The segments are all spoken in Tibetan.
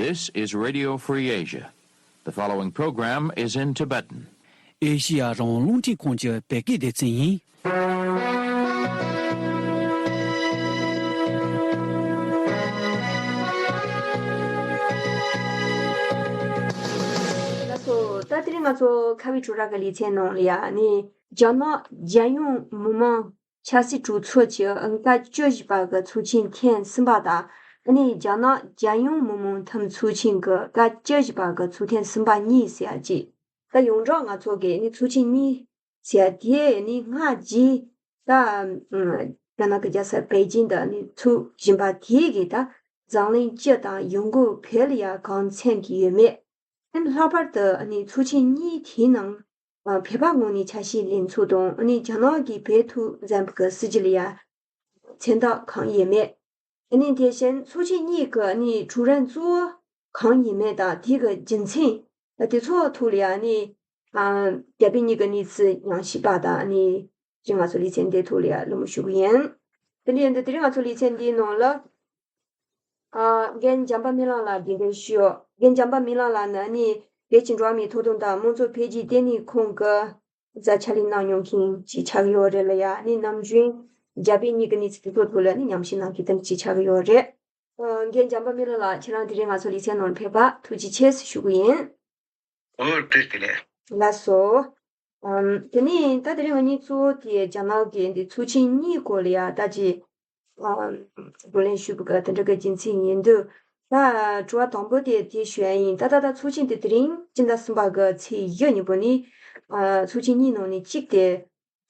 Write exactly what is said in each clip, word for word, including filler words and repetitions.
This is Radio Free Asia. The following program is in Tibetan. ཨེ་ཤི་ཡ་རང་དབང་རླུང་འཕྲིན་ཁང་གི་བོད་སྐད་སྡེ་ཚན་ཡིན། ལགས་སོ། ད་དེ་རིང་ང་ཚོ་ཁ་བའི་ཁྲོ་ར་གི་ལེ་ཚན་ནང་ལ་ཡ་ནི་རྒྱ་ནག་རྒྱལ་ཡོངས་མི་དམངས་ཆབ་སྲིད་གྲོས་ཚོགས་ཀྱི་ཨང་ཀ་བཅུ་བཞི་པ་གི་ཚོགས་ཆེན་ཐེངས་གསུམ་པ་དང་། ཨ་ནི་རྒྱ་ནག་རྒྱལ་ཡོངས་མི་དམངས་འཐུས་མི་ཚོགས་ཆེན་གྱི་ཨང་ཀ་བཅུ་བཞི་པ་གི་ཚོགས་ཐེངས་གསུམ་པ་གཉིས་ཟེར་ཡ་གཅིག་ད་ཡོངས་གྲགས་ང་ཚོ་གི་ནི་ཚོགས་ཆེན་གཉིས་ཟེར་ཡ་དེ་ནི་སྔ་རྗེས་ད་ཨ་རྒྱ་ནག་གི་རྒྱལ་ས་པེ་ཅིང་དུ་ནི་ཚོགས་བཞིན་པ་དེ་གི་ད་འཛམ་གླིང་སྤྱི་དང་ཡོང་སྒོ་བོད་ལ་ཡ་གང་འཚམ་གྱི་ཡོད་མེད། ཨ་ནི་ལྷག་པར་དུ་ཨ་ནི་ཚོགས་ཆེན་གཉིས་དེའི་ནང་ཨ་བོད་པ་ངོས་ནས་ཆ་ཤས་ལེན་ཚུལ་དང་། ཨ་ནི་རྒྱ་ནག་གིས་བོད་ཐོག་འཛིན་པའི་སྲིད་བྱུས་ལ་ཡ་མཚན་རྟགས་གང་ཡོད་མེད། ཨ་ནི་དེ་བཞིན་ཚོགས་ཆེན་གཉིས་ཀྱི་ཨ་ནི་གྲོས་རིམ་གཙོ་བོ་གང་ཡིན་མིན་དང་། དེ་གི་རྒྱུ་མཚན་དེ་ཚོ་ཐོག་ལ་ཡ་ཨ་ནི་ཨ་རྒྱ་བོད་གཉིས་ཀྱི་གནས་ཚུལ་ཉམས་ཞིབ་པ་དང་། ཨ་ནི་ཅིག་ང་ཚོ་ལེ་ཚན་འདིའི་ཐོག་ལ་ཡ་བློ་མོས་ཞུ་གི་ཡིན། དེ་འདྲ་ཡིན་དུས་དེ་རིང་ང་ཚོ་ལེ་ཚན་འདིའི་ནང་ལ། ཨ་རྒན་འཇམ་དཔལ་སྨིན་ལམ་ལགས་འདི་འདྲ་ཞུ། རྒན་འཇམ་དཔལ་སྨིན་ལམ་ལགས་ནི་ཨ་ནི་བོད་ཀྱི་འགྲོ་བ་མིའི་ཐོབ་ཐང་དང་དམངས་གཙོ་འཕེལ་རྒྱས་ལྟེ་གནས་ཁང་གི་གཟའ་ཕྱག་ལས་གནང་མྱོང་མཁན་ཅིག་ཆགས་ཀྱི་ཡོད་རེད་ལ་ཡ། ཨ་ནི་ནམ་རྒྱུན་རྒྱ་བོད་གཉིས་ཀྱི་གནས་ཚུལ་དེ་ཚོ་ཐོག་ལ་ཨ་ནི་ཉམས་ཞིབ་གནང་མཁན་དེ་འདྲ་ཅིག་ཆགས་ཀྱི་ཡོད་རེད། ཨ་རྒན་འཇམ་དཔལ་སྨིན་ལམ་ལགས་ཁྱེད་རང་དེ་རིང་ང་ཚོ་ལེ་ཚན་ནང་ཕེབས་པར་ཐུགས་རྗེ་ཆེ་ཞུ་གི་ཡིན། ཨོ་བཀྲ་ཤིས་བདེ་ལེགས། ལགས་སོ། ཨམ། དེ་ནས་ད་དེ་རིང་ང་གཉིས་གཙོ་བོ་དེ་རྒྱ་ནག་གི་འདི་ཚོགས་ཆེན་གཉིས་སྐོར་ལ་ཡ་ད་ཅིག་ཨམ། བགྲོ་གླེང་ཞུ་དགོས་གི་དེ་འདྲ་གི་རྒྱུ་མཚན་ཡིན་དུས། ད་དྲི་བ་དང་པོ་དེ་དེ་ཞུ་ཡ་ཡིན། ད་ད་ད་ཚོགས་ཆེན་དེ་དེ་རིང་སྤྱི་ཟླ་གསུམ་པ་གི་ཚེས་བཞི་ཉིན་པོ་ནས་ཨ་ཚོགས་ཆེན་གཉིས་ནང་ནས་གཅིག་དེ་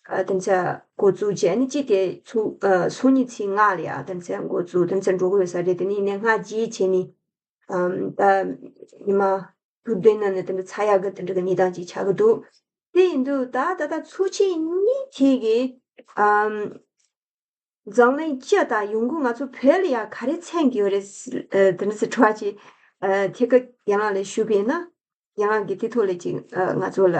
ཨ་དེ་ཚོ་འགོ་འཛུགས་བྱས། ཨ་ནི་གཅིག་དེ་ཚོགས་ཨ་སང་ཉིན་ཚེས་ལྔ་ལ་ཡ་དེ་ཚོ་འགོ་འཛུགས་དེ་ཚོ་འགྲོ་གི་ཡོད་ས་རེད། དེ་ནས་ནས་སྔ་རྗེས་བྱས་ནས་ཨམ། ད་ཉི་མ་དྲུག་བདུན་ནང་ནས་དེ་འདྲ་ཚར་ཡག་གི་དེ་འདྲ་གི་གནས་སྟངས་ཅིག་ཆགས་ཀྱི་འདུག་དེ་ཡིན་དུས་ད་ད་ལྟ་ཚོགས་ཆེན་གཉིས་དེ་གི་ཨམ། འཛམ་གླིང་སྤྱི་དང་ཡོང་སྒོ་ང་ཚོ་བོད་ལ་ཡ་ག་རེ་མཚོན་གྱི་ཡོད་རེད། ཨ་དེ་འདྲ་ཟེར་དྲི་བ་ཅིག་ཨ་ཐད་ཀར་རྒན་ལགས་ལ་ཞུས་པས་ན། རྒན་ལགས་ཀྱིས་དེ་ཐོག་ལ་ཅིག་ཨ་ང་ཚོ་ལ་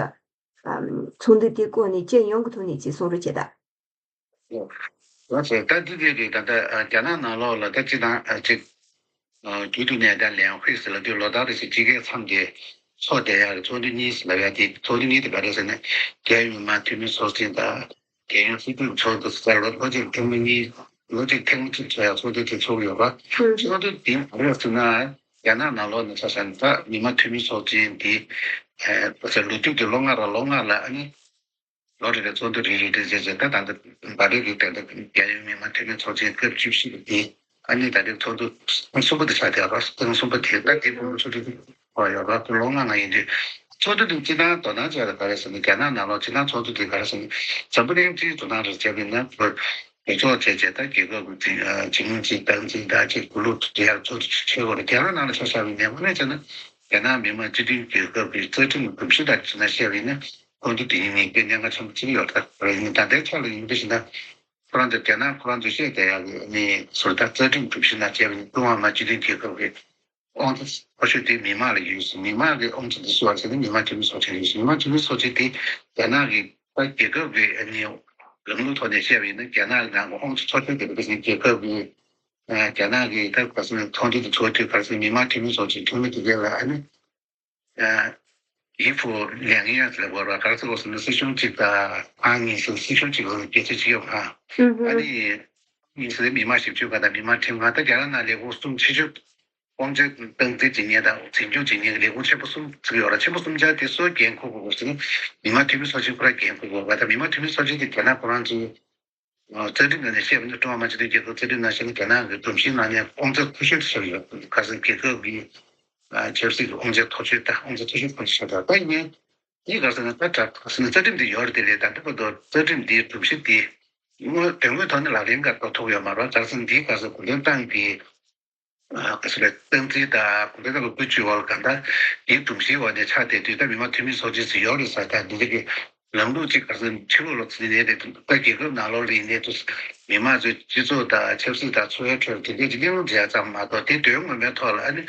ཨམ། ཚོགས་འདུ་དེ་སྐོར་ནས་སྤྱི་ཡོངས་ཀྱི་ཐོག་ནས་ཅིག་གསུང་རོགས་བྱེད་དང་། ལགས་སོ། ད་འདི་དེ་རེད། ད་ལྟ་ཨ་རྒྱ་ནག་ནང་ལོགས་ལ་ད་སྤྱི་དང་ཨ་ཅིག་ཨ་རྒྱུན་དུ་ནས་ད་ལན་ཧུའེ་ཟེར་ལབ་དུས་ལོ་ལྟར་རེ་བཞིན་དཔྱིད་ཀའི་མཚམས་དེ་ཚོགས་བསྡད་ཡག་གི་ཚོགས་འདུ་གཉིས་ལབ་ཡག་དེ། ཚོགས་འདུ་གཉིས་དེ་ག་རེ་ཟེར་ན། རྒྱལ་ཡོངས་མི་དམངས་འཐུས་མི་ཚོགས་ཆེན་དང་། རྒྱལ་ཡོངས་སྲིད་གྲོས་ཚོགས་འདུ་ཟེར་ལོ་ལོ་གཅིག་ཐེངས་མ་གཉིས། ལོ་གཅིག་ཐེངས་མ་གཅིག་ཚོགས་ཡག་ཚོགས་འདུ་དེ་ཚོགས་ཡོད་པ། ཚོགས་འདུ་དེ་ག་རེ་ཟེར་ན། རྒྱ་ནག་ནང་ལོགས་ནས་ཆ་བཞག་ན་ད་མི་དམངས་འཐུས་མི་ཚོགས་ཆེན་དེ་ཨ་ལོ་དུས་དེ་ལོ་ལྔ་ར་ལོ་ལྔ་ལ་ཨ་ནི། ལོ་རེ་རེ་ཚོགས་འདུ་རེ་རེ་རེ་བྱས་བྱས། ད་ད་ལྟ་ད་རེས་ཀྱི་ད་ལྟ་རྒྱལ་ཡོངས་མི་དམངས་འཐུས་མི་ཚོགས་ཆེན་སྐབས་བཅུ་བཞི་པ་དེ་ཨ་ནི་ད་རེས་ཚོགས་འདུ་ཐེངས་གསུམ་པ་དེ་ཆགས་བསྡད་པ། ཐེངས་གསུམ་པ་དེ་ད་དེ་ཕུལ་ཚོགས་འདུ་དེ་ཡོད་ར། ལོ་ལྔ་ལྔ་ཡིན་དུས་ཚོགས་འདུ་དེ་སྤྱིར་བཏང་དོ་སྣང་བྱས་ལ་ག་རེ་ཟེར་ན། རྒྱ་ནག་ནང་ལོགས་སྤྱིར་བཏང་ཚོགས་འདུ་དེ་ག་རེ་ཟེར་ན། འཛམ་བུ་གླིང་སྤྱིའི་དོ་སྣང་རེ་བྱས་པ་ཡིན་ན། གྲོས་ཚོགས་བྱས་བྱས་ད་རྒྱལ་ཁབ་ཀྱི་ཇི་ཨ་ཇི་མི་ཇི་སྟངས་འཛིན་ད་ཅིག་གུ་ལུགས་དེ་ཡར་ཚོགས་འདུ་བྱེད་དགོས་རེད། རྒྱ་ནག་ནང་ལ་ཆ་བཞག་པ་ཡིན་ན། དངོས་གནས་བྱས་ན་རྒྱ་ནག་མི་དམངས་སྤྱི་མཐུན་རྒྱལ་ཁབ་ཀྱི་རྩ་ཁྲིམས་རྒྱུན་སྲིང་དང་བྱས་ན་བཤད་པ་ཡིན་ན། ཁོང་ཚོ་དེ་ཉིད་ནས་དཔེ་གནད་འགག་ཆེན་པོ་གཅིག་ཡོད་ད་རེད། ཡིན་ད་ལྟའི་ཆ་ལ་ཡིན་པ་ཞིག་ན། ཁོ་རང་ཚོ་རྒྱ་ནག་ཁོ་རང་ཚོས་བཤད་བསྡད་ཡག་གི་ནི་ཟུར་ད་རྩ་ཁྲིམས་སྒྲུབ་གཞི་ནང་བྱས་པ་ཡིན། ཀྲུང་ཧྭ་མི་དམངས་སྤྱི་མཐུན་རྒྱལ་ཁབ་ཀྱི་དབང་ཆ་མཐོ་ཤོས་དེ་མི་དམངས་ལ་ཡོད་ཟེར། མི་དམངས་ཀྱི་དབང་ཆ་དེ་སུ་བ་ཟེར་ན། མི་དམངས་འཐུས་མི་ཚོགས་ཆེན་ཡོད་ཟེར། མི་དམངས་འཐུས་མི་ཚོགས་ཆེན་དེ་རྒྱ་ནག་གི་ད་རྒྱལ་ཁབ་ཀྱི་ནི་ལམ་ལུགས་ཐོག་ནས་བཤད་པ་ཡིན་ན། རྒྱ་ནག་གི་ནང་གི་དབང་ཆ་མཐོ་ཤོས་དེ་བ་ཟེར་ན་རྒྱལ་ཁབ་ཀྱི་ཨ་རྒྱ་ནག་གི་ད་ག་ཟེར་ན་ཚོགས་འདུ་དེ་ཚོགས་དུས་ག་ཟེར་ན་མི་དམངས་འཐུས་མི་ཚོགས་ཆེན་འཐུས་མི་དེ་གས་ལ་ཨ་ནི། ཨ་ཡི་ཧྥུ་ལན་ཡ་ཟེར་བ་ར་ག་རེ་ཟེར་དགོས་ཟེར་ན། སྲིད་གཞུང་གཅིག་དང་ཨང་གཉིས་ཟེར། སྲིད་གཞུང་གཅིག་ལ་སྒེར་གཅོད་བྱེད་ཡོད་པ། ཨ་ནི་གཉིས་ཟེར་མི་དམངས་ཞིབ་དཔྱོད་ཁང་དང་མི་དམངས་ཁྲིམས་ཁང་། ད་རྒྱ་ནག་ནང་ལས་ཁུངས་གསུམ་ཆེ་ཤོས་དབང་ཆ་སྟངས་འཛིན་བྱེད་མཁན་དང་འཛིན་སྐྱོང་བྱེད་མཁན་གྱི་ལས་ཁུངས་ཆེན་པོ་གསུམ་ཅིག་ཡོད་ར། ཆེན་པོ་གསུམ་ཆ་དེ་སུ་འགན་འཁུར་དགོས་ཟེར་ན། མི་དམངས་འཐུས་མི་ཚོགས་ཆེན་ཁོ་རང་འགན་འཁུར་དགོས་པ་དང་། མི་དམངས་འཐུས་མི་ཚོགས་ཆེན་དེ་རྒྱ་ནག་ཁོ་རང་ཚོའི་ཨ་རྩ་ཁྲིམས་ནང་ནས་བཤད་པ་ན། ཀྲུང་ཧྭ་མི་དམངས་སྤྱི་མཐུན་རྒྱལ་ཁབ་རྩ་ཁྲིམས་ནང་བཤད་ན་རྒྱ་ནག་གི་སྒྲོམ་གཞིའི་ནང་ནས་དབང་ཆ་མཐོ་ཤོས་དེ་ཆགས་ཡོད། ག་ཟེར་རྒྱལ་ཁབ་ཀྱི་ཨ་ཆབ་སྲིད་ཀྱི་དབང་ཆ་མཐོ་ཤོས་དང་དབང་ཆ་མཐོ་ཤོས་ཁོ་ཚོ་ཆགས་ཡོད། ད་ཡིན་ནའི་འདི་ག་ཟེར་ན། ད་ག་ཟེར་ན་རྩ་ཁྲིམས་འདི་ཡོད་རེད་དེ། ལས་ད་ལྟ་བར་དུ་རྩ་ཁྲིམས་འདིའི་སྒྲོམ་གཞི་འདི་དངོས་དོན་དངོས་ཐོག་ནས་ལག་ལེན་ག་ཐོག་ཐུག་ཡོད་མ་རེད། ག་ཟེར་ན་འདི་ག་ཟེར་གུང་ཁྲན་ཏང་གི་ཨ་ག་ཟེར་རེད། སྟངས་འཛིན་དང་གུང་ཁྲན་ཏང་གི་བཀོད་ཇུས་འོག་ལ་གང་ལྟར་འདིའི་སྒྲོམ་གཞིའི་འོག་ནས་ཆགས་བསྡད་དུས། ད་མི་དམངས་འཐུས་མི་ཚོགས་ཆེན་ཟེར་ཡོད་རེད་ཟེར། ད་འདི་འདྲ་གི་ལམ་ལུགས་ཅིག་ག་ཟེར་ཕྱི་ལོགས་ལ་ཟེར་ནས་རེད། ད་རྒྱལ་ཁབ་ནང་ལོགས་ལ་ཡིན་ནའི་འདུག་མི་དམངས་ཚོའི་སྤྱི་ཚོགས་དང་ཆབ་སྲིད་དང་འཚོ་བའི་ཁྲོད་དེ་འདྲའི་ཅིག་གླེང་སློང་བྱེད་ཡ་ཙམ་མ་གཏོགས། དེ་དོན་ངོ་མའི་ཐོག་ལ་ཨ་ནི་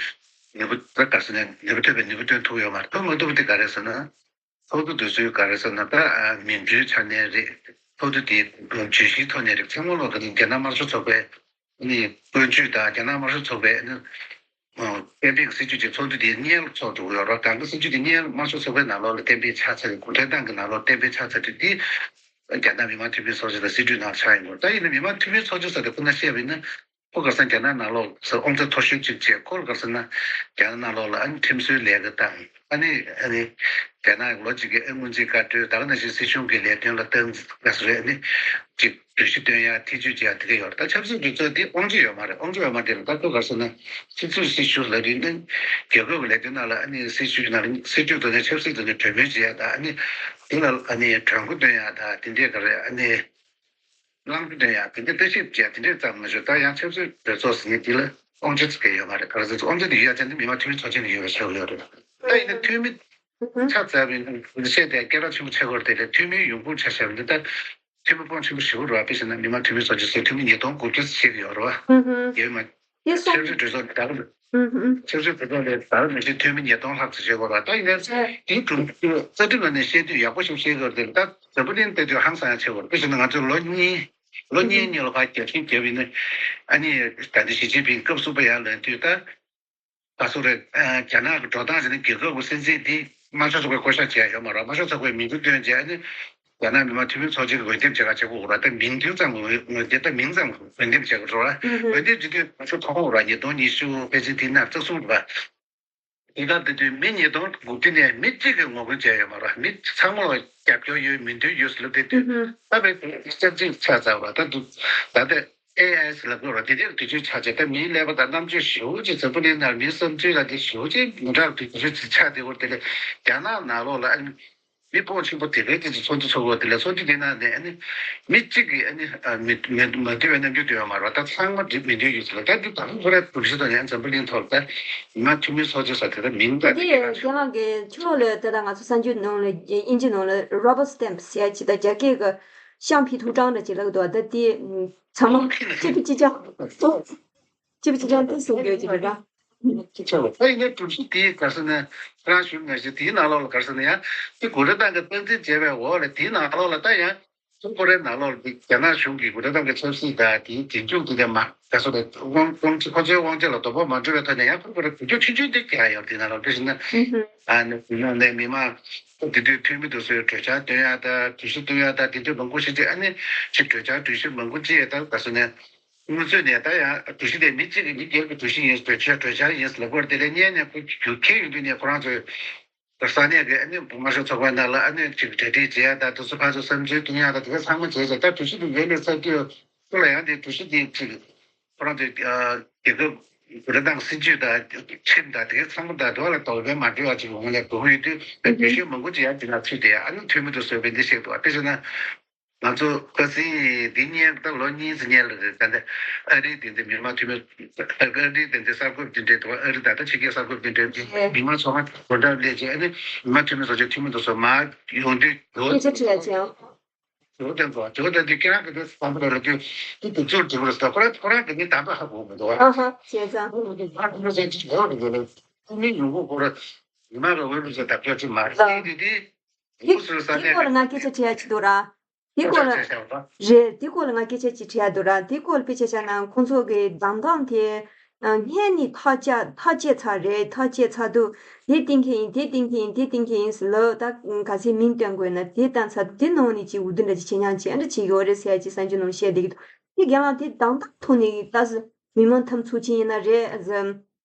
ནུས་པ་ད་ག་ཟེར་ན་ནུས་པ་ཐོན་པའི་ནུས་པ་ཐོན་ཐུབ་ཡོད་མ་རེད། ཐོན་མ་ཐུབ་པ་དེ་ག་རེ་ཟེར་ན། ཚོགས་འདུ་དེ་ཚོའི་ག་རེ་ཟེར་ན། ད་ཨ་མིང་རྡུལ་ཆ་ནས་རེད། ཚོགས་འདུ་དེ་བརྗོད་གཞིའི་ཐོག་ནས་རེད། ཚང་མ་ལོག་གི་ནི་རྒྱ་ནག་དམར་ཤོག་ཚོགས་པའི་ནི་བཀོད་ཇུས་དང་། རྒྱ་ནག་དམར་ཤོག་ཚོགས་པའི་ནི་ གཏན་འབེབས་ཀྱི་སྲིད་ཇུས་ཀྱི་ཚོགས་འདུ་དེ་སྔོན་ལ་ཚོགས་འགྲོ་གི་ཡོད་རེད། གང་གི་སྲིད་ཇུས་དེ་སྔོན་ལ་དམར་ཤོག་ཚོགས་པའི་ནང་ལོགས་ལ་གཏན་འབེབས་ཆགས་ཚར་ཏེ། གུང་ཁྲན་ཏང་གི་ནང་ལོགས་གཏན་འབེབས་ཆགས་ཚར་ཏེ། དེ་རྒྱ་ནག་མི་དམངས་འཐུས་མི་ཚོགས་ཆེན་ལ་སྲིད་ཇུས་ནང་ཆགས་ཡོང་གི་རེད། ད་ཡིན་ན་མི་དམངས་འཐུས་མི་ཚོགས་ཆེན་ཟེར་དེ་ཁོ་ན་བཤད་པ་ཡིན་ན། ཁོ་ག་རེ་ཟེར་ན་རྒྱ་ནག་ནང་ལོགས་སུ་དབང་ཆ་མཐོ་ཤོས་གཅིག་བྱས། ཁོ་ལ་ག་རེ་ཟེར་ན་རྒྱ་ནག་ནང་ལོགས་ལ་ཨ་ནི་ཁྲིམས་བཟོའི་ལས་ཀ་དང་། ཨ་ནི་ཨ་ནི་རྒྱ་ནག་གི་ལོ་གཅིག་གི་ཨ་སྔོན་རྩིས་བཀའ་འཁྲོལ། ད་ག་ནང་བཞིན་སྲིད་གཞུང་གི་ལས་དོན་ལ་སྟངས་འཛིན་ག་རེ་ཟེར་རེད། ཨ་ནི་གཅིག་གྲོས་གཞི་བཏོན་ཡ། ཐེ་བྱུས་བྱེད་ཡ་དེ་ག་ཡོད་རེད། ད་ཆབ་སྲིད་གྲོས་ཚོགས་འདི་དབང་ཆ་ཡོད་མ་རེད། དབང་ཆ་ཡོད་མ་རེད་ལ། ད་ཁོ་ག་རེ་ཟེར་ན་སྤྱི་ཚོགས་སྲིད་གཞུང་ལབ་དུས་ནི་རྒྱལ་ཁབ་ཀྱི་ལས་དོན་ནང་ལ་ཨ་ནི་སྲིད་ཇུས་ནང་ལ་སྲིད་ཇུས་དང་ནི་ཆབ་སྲིད་དང་ནི་གྲོས་མོལ་བྱེད་ཡ་དང་། ཨ་ནི་དེ་ལ་ཨ་ནི་གྲོས་འགོ་འདོན་ཡ་དང་། དེ་འདྲའི་ག་རེ་ཨ་ནི། བླང་དོར་ཡང་དེ་འདྲའི་ལྟ་ཞིབ་བྱས་དེ་འདྲའི་ཙམ་མ་ཞུ། ད་ཡང་ཆབ་སྲིད་གྲོས་ཚོགས་ཟེར་མཁན་འདི་ལ་དབང་ཆ་ཙི་གེ་ཡོད་མ་རེད། ག་རེ་ཟེར་ཚེ་དབང་ཆ་དེ་ཡོད་ཡ་ཅན་དེ་མི་དམངས་འཐུས་མི་ཚོགས་ཆེན་ལ་ཡོད་པའི་ཆ་ཡོད་རེད། ད་ཡིན་ན་འཐུས་མི་ཆ་ཚང་བའི་བཤད་དེ་སྐད་གྲགས་ཆེན་པོ་ཆགས་ཀྱི་ཡོད་རེད། དེ་ལས་འཐུས་མིའི་ཡོང་ཁུངས་ཆ་བཞག་པ་ཡིན་ན། ད་འཐུས་མི་དཔོན་ཆེན་པོ་ཞེ་པོ་རེད་བ། དཔེ་བཞག་ན་མི་དམངས་འཐུས་མི་ཚོགས་ཆེན་ཟེར་འཐུས་མི་ཉིས་སྟོང་དགུ་བརྒྱ་ཙམ་ཞིག་ཡོད་རེད་བ། ཡོད་མ། དེ་སོང་། ཆབ་སྲིད་གྲོས་ཚོགས་ད་ལ། ཆབ་སྲིད་གྲོས་ཚོགས་ལས་ད་ལ་ནང་བཞིན་འཐུས་མི་ཉིས་སྟོང་ལྷག་ཙམ་བྱེད་དགོས་ར། ད་ཡིན་ནའི་དེའི་གྲུབ་རྩ་ཁྲིམས་ནང་ནས་བཤད་དུས་ཡག་པོ་ཞིག་བཤད་དགོས་རེད། ད་འཛམ་བུ་གླིང་ལྟ་དུས་ཧང་སང་ཡང་ཆེ་བ་རེད། དཔེ་བཞག་ན་ང་ཚོས་ལོ་གཉིས་ལོ་གཉིས་གཉིས་ལ་ཕར་རྒྱབ་ཤིང་རྒྱབ་ཡིན་ན། ཨ་ནི་ད་ལྟ་ཞི་ཅིན་ཕིང་སྐབས་གསུམ་པ་ཡར་ལངས་དུས། ད་ག་སུ་རེད། རྒྱ་ནག་གི་འགྲོ་སྟངས་ཟེར་ན་རྒྱལ་ཁབ་ཀྱི་སྲིད་འཛིན་འདི་དམར་ཤོག་ཚོགས་པས་བསྐོ་བཞག་བྱས་ཡོད་མ་རེད། དམར་ཤོག་ཚོགས་པས་མིང་རྡུང་བཏོན་བྱས། ཨ་ནི་རྒྱ་ནག་མི་དམངས་འཐུས་མི་ཚོགས་ཆེན་གྱི་འོས་འདེམས་བྱེད་ག་བྱེད་དགོས་ར། ད་མིང་རྡུང་ཙམ་གྱི་འོས་འོས་འདེམས། ད་མིང་ཙམ་གྱི་འོས་འདེམས་བྱེད་དགོས་ར། འོས་འདེམས་བྱེད་དུས་ང་ཚོ་མཐོང་འོང་ར། ཉིས་སྟོང་ཉི་ཤུ་ཕལ་ཆེར་དེའི་ནང་རྩ་གསུམ་རེད་པ། དེ་ལྟར་བལྟས་དུས་མི་ཉིས་སྟོང་དགུ་བཅུ་ནས་མི་གཅིག་གིས་ངོ་རྒོལ་བྱས་ཡོད་མ་རེད། མི་ཚང་མ་ལ་རྒྱབ་སྐྱོར་ཡོད། མི་འདོད་ཡོད་ཟེར་ལབ་བསྡད་དུས། ད་དཔེ་ཆབ་སྲིད་ཆགས་ཚར་བ། ད་དུ་ད་ལྟ་ཨེ་ཨའི་ཟེར་ལབ་དགོས་ར། དེ་འདྲའི་དུས་ཚོད་ཆགས་བྱས། ད་མིའི་ཀླད་པ་དང་རྣམ་དཔྱོད་ཞེ་པོ་ཅིག་འཛམ་བུ་གླིང་ནང་མིའི་བསམ་ཚུལ་ལ་དེ་ཞེ་པོ་ཅིག་མི་འདྲ་བའི་དུས་ཚོད་ཅིག་ཆགས་བསྡད་ཡོད་རེད། དེ་ལས་རྒྱ་ནག་ནང་ལོགས་ལ་ཨ་ནི་མི་དཔོན་ཆེན་པོ་དེ་གའི་དེ་ཚོ་ཚོགས་འདུ་ཚོགས་ཡོད། དེ་ལས་ཚོགས་འདུ་དེ་ནང་ནས་ཨ་ནི་མི་གཅིག་གིས་ཨ་ནི་ཨ་མི་མི་མ་འདོད་པའི་རྣམ་འགྱུར་སྟོན་ཡོད་མ་རེད། ད་ཚང་མ་འདི་མི་འདོད་ཡོད་ཟེར་ལ། ད་འདི་ད་ལོ་ཁོ་རའི་སྒྲུབ་གཞི་དང་ཡང་འཛམ་བུ་གླིང་ཐོག་ལ་ད་མི་དམངས་འཐུས་མི་ཚོགས་ཆེན་ཟེར་དེ་ད་མིང་ད་དེ་དེ་རྒན་ལགས་ཀྱིས་ཕྱི་ལོགས་ལ་ད་ལྟ་ང་ཚོ་གསར་འགྱུར་ནང་ལ་དབྱིན་ཇི་ནང་ལ་rubber stamp ཟེར་ཡ་ཅིག་དང་རྒྱ་སྐད་ཀྱི་橡皮图章འདྲ་ཅིག་ལབ་འདུག་ད་དེ་ཚང་མ་གཅིག་པུ་གཅིག་རྐྱང་། གཅིག་པུ་གཅིག་རྐྱང་དེ་གསུང་རྒྱུ་ཅིག་རེད་པ། ད་ཡིན་ནའི་གྲུབ་གཞི་དེ་ག་རེ་ཟེར་ན། ཁྱེད་རང་ཞུ་ནང་བཞིན་དེའི་ནང་ལོགས་ལ་ག་རེ་ཟེར་ན། ཡང་དེ་གུང་ཁྲན་ཏང་གིས་སྟངས་འཛིན་བྱས་པའི་འོག་ལ། དེའི་ནང་ལོགས་ལ་ད་ཡང་ཁོ་རའི་ནང་ལོགས་ལ་དེ་རྒྱ་ནག་གཞུང་གིས་གུང་ཁྲན་ཏང་གི་ཆབ་སྲིད་དང་དེའི་རྗེས་འཇུག་དེ་དེ་མ་ག་སོ་རེད། དབང་དབང་ཆ་ཁོ་ཚོའི་དབང་ཆ་ལ་དོ་ཕོག་མ་འགྲོ་བའི་ཐོག་ནས་ཡང་ཁོ་ར་གུ་ཅོ་ཆུང་ཆུང་དེ་རྒྱག་ཡོད། དེ་ནང་ལོགས་དཔེ་བཞག་ན། ཨ་ནི་དེ་ནང་ནས་མི་མང་དེ་དུས་འཐུས་མི་དེ་ཚོས་གྲོས་འཆར་འདོན་ཡ་དང་གྲོས་གཞི་བཏོན་ཡ་དང་དེ་འདྲ་མང་པོ་ཞིག་བྱས། ཨ་ནི་ཅིག་གྲོས་འཆར་གྲོས་གཞི་མང་པོ་བྱས་ཡ་དང་ག་སོ་ནས། དངོས་ཚོད་ནས་ད་ཡང་གྲོས་གཞི་དེ་མི་གཅིག་གིས་མི་སྒེར་གྱི་གྲོས་གཞི་ཡིན། གྲོས་ཆོད་གྲོས་འཆར་ཡིན་ཟེར་ལབ་དགོས་རེད། དེ་ལས་སྔོན་ནས་ཁོ་རྒྱུག་འཁྱེར་ཡོང་དུས་ནས་ཁོ་རང་ཚོས་ས་གནས་ཀྱི་ཨ་ནི་དམར་ཤོག་ཚོགས་པའི་ནང་ལ་ཨ་ནི་ཅིག་གྲ་སྒྲིག་བྱེད་ཡ་དང་། དེ་ཚོ་ཕར་ཚུར་བསམ་ཚུལ་བཏོན་ཡ་དང་། དེ་ག་ཚང་མ་བྱས་བྱས། ད་གྲོས་གཞི་དེ་ཡོད་ནས་ཚར་དུས་ཁོ་ལ་ཡང་དེ་གྲོས་གཞི་དེ་ཅིག་ཁོ་རང་ཚོའི་རྒྱལ་ཁབ་གུང་ཁྲན་ཏང་སྲིད་ཇུས་དང་ཁྲིམས་དང་དེ་ག་ཚང་མ་དང་དེ་བ་ལ་དོགས་པ་མ་འགྲོ་བ་ཅིག་འོང་ལས་དགོས་ཀྱི་ཡོད་དུས། ད་གྲོས་གཞི་མང་པོ་ཅིག་ཡང་དེ་ན་ཚུད་དེ། ཨ་ནི་འཐུས་མི་དེ་ཚོས་དཔེ་འདི་བཤད་འདུག་དཔེ་བྱས་ན། ང་ཚོ་ཁ་སང་འདི་སྔོན་ད་ལོ་གཉིས་ཙམ་སྔོན་ལ་རེད། ད་ལྟ་ཨ་རིའི་དེ་འདྲའི་མི་དམངས་འཐུས་མི། ཨ་རིའི་དེ་འདྲའི་གསར་འགོད་དེ་འདྲའི་འདུག་ཨ་རི་ད་ལྟ་ཕྱི་རྒྱལ་གསར་འགོད་དེ་འདྲའི་མི་མང་ཚོགས་ཁང་གོ་སྒྲིག་སླེབས་རྗེས། ཨ་ནི་མི་དམངས་འཐུས་མི་ཚོགས་ཆེན་འཐུས་མི་དེ་ཚོ་མར་ཡོང་དུས། སྐད་ཆ་དྲི་ཡ་ཅིག་ཡང་། དེ་འདྲ་དེ་འདྲ་དེ་ཁྱེད་རང་གི་དེ་བསམ་བློ་རེ་དུས་དེ་དུས་ཚོད་འགྲིག་པ་རེད་ཟེར། ཁོ་རང་ཁོ་རང་གི་ནི་དམ་པ་ཧ་གོ་མི་འདུག་ཨ་ཧ། བྱས་ཙང་། མི་དམངས་འཐུས་མི་ཚོགས་ཆེན་ཆེ་བ་རེད་ཟེར་ནས། འཐུས་མི་ཡོང་སྒོ་ཁོ་རང་མི་མང་གི་འོས་བླུགས་ཚོ་བདག་སྐྱོང་བྱེད་མ་རེད། དེ་དེ་དེ། དེ་དེ་སྐོར་ལ་ང་སྐད་ཆ་དྲི་ཡ་ཅིག་འདུག་ར། དེ་སྐོར་ལ། རེད། དེ་སྐོར་ལ་ང་སྐད་ཆ་ཅིག་དྲི་ཡ་འདུག་ར། དེ་སྐོར་ལ་དཔེ་ཆ་བཞག་ན་ཁོང་ཚོ་གི་བདམས་སྟངས་དེ། ཨ། སྔོན་ནས་ཐག་བཅད་ཐག་བཅད་ཚར་རེད། ཐག་བཅད་ཚར་དུས་དེ་བཏིང་མཁན་ཡིན། དེ་བཏིང་མཁན་ཡིན། དེ་བཏིང་མཁན་ཡིན་ཟེར་ལབ། ད་ག་ཚད་མིང་བཏོན་དགོས་ན་དེ་བཏང་ཚར། དེ་ནང་ནས་ཅིག་འོས་བསྡུ་འདྲ་ཅིག་བྱེད་མཁན་ཅིག་ཨ་འདྲ་ཅིག་ཡོད་རེད་ཟེར་ཡ་ཅིག་གསར་འགྱུར་ནང་བཤད་བསྡད་ཀྱི་འདུག་དེ་རྒན་ལགས་དེ་བདམས་སྟངས་ཐོག་ནས་ད་མི་མང་འཐུས་མི་ཚོགས་ཆེན་ཡིན་ན་རེད།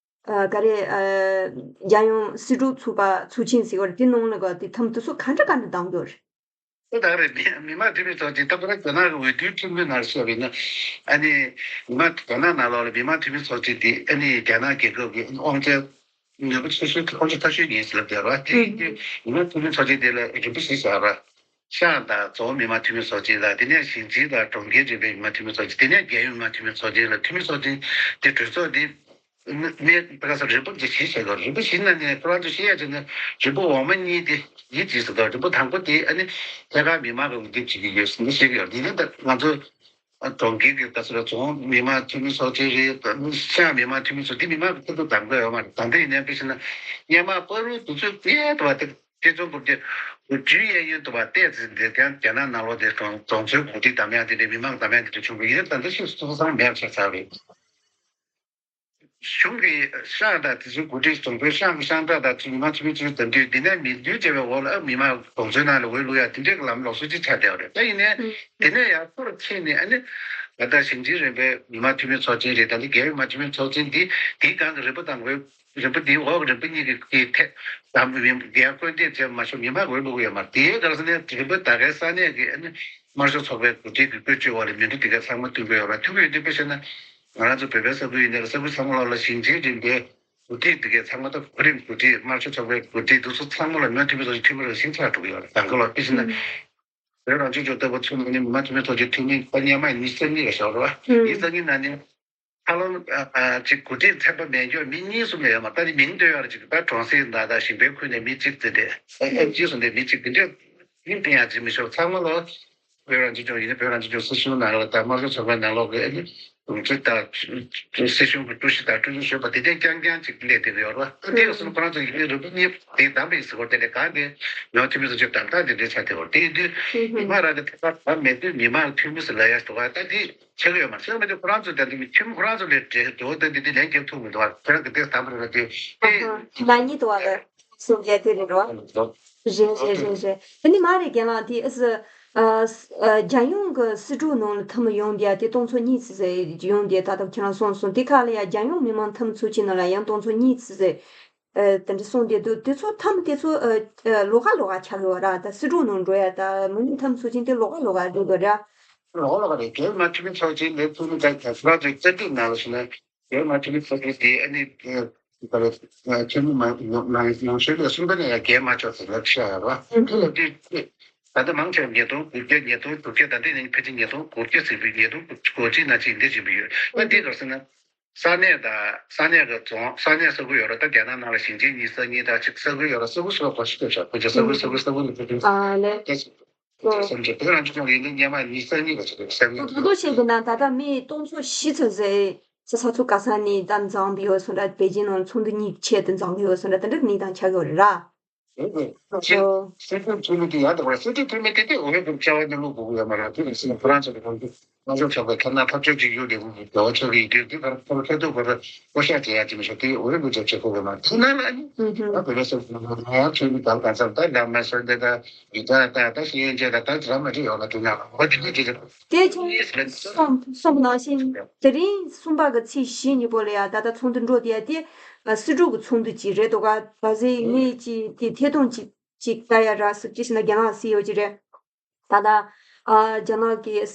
ཨ། ག་རེ། ཨ། རྒྱལ་ཡོངས་སྲིད་གྲོས་ཚོགས་པ་ཚོགས་ཆེན་ཟེར་བ་རེད། དེ་ནང་ལ་ག་དེ་འཐུས་མི་དེ་ཚོ་ག་འདྲ་ག་འདྲ་བདམས་དགོས་རེད། ཨོ་ད་རེད། མི་མི་དམངས་འཐུས་མི་ཚོགས་ཆེན་ད་ཁོ་རང་རྒྱ་ནག་གི་འོས་བསྡུའི་ཁྲིམས་ལུགས་ནང་བཤད་པ་ཡིན་ན། ཨ་ནི་མི་དམངས་རྒྱ་ནག་ནང་ལོགས་ལ་མི་དམངས་འཐུས་མི་ཚོགས་ཆེན་དེ་ཨ་ནི་རྒྱ་ནག་རྒྱལ་ཁབ་ཀྱི་དབང་ཆ་ནུས་པ་ཆེ་ཤོས་དབང་ཆ་མཐོ་ཤོས་ཡིན་ཟེར་ལབ་བསྡད་རེད་བ། དེ་ཡིན་དུས་མི་དམངས་འཐུས་མི་ཚོགས་ཆེན་དེ་ལ་རིམ་པ་བཞི་བཞག་རེད། ཤང་དང་རྫོང་མི་དམངས་འཐུས་མི་ཚོགས་ཆེན་ལ། དེ་ནས་ཞིང་ཆེན་དང་གྲོང་ཁྱེར་རིམ་པའི་མི་དམངས་འཐུས་མི་ཚོགས་ཆེན། དེ་ནས་རྒྱལ་ཡོངས་མི་དམངས་འཐུས་མི་ཚོགས་ཆེན་ལ། འཐུས་མི་ཚོགས་ཆེན་དེ་གྲོས་ཚོགས་དེ་མི་ཁ་སང་རིམ་པ་བཞི་བཞི་བྱས་ཡོད། རིམ་པ་བཞི་ནང་ནས་ཁོ་རང་ཚོ་བཤད་ཡ་བྱས་ན་རིམ་པ་འོག་མ་གཉིས་དེ་ཡིད་ཆེས་སུ་འདུག་རིམ་པ་དང་པོ་དེ་ཨ་ནི་ཐད་ཀར་མི་མང་གི་འོས་འདེམས་བྱེད་ཀྱི་ཡོད་ཟེར་ནས་བཤད་ཀྱི་ཡོད། དེ་ནས་ད་ང་ཚོ་གྲོང་ཁྱེར་གྱི་ད་ཚོ་ར་རྫོང་མི་དམངས་འཐུས་མི་ཚོགས་ཆེན་རེད། ཤང་མི་དམངས་འཐུས་མི་ཚོ་དེ་མི་མང་གི་ཁ་ཐུག་གདམ་ག་ཡོད་མ་རེད། ད་ལྟ་ཡིན་ནའི་དཔེ་བྱས་ན་སྔོན་མ་བར་དུ་དུས་ཚོད་སྤེལ་འདུག་བ། དེ་ཆིག་སྟོང་དགུ་བརྒྱ་དགུ་བཅུའི་གཡས་གཡོན་དུ་བ་ཏོག་ཙམ་དེ་ཀྱང་རྒྱ་ནག་ནང་ལོགས་དེ་གྲོང་གྲོང་ཚོའི་འགོ་ཁྲིད་གདམ་ཡ་དེ་འདྲའི་མི་མང་གདམ་ཡ་དེ་འདྲ་བྱུང་བ་ཡིན་ན། ད་ལྟ་ཕྱིས་སུ་ཐོག་སང་མེད་པ་ཆགས་ཚར་བས། གཞུང་གི་ཤང་དང་དེ་ཚོའི་འགོ་ཁྲིད། གྲོང་པའི་ཤང་གི་ཤང་ཁྲག་དང་ཚུལ་མི་མང་འཐུས་མི་ཚོས་དམ་དུས་འདི་ནས་མི་འདུས་བྱས་པའི་འོག་ལ་མི་མང་གོང་ཚོའི་ནང་ལ་འོས་བླུག་ཡ་དེ་འདྲའི་ལམ་ལུགས་སྲོལ་ཅིག་ཆགས་བསྡད་པ་རེད། ད་ཡིན་ནའི་དེ་ནས་ཡར་མཐོ་རུ་ཕྱིན་ནས་ཨ་ནི་ད་ལྟ་ཞིང་ཆེན་རིམ་པའི་མི་མང་འཐུས་མི་ཚོགས་ཆེན་རེད། ད་ལྟ་རྒྱལ་ཡོངས་མི་མང་འཐུས་མི་ཚོགས་ཆེན་འདི་དེའི་སྒང་གི་རིམ་པ་དང་འོས། རིམ་པ་འདིའི་འོག་རིམ་པ་གཉིས་ཀྱི་ཀྱི་ཐད་དམ་རྒྱལ་བསྐོས་འདེད་བྱས་མ་ཆོག་མི་མང་གི་འོས་བླུག་ཡོད་མ་རེད། དེའི་ག་རེ་ཟེར་ན་རིམ་པ་ད་གའི་ས་གནས་ཀྱི་ཨ་ནི་དམར་ཤོག་ཚོགས་པའི་འགོ་ཁྲིད་ཀྱི་བཀོད་སྤྱོད་འོག་ལ་མི་འདུས་དེ་གའི་ཚང་མ་མཐུན་གྱི་ཡོད་རེད། མཐུན་གྱི་ཡོད་དུས་དཔེ་བཤད་ན་ང་རང་ཚོ་བོད་པའི་ས་ཁུལ་ཡིན་ནའི་ས་ཁུལ་ཚང་མ་ལོག་ལ་ཞིང་ཆེན་རིམ་པའི་འགོ་ཁྲིད་དེ་གའི་ཚང་མ་ད་གོ་རིམ་འགོ་ཁྲིད་དམར་ཤོག་ཚོགས་པའི་འགོ་ཁྲིད་འདུག་སེ་ཚང་མ་ལ་མི་མང་འཐུས་མི་ཚོགས་ཆེན་འཐུས་མི་རང་བཞིན་ཆགས་འགྲོ་གི་ཡོད་རེད། གང་ག་ལ་དཔེ་བཤད་ན། ཨ་ཧ། བོད་རང་སྐྱོང་ལྗོངས་ལྟ་བུ་ཚོ་ནི་མི་མང་འཐུས་མི་ཚོགས་ཆེན་འཐུས་མི་ད་སྔོན་མ་ཉི་ཤུ་རྩ་གཉིས་ལ་བཞག་རེད་བ། ཨ་ཉི་ཤུ་རྩ་གཉིས་ནང་ནས། ཧ་ལམ་ཨ་ཨ་ཅིག་འགོ་ཁྲིད་ཚན་པ་མེད་མཁན་མི་གཉིས་གསུམ་ལས་ཡོད་མ་རེད། ད་ནི་མིང་བཏོན་ཡོད་རེད། ཅིག་ད་གྲོང་གསེབ་ནང་དང་ཞིང་པའི་ཁུལ་ནས་མི་གཅིག་ཙམ་དེ། ཨེ་ཨེ་ཅི་སོང་དེ་མི་གཅིག་དེ་འདྲས་མིང་བཏོན་ཡག་ཅིག་མི་ཤོར། ཚང་མ་ལོ་བོད་རང་སྐྱོང་ལྗོངས་ཡིན་ན་བོད་རང་སྐྱོང་ལྗོངས་སྲིད་གཞུང་ནང་ལ་དང་དམར་ཤོག་ཚོགས་པའི་ནང་ལོགས་ཀྱི་ཨ་ནི་དྲུང་ཆེ་དང་སྲིད་གཞུང་གི་ཀྲུའུ་ཞི་དང་ཀྲུའུ་ཞི་གཞོན་པ་དེ་འདྲས་རྐྱང་རྐྱང་ཅིག་སླེབས་བསྡད་ཀྱི་ཡོད་རེད་བ། དེ་ཡོད་སོང་ཁོ་རང་ཚོ་ཡིན་རུས་པ་གཉིས་དེ་བདམས་པ་ཡིན་ཟེར་བ་དེ་ལས་གང་དེ་མི་མང་འཐུས་མི་ཚོ་ཅིག་བདམས་སྟངས་དེ་འདྲས་ཆགས་བསྡད་པ་རེད། དེ་ཡིན་དུས་མི་མང་རང་གི་ཐད་ཀར་བདམས་མེད་དུས་མི་མང་འཐུས་མི་ཟེར་ལབ་ཡ་ཞིག་འདུག་ག་ད་དེ། ཆགས་ཀྱི་ཡོད་མ་རེད། ཆགས་མེད་དུས་ཁོ་རང་ཚོ་དེ་འདྲ་མི་ཁྱིམ་ཁོ་རང་ཚོ་ལས་འབྲེལ་འགྲོ་དེ་འདི་འདི་ལན་རྒྱབ་ཐུབ་མི་འདུག་བ། ཁྱེད་རང་གི་དེ་བསམ་པ་རེད་དེ་དེ་ང་གཉིས་འདུག་བ་ལ་སུ་རྒྱལ་དེ་རེད་རོ། རེད་རེད་རེད་རེད། དེ་ནི་མ་རེད་རྒན་ལགས། དེ་ཨ་ཨ་རྒྱལ་ཡོངས་ཀྱི་སྲིད་གྲོས་ནང་ལ་ཐུན་མོང་ཡོང་བསྡད་དེ་སྟོང་ཚོ་གཉིས་ཙམ་ཡོང་བསྡད། ད་ལྟ་ཁྱེད་རང་གསུངས་སོང་དེ་ཁ་ལ་ཡ་རྒྱལ་ཡོངས་མི་མང་འཐུས་མི་ཚོགས་ཆེན་ནང་ལ་ཡང་སྟོང་ཚོ་གཉིས་ཙམ། ཨ་དེ་འདྲ་གསུངས་བསྡད་འདུག་དེ་ཚོ་ཐམས་དེ་ཚོ་ཨ་ཨ་ལོགས་ཀ་ལོགས་ཀ་ཆགས་ཡོད་ར། ད་སྲིད་གྲོས་ནང་འགྲོ་ཡ་ད་མི་མང་འཐུས་མི་ཚོགས་ཆེན་དེ་ལོགས་ཀ་ལོགས་ཀ་འགྲོ་དགོས་ར། ལོགས་ཀ་ལོགས་ཀ་རེད། རྒྱལ་ཡོངས་མི་མང་འཐུས་མི་ཚོགས་ཆེན་ལས་ཐུགས་མི་དགའ་ཁྱད་པར་དུ་བཅར་འདྲི་ནང་ལ་ཞུ་ན་རྒྱལ་ཡོངས་མི་མང་འཐུས་མི་ཚོགས་ཆེན་དེ་ཨ་ནི་ཨ་འཐུས་མི་མང་མང་མང་ཤོས་ལས་གསུམ་པ་ནས་ཡ་བརྒལ་མ་ཆོག་ཟེར་ལབ་ཤག་ཡོད་ར། དེ་ལ་དེ་ད་ལྟ་མང་ཆེ་བ་ཉིས་སྟོང་དགུ་བརྒྱ་ཉིས་སྟོང་དྲུག་བརྒྱ་ད་ལྟའི་ནང་ཕལ་ཆེར་ཉིས་སྟོང་དགུ་བརྒྱ་ཟིན་པའི་ཉིས་སྟོང་དགུ་བཅུ་གོ་གཅིག་ནང་ཅིག་འདི་བྱེད་ཀྱི་ཡོད། ད་འདི་ག་རེ་ཟེར་ན། ས་གནས་དང་ས་གནས་ཀྱི་རྫོང་ས་གནས་ས་ཁུལ་ཡོད་རེད། ད་རྒྱ་ནག་ནང་ལ་ཞིང་ཆེན་ཉི་ཤུ་རྩ་གཉིས་དང་གཅིག་ས་ཁུལ་ཡོད་རེད། ས་ཁུལ་སོ་སོ་གོ་ཤེས་ཐུབ་ཤག་ཁོ་ཚོ་ས་ཁུལ་ས་ཁུལ་ས་ཁུལ་ལ་ཐུབ་ཐུབ། ཨ་ལེ། སྐད་ཆ་བསམ་ཚུལ་བོད་རང་སྐྱོང་ལྗོངས་ཡིན་ན་སྔོན་མ་ཉི་ཤུ་རྩ་གཉིས་ལ་ཆགས་ཡོད། ས་གནས་ད་ལྟ་མི་སྟོང་ཚོ་བཞི་ཙམ་ཟེར་ས་ས་ཚོ་ག་ས་ནས་ད་འཛོམས་ཡོད་སོང་ར། པེ་ཅིན་ནང་ཚོགས་འདུ་གཉིས་ཆེད་དུ་འཛོམས་ཡོད་སོང་ར། དེ་འདྲ་གནས་སྟངས་ཆགས་ཡོད་རེད་ར། སྲིད་སྐྱོང་འཐུས་མི་དེ་ཡང་དག་པར་སྲིད་སྐྱོང་འཐུས་མི་དེ་དེ་འོས་བབ་བཅའ་བ་ནི་བླུག་དགོས་ཀྱི་ཡོད་མ་རེད། དེ་ལ་སྲིད་ཁོ་རང་ཚོ་གི་དམངས་གཙོ་ཚོགས་པའི་ཁ་ན་ཐབས་ཇུས་གཅིག་གྱུར་ལས་ཁུངས་ཀྱི་འགྲོ་བ་ཚོ་གི་ཡིན་དུས་དེ་གར་ཁོ་ཁ་ཐུག་གོ་ར་བསྐོ་བཞག་བྱེད་ཡ་ཅིག་མི་ཤོག་དེ་འོས་བླུག་རྒྱབ་བྱེད་དགོས་ཀྱི་མ་རེད། དེ་ནང་ལ་ཨ་ནི་ང་བོད་པའི་སྲིད་ཁོ་ན་ཡང་འཐུས་མི་དག་གང་ཚར་ད་ལ་མ་སོན་དེ་ད་ཡི་ད་ད་ད་ཤེས་ཡོན་ཅན་ད་ད་ཅི་ར་མ་ཅི་ཡོད་ལ་དེ་ན་འོ་དེ་འདྲ་ཅིག་དེ་ཆུང་གསུངས་གསུངས་པ་ནང་བཞིན་དེ་རིང་གསུམ་པ་གི་ཚེས་བཞི་ཉིན་པོ་ལ་ཡ་ད་ལྟ་ཚོགས་འདུ་འགྲོ་དེ་ཡ་དེ། ཨ་སྲིད་གྲོས་ཀྱི་ཚོགས་འདུ་ཅིག་རེད་འདུག་ག་ད་གཟོད་ངས་ཅིག་དེ་ཐད་གཏོང་ཅིག་ཅིག་ལྟ་ཡ་རག་སོང་། ཅི་ཞེ་ན་རྒྱ་ནག་སྲིད་གཞུང་ཅིག་རེད། ད་ལྟ་ཨ་རྒྱ་ནག་གི་ཨ་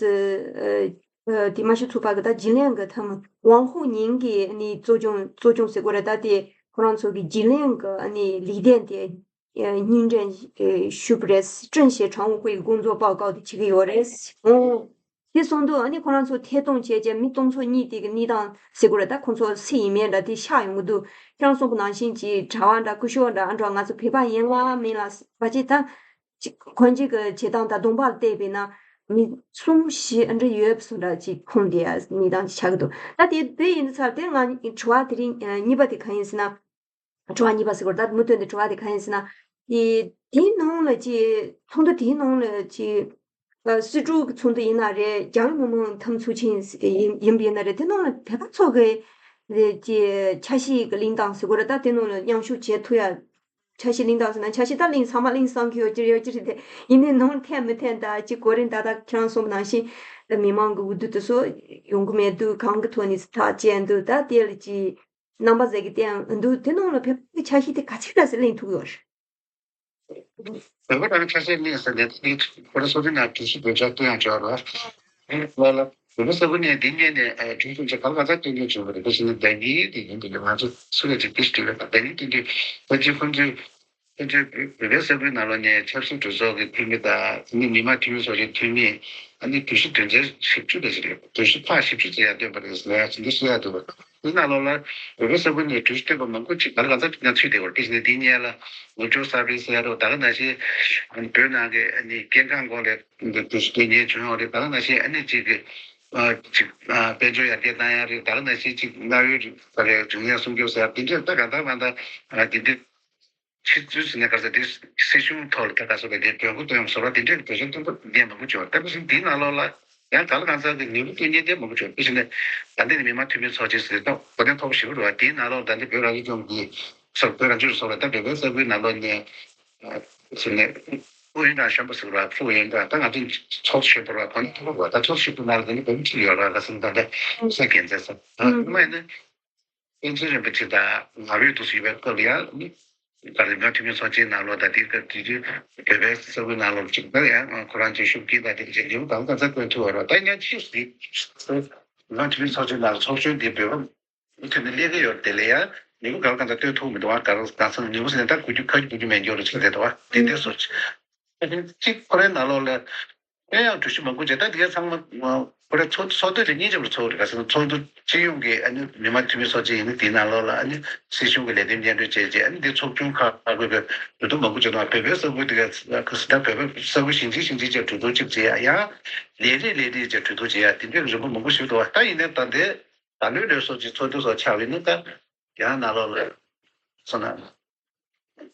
ཨ་དེ་མ་ཤི་ཚུགས་པ་གི་ད་ཇི་ལིང་གི་ཐ་མ་ཝང་ཧུའུ་ཉིང་གི་ནི་གཙོ་སྐྱོང་གཙོ་སྐྱོང་ཟེར་དགོས་རེད། ད་དེ་ཁོ་རང་ཚོ་གི་ཇི་ལིང་གི་ནི་ལི་ཐན་དེ་ཨ་སྙིང་དྲན་ཞུས་པ་རེད། 政协常务会议工作报告དེ་བྱེད་ཀྱི་ཡོད་རེད། འོ། དེ་སོང་དུས་ཨ་ནི་ཁོ་རང་ཚོ་ཐད་གཏོང་བྱས་རྗེས་མི་སྟོང་ཚོ་གཉིས་དེ་གི་གནས་སྟངས་ཟེར་དགོས་རེད། ད་ཁོ་ཚོ་སུ་ཡིན་མིན་འདྲ་དེ་ཤག་ཡོང་གི་འདུག་ཁྱེད་རང་གསུངས་པ་ནང་བཞིན་གྱི་གྲྭ་བ་འདྲ་སྐུ་ཞབས་འདྲ་ཨ་འདྲ་ང་ཚོ་བོད་པ་ཡིན་ལ་མིན་ལ་ཕལ་ཆེར་ད་ཅིག་གོན་རྒྱུ་གི་བྱེད་སྟངས་དང་གདོང་པ་ལ་བལྟས་པས་ན་མི་གསུམ་བཞི་ཨ་འདྲ་ཡོད་པ་སོང་འདྲ་ཅིག་ཁུངས་དེ་ཡ་གནས་སྟངས་ཅིག་ཆགས་ཀྱི་འདུག་ད་དེ་དེ་ཡིན་དུས་ཚར་དེ་ང་དྲི་བ་དེ་རིང་གཉིས་པ་དེ་གང་ཡིན་ཟེར་ན། དྲི་བ་གཉིས་པ་ཟེར་དགོས་རེད། ད་མུ་མཐུད་ནས་དྲི་བ་དེ་གང་ཡིན་ཟེར་ན། དེ་དེའི་ནང་ལ་ཅིག་ཚོགས་འདུ་དེའི་ནང་ལ་ཅིག་ཨ་སྲིད་གྲོས་ཀྱི་ཚོགས་འདུ་ཡིན་ན་རེད། རྒྱ་ནག་མི་དམངས་འཐུས་མི་ཚོགས་ཆེན་ཡིན་ཡིན་པ་ཡིན་ན་རེད། དེ་ནང་ལ་བོད་པ་ཚོ་གི་ཅིག་ཆ་ཤས་ཀྱི་གླེང་སྟངས་ཟེར་དགོས་རེད། ད་དེ་ནང་ལ་མཉམ་ཞུགས་བྱེད་ཐུབ་ཡ། ཆ་ཤས་གླེང་སྟངས་ཟེར་ན་ཆ་ཤས་ད་གླེང་ཚང་མ་གླེང་བསམ་གྱི་ཡོད་ཀྱི་རེད་ཡོད་ཀྱི་རེད་དེ། ཡིན་ནའི་ནང་འཐད་མི་འཐད་ད་ཅིག་གོ་རིམ་ད་ལྟ་ཁྱེད་རང་གསུངས་པ་ནང་བཞིན་མི་མང་གི་འོས་བསྡུ་དེ་ཚོ་ཡོང་གི་མེད་དུས་གང་གི་ཐོག་ནས་ཐག་བཅད་འདུག་ད་དེ་ལ་ཅིག་རྣམ་པ་ཟེར་གི་སྟེང་འདུག་དེ་ནང་ལ་བོད་པའི་ཆ་ཤས་དེ་ག་ཚོད་རེད་ཟེར་གླེང་ཐུབ་ཡོད་རེད། བོད་པ་རང་ཆ་ཤས་གླེང་ཟེར་ནས་དེ་ཁོ་རང་སོ་སོའི་ནང་གྲོས་གཞི་བེད་སྤྱོད་གཏོང་ཡང་ཆོག་རེད་བ། ལ་ལ་བོད་པའི་ས་ཁུལ་ནས་འདི་ཉིད་ནས་གྲོས་གཞི་ཆེ་ག་ལ་ག་ཚ་སྟོན་གྱི་བྱུང་བ་རེད། དེ་བཞིན་དེ་ཉིད་དེ་ཡིན་དེ་ང་ཚོ་སུ་ལ་ཅིག་དེ་ཞིག་བྲིས་པ་དང་དེ་ཉིད་དེ་འདྲའི་ཕལ་ཆེར་ཁོང་ཚོས། ཁོ་ཚོས་བོད་པའི་ས་ཁུལ་ནང་ལོགས་ནས་ཆབ་སྲིད་གྲོས་ཚོགས་ཀྱི་འཐུས་མི་དང་མི་མི་མང་འཐུས་མི་སོགས་ཀྱི་འཐུས་མི་ཨ་ནི་གྲོས་གཞི་དོན་ཚན་བཞི་བཅུ་ལ་ཞིག་རེད། གྲོས་གཞི་ཕར་བཞི་བཅུ་ཙམ་ཡང་བཏོན་པ་རེད་ཟེར་ཡ་ཅིག་འདི་བཤད་ཡ་འདུག་པ། འདི་ནང་ལོགས་ལ་བོད་པའི་ས་ཁུལ་ནས་གྲོས་གཞི་བཏོན་པ་མང་པོ་ཅིག་ག་ལ་གང་འཚམ་ཅིག་ཡང་ཚུད་བསྡད་ཡོད་རེད། དེ་བཞིན་འདིའི་སྔོན་ལ་ནུབ་ཕྱོགས་གསར་སྤེལ་ཟེར་ཡ་རེད། ད་ག་ནང་བཞིན་བོད་ནང་གི་ཨ་ནི་སྐྱེ་ཁམས་སྐོར་ལ་འདི་གྲོས་གཞི་འདི་ཉེས་བྱུང་ཡོད་རེད། ད་ག་ནང་བཞིན་ཨ་ནི་ཅིག་གི་ཨ་ཅིག་ཨ་དཔལ་འབྱོར་ཡར་རྒྱས་བཏང་ཡ་རེད། ད་ག་ནང་བཞིན་ཅིག་གནའ་བོའི་རིག་གནས་སྲུང་སྐྱོབ་ཟེར་ཡ་འདི་འདྲས་ད་ག་ད་ག་ད་ཨ་འདི་འདི། ཕྱི་ཚུལ་ཟིན་ནས་ག་ཚོད་དེ་སྲིད་གཞུང་ཐོག་ལ་ད་ག་ཚོད་པའི་དེ་གྲོས་འགོ་བཏོན་ཡོང་བཟོ་འདྲ་དེ་འདྲའི་གྲོས་ཆོད་བཏོན་པ་ངས་མང་པོ་བྱུང་བ། ད་དེ་བཞིན་འདིའི་ནང་ལོགས་ལ་ ཡང་གང་ལ་གང་འཚམ་གྱི་ནུས་པ་སྐྱོན་ཉེན་ཏན་མང་པོ་བྱུང་། དཔེ་བཞིན་ནས་ད་ལྟ་ནི་མི་མང་འཐུས་མི་ཚོགས་ཆེན་ཟེར་ཏོག་གོ་དོན་མཐོ་པོ་ཞེ་པོ་རེད་བ། དེའི་ནང་ལོགས་ད་ལྟ་བོད་རང་སྐྱོང་ལྗོངས་ཀྱི་སོགས་བོད་རང་སྐྱོང་ལྗོངས་སོགས་ལ་ད་བོད་པའི་ས་ཁུལ་ནང་ལོགས་ནས་ཟེར་ནས་ཨུ་ཡོན་ཀྲང་གཞོན་པ་ཟེར་བ་ཕུ་ཡོན་ཀྲང་ད་ང་ཚོ་ཚོགས་ཞུས་པ་རེད་བ། གོ་གནས་མཐོ་པོ་རེད་བ། ད་ཚོགས་ཞུས་པ་ནང་ལ་ད་ནི་བོད་མི་ཁྲིད་ཡོད་རེད་བ། ཟེར་ནས་ད་ལྟ་ས་རྒྱལ་མཚན་ཟེར་ཨ་མ་ཡིན་ན། བསྟན་འཛིན་རིན་པོ་ཆེ་དང་ང་རོས་འདུག་སེ་ཡོད་པའི་སྐབས་ལ་ཡང་ནི། ད་རེས་མི་མང་འཐུས་མི་ཚོགས་ཆེན་ནང་ལོགས་དང་དེའི་སྐབས་དེ་དུས་བོད་པའི་ས་ཁུལ་ནང་ལོགས་གཅིག་ད་ཡང་ཁོ་རང་ཚོའི་ཤུགས་རྐྱེན་དང་དེ་འདྲ་བྱས་ནས་གང་གང་ཚ་བཀོད་ཐུབ་པ་རེད། ད་ཡིན་ན་ཕྱིས་སུ་མི་མང་འཐུས་མི་ཚོགས་ཆེན་ནང་ཚོགས་གཞོན་དེ་བོད་པ་མི་ཐོན་ནས་སླེབས་ཀྱི་ཡོད་དེ་ལ་ཡང་མི་གུ་གང་གང་ཚ་བཏོན་ཐུབ་མི་འདུག་བ། གང་གང་ཚ་མི་གུ་ཟེར་ནས་ད་དགུ་བཅུ་ཁ་བཅུ་དགུ་བཅུ་མེད་འགྱོ་རུ་ཆགས་བསྡད་འདུག་བ། དེ་འདྲའི་བཟོ་ཅིག་གཅིག་ཁོ་རའི་ནང་ལོགས་ལ། དེ་ཡང་གྲོས་གཞི་མང་པོ་བྱས། ད་དེ་ག་ཚང་མ་ཁོ་རའི་ཚོགས་ཚོགས་འདུ་དེ་གཉིས་ཆེན་པོ་ཚོགས་རེད། ག་ཟེར་ན་ཚོགས་འདུ་སྤྱི་ཡོངས་ཀྱི་ཨ་ནི་མི་མང་འཐུས་མི་ཚོགས་ཆེན་ཡིན་ན་དེའི་ནང་ལོགས་ལ་ཨ་ནི་སྲིད་གཞུང་གི་ལས་དོན་སྙན་སྒྲོན་བྱས་རྗེས་ཨ་ནི་དེ་ཚོགས་ཆུང་ཁག་ཁག་གི་གྲོས་བསྡུར་མང་པོ་བྱས་འདུག་བོད་པའི་ས་ཁུལ་དེ་ག་ཟེར་ན་བོད་པའི་ས་ཁུལ་ཞིང་ཆེན་ཞིང་ཆེན་བཅས་གྲོས་བསྡུར་གཅིག་བྱས། ཡང་ལས་རེས་ལས་རེས་བཅས་གྲོས་བསྡུར་བྱས། ཡང་དེ་འདྲའི་རིམ་པ་མང་པོ་ཞིག་འདུག་ད་ཡིན་ནའི་ད་ལྟའི་ད་ལོའི་ལོ་སོགས་ཀྱི་ཚོགས་འདུ་སོགས་ཆགས་པ་ཡིན་ན་ད་རྒྱ་ནག་ནང་ལོགས་ལ་སོང་ན།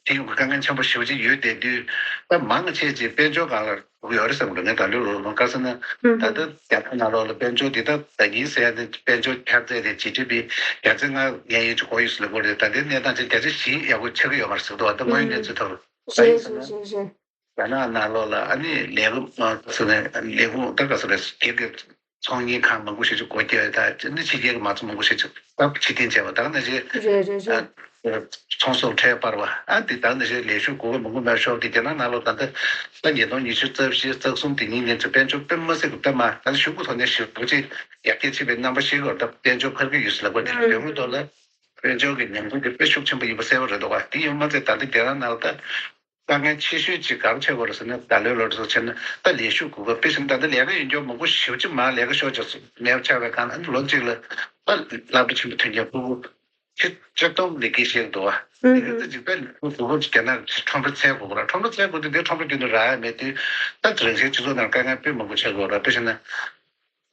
དེ་ཡོང་གི་དཀའ་ངལ་ཆེན་པོ་ཞེ་པོ་ཅིག་ཡོད་བསྡད་དུས། ད་མང་ཆེ་ཅིག་དཔལ་འབྱོར་སྒང་ལ་འགྲོ་གི་ཡོད་རེད་བསམ་གི་འདུག་ངས་ད་ལོའི་ལོ་ལོན་ག་ཟེར་ན། ད་ལྟ་རྒྱ་ནག་ནང་ལོགས་ལ་དཔལ་འབྱོར་འདི་ལྟ་ད་ཉིན་ཟེར་ཡ་ནི་དཔལ་འབྱོར་འཕར་ཚད་དེ་ཇི་ཌི་པི་བརྒྱ་ཆ་ལྔ་ཉན་ཡོད་ཅིག་གོ་ཡོད་ཟེར་ལབ་ཀྱི་ཡོད་རེད། ད་ལྟའི་གནས་སྟངས་ཅིག་བརྒྱ་ཆ་བཞི་ཡག་པོ་ཆགས་ཀྱི་ཡོད་མ་རེད་ཟེར་གི་འདུག་ད་དངོས་ཡོད་གནས་ཚུལ་ཐོག་ལ་ད་ཡིན་ཟེར་ན། རྒྱ་ནག་ནང་ལོགས་ལ་ཨ་ནི་ལས་ཁུངས་ཟེར་ནས་ལས་ཁུངས་ད་ག་ཟེར་རེད། སྒེར་གྱི་ཚོང་གཉེར་ཁང་མང་པོ་ཞིག་ཅིག་སྒོ་བརྒྱབ། ད་ནི་ཕྱི་རྒྱལ་གྱི་མ་རྩ་མང་པོ་ཞིག་ཅིག་ད་ཕྱིར་འཐེན་བྱས་པ་ད་ག་ནང་བཞིན་རེད་རེད་རེད། ཚོང་ཟོག་ཁྲལ་སྤར་བ་ཨ་འདི་ད་ག་ནང་བཞིན་ལས་ཞུགས་གོ་སྐབས་མང་པོ་མེད་ཤོར་དེ་རྒྱ་ནག་ནང་ལོགས་ད་ལྟ་ད་ཉིས་སྟོང་ཉི་ཤུ་རྩ་བཞི་རྩ་གསུམ་དེ་གཉིས་ནས་ཚུར་དཔལ་འབྱོར་དཔེ་མ་སྲིད་པ་ད་མ་ད་ཞུ་གུ་ཐོག་ནས་ཞུ་གུ་ཅིག་ཡར་རྒྱས་ཕྱིན་པའི་རྣམ་པ་ཞིག་ཡོད། ད་དཔལ་འབྱོར་འཕར་གྱི་ཡོད་ཟེར་ལབ་པ་དེ་དོན་དངོས་ཐོག་ལ། དཔལ་འབྱོར་གྱི་ཉམས་མྱོང་དེ་དཔེ་ཤུགས་ཆེན་པོ་ཡིན་པ་གསལ་པོ་རེད་འདུག་ག་དེ་ཡིན་མ་ཚད་ད་ལྟ་རྒྱ་ནག་ནང་ལ་ད་དཀའ་ངལ་ཆེ་ཤོས་ཅིག་ག་རེ་ཆགས་ཀྱི་ཡོད་རེད་ཟེར་ན། ད་ལས་ཞུགས་དགོས་པ་དཔེ་བཞིན་ད་ལྟ་ལས་ཀ་ཡོད་མཁན་མང་པོ་ཞེ་པོ་ཅིག་མར་ལས་ཀ་ཤོར་ཅིག་མེད་པ་ཆགས་པའི་སྒང་ལ་ཨ་ནི་ལོ་གཅིག་ལ་ད་སློབ་གྲྭ་ཆེན་པོ་ཐོན་མཁན་ཕྲུ་གུ་ཁྲི་བཅུ་སྟོང་ལས་ཀ་བྱེད་ཀྱི་འདུག་ག་དེ་ག་ཚོད་ཅིག་ད་ཕྲུ་གུ་རྒྱ་ནག་ཁྲོམ་ར་འཚོལ་དགོས་ཀྱི་རེད། ཁྲོམ་ར་འཚོལ་དགོས་དུས་དེ་ཁྲོམ་ར་རྒྱུན་དུ་རག་ཡ་མེད་དུས་ད་རང་བཞིན་སྤྱི་ཚོགས་ནང་དཀའ་ངལ་དཔེ་མང་པོ་ཆགས་ཀྱི་ཡོད་རེད། དཔེ་བཞིན་ན།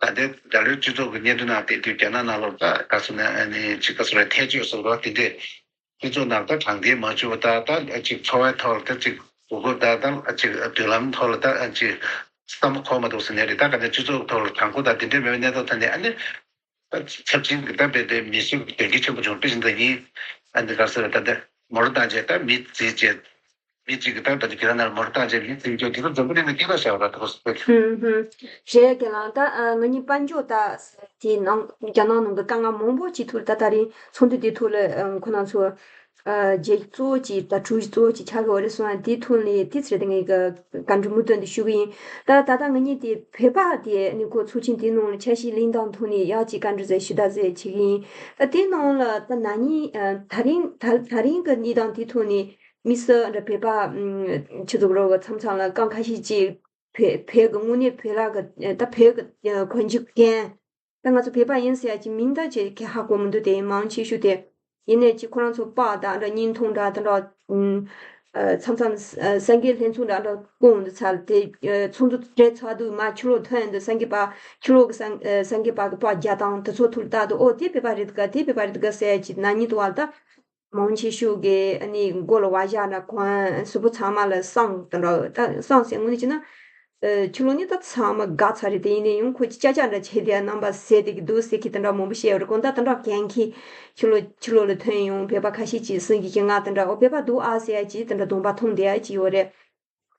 ད་ལྟའི་ད་ལོའི་སྤྱི་ཚོགས་ཀྱི་བརྙན་ཐུང་ནང་བལྟས་དུས་རྒྱ་ནག་ནང་ལོགས་ད་ག་ཟེར་ན་ཨ་ནི་ཅིག་ག་ཟེར་བའི་ཐལ་ཆོས་སོགས་རོགས་དེ་འདྲས་སྤྱི་ཚོགས་ནང་ད་དྲང་བདེན་མ་བྱུང་བ་ད་ད་ཅིག་འཚོ་བའི་ཐོག་ལ་ད་ཅིག་གོ་སྐབས་ད་ད་ཅིག་མདུན་ལམ་ཐོག་ལ་ད་ཅིག་བསམ་བློ་འཁོར་མ་འདུག་ཟེར་ནས་རེད། ད་ག་ནས་སྤྱི་ཚོགས་ཐོག་ལ་དྲང་པོ་ད་དེ་འདྲས་མེད་པའི་གནས་སྟངས་ཐོག་ནས་ཨ་ནི་ད་ཚབས་ཆེན་གྱི་ད་རྦད་དེ་མི་སེར་གྱི་དོན་རྐྱེན་ཆེན་པོ་བྱུང་། དཔེ་བཞིན་ད་ཡིན་ཨ་ནི་ག་ཟེར་ད་ད་མོ་ཊ་བཏང་བྱས་ད་མི་རྩིས་བྱས། མི་གཅིག་གིས་ད་ལྟ་ཁྱེད་རང་ནར་མོ་ཊ་བཏང་བྱས་མི་འཛིན་སྐྱོང་དེ་ཚོ་འཛམ་བུ་གླིང་ལ་སྐད་གྲགས་ཤར་བ་རེད་ད་གོ་སོ། ཧུམ་ཧུམ། རེད་རྒན་ལགས། ད་ཨ་ང་གཉིས་དཔལ་འབྱོར་ད་དེ་ནང་རྒྱ་ནག་ནང་གི་དཀའ་ངལ་མང་པོ་ཅིག་ཐུག་ད་ད་རིང་ཚོགས་འདུ་དེ་ཐོག་ལ་ཨ་ཁོ་རང་ཚོ་ཨ་བརྗོད་གཞི་གཙོ་བོ་ཅིག་ད་གྲོས་གཞི་གཙོ་བོ་ཅིག་ཆགས་ཀྱི་ཡོད་རེད་གསུངས། ཨ་དེའི་ཐོག་ནས་དེ་ཚེ་རིང་གིས་བཀའ་འདྲི་མུ་མཐུད་དུ་ཞུ་གི་ཡིན། ད་ད་ལྟ་ང་གཉིས་དེ་བོད་པ་དེ་ནི་ཁོ་ཚོགས་ཆེན་དེའི་ནང་ལ་ཆ་ཤས་ལེན་སྟངས་ཐོག་ནས་ཡག་ཅིག་བཀའ་འདྲི་ཟེར་ཞུ་ད་ཟེར་བྱེད་ཀྱི་ཡིན། ད་དེའི་ནང་ལ་ད་ན་ནིང་ཨ་ད་རིང་ད་ད་རིང་གི་གནས་སྟངས་དེའི་ཐོག་ནས། དམིགས་བསལ་འདྲ་བོད་པ་ཨམ་ཆི་ཟིག་རོ་གི་མཚམས་མཚམས་ལ་རྐང་ཁ་ཤས་ཅིག་བོད་བོད་ཀྱི་དངོས་གནས་བོད་ལ་གི་ད་བོད་ཀྱི་གོན་རྒྱུ་རྒན་ད་ང་ཚོ་བོད་པ་ཡིན་ཟེར་ཡ་ཅིག་མིང་ད་ཅིག་གི་ཧ་གོ་མི་འདུག་དེ་མང་ཆེ་ཤོས་དེ་ཡིན་ནས་ཅིག་ཁོ་རང་ཚོ་པར་དང་འདྲ་བརྙན་ཐུང་འདྲ་ད་འདྲ་ཨམ་མཚམས་མཚམས་ཨ་སངས་རྒྱས་ལྷན་ཚོགས་འདྲ་འདྲ་སྐོང་འདུག་ཚར་དེ་ཨ་ཚོགས་འདུ་གྲོལ་ཚར་དུས་མ་ཕྱི་ལོགས་ཐོན་འདུག་སངས་རྒྱས་པ་ཕྱི་ལོགས་ཀྱི་སངས་ཨ་སངས་རྒྱས་པ་གི་པར་རྒྱག་སྟངས་དེ་ཚོ་ཐུག་ལྟ་དུས་ཨོ་དེ་བོད་པ་རེད་ག་དེ་བོད་པ་རེད་ག་ཟེར་ཡ་ཅིག་ན་ནིང་དུ་བ་ད། མང་ཆེ་ཤོས་ཀྱིས་ཨ་ནི་མགོ་ལ་བ་བཞག་ན་གོན་གཟུགས་པོ་ཚང་མ་ལ་བསང་དེ་འདྲ་ད་བསང་ཟེར་དངོས་གནས་བྱས་ན་ཨ་ཕྱི་ལོགས་ནས་ད་ཚང་མ་དགའ་ཚར་རེད། དེ་ཡིན་ནའི་ཡང་ཁོ་ཅི་ཅག་ཅག་འདྲ་བྱས་དེ་རྣམ་པ་ཟད་དེ་གི་འདུག་ཟེར་མཁན་དེ་འདྲ་མང་པོ་བཤད་ཡོད་རེད། གང་ལྟར་དེ་འདྲ་གན་མཁན་ཕྱི་ལོགས་ཕྱི་ལོགས་ལ་ཐོན་ཡོང་བོད་པ་ཁ་ཤས་ཅིག་སེམས་ཀྱི་གི་ང་དེ་འདྲ་ཨོ་བོད་པ་འདུག་ཨ་ཟེར་ཡ་ཅིག་དེ་འདྲ་གདོང་པ་མཐོང་བསྡད་ཡ་ཅིག་ཡོད་རེད།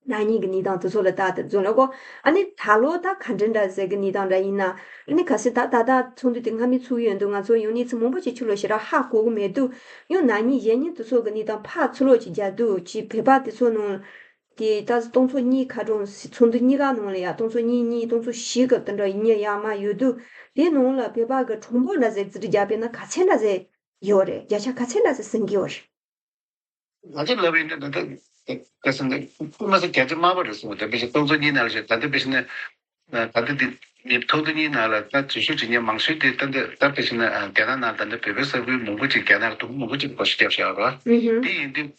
ན་ནིང་གི་གནས་སྟངས་དེ་ཚོ་ལ་ལྟ་དེ་ཚོ་ལ་གོ། ཨ་ནི་ད་ལོ་ད་ག་འདྲ་འདྲ་ཟེར་གི་གནས་སྟངས་འདྲ་ཡིན་ན། ཨ་ནི་གལ་སྲིད་ད་ད་ལྟ་ཚོགས་འདུ་དེ་སྔ་མའི་ཚུགས་ཡོད་འདུག་ང་ཚོ་ཡང་གནས་ཚུལ་མང་པོ་ཅིག་ཕྱི་ལོགས་ཞེ་དྲག་ཧ་གོ་གི་མེད་འདུག་ཡང་ན་ནིང་གཞེས་ནིང་དེ་ཚོ་གི་གནས་སྟངས་ཕར་ཚུར་ལོག་ཅིག་རྒྱག་དུས་ཅིག་བོད་པ་དེ་ཚོ་ནང་དེ་ད་སྟོང་ཚོ་གཉིས་ཁ་གྲངས་ཚོགས་འདུ་གཉིས་ཀ་ནང་ལ་ཡ་སྟོང་ཚོ་གཉིས་གཉིས་སྟོང་ཚོ་བཞི་གི་དེ་འདྲ་ཡིན་ཡ་ཡ་མ་ཡོད་འདུག་དེའི་ནང་ལ་བོད་པ་གི་གྲངས་འབོར་འདྲ་ཟེར་རྩིས་སྤྲོད་རྒྱག་པས་ན་ག་ཚད་འདྲ་ཟེར་ཡོད་རེད། བརྒྱ་ཆ་ག་ཚད་འདྲ་ཟེར་ཟིན་གི་ཡོད་རེད། ང་ཚོ་ལབ་ཡིན་ན་ད་ལྟ་ག་ཟེར་ན་དཔེ་མ་སྲིད་བརྒྱ་ཆ་དམའ་བ་རེད་གསུངས། ད་དཔེ་ཆ་སྟོང་ཚོ་གཉིས་ནང་ལ་བཞག་ད་ལྟ་དཔེ་ཆ་ནི་ད་ལྟ་འདི་མི་སྟོང་ཚོ་གཉིས་ནང་ལ་ད་འཛུལ་ཞུགས་བྱེད་མཁན་མང་ཤོས་དེ་ད་ལྟ་ད་དཔེ་ཆ་ནི་རྒྱ་ནག་ནང་ད་ལྟ་བོད་པའི་ས་ཁུལ་མང་པོ་ཅིག་རྒྱ་ནག་དུམ་བུ་མང་པོ་ཅིག་སྒོ་ཕྱེ་བརྒྱབ་བཞག་རོགས། དེ་ཡིན་དུས་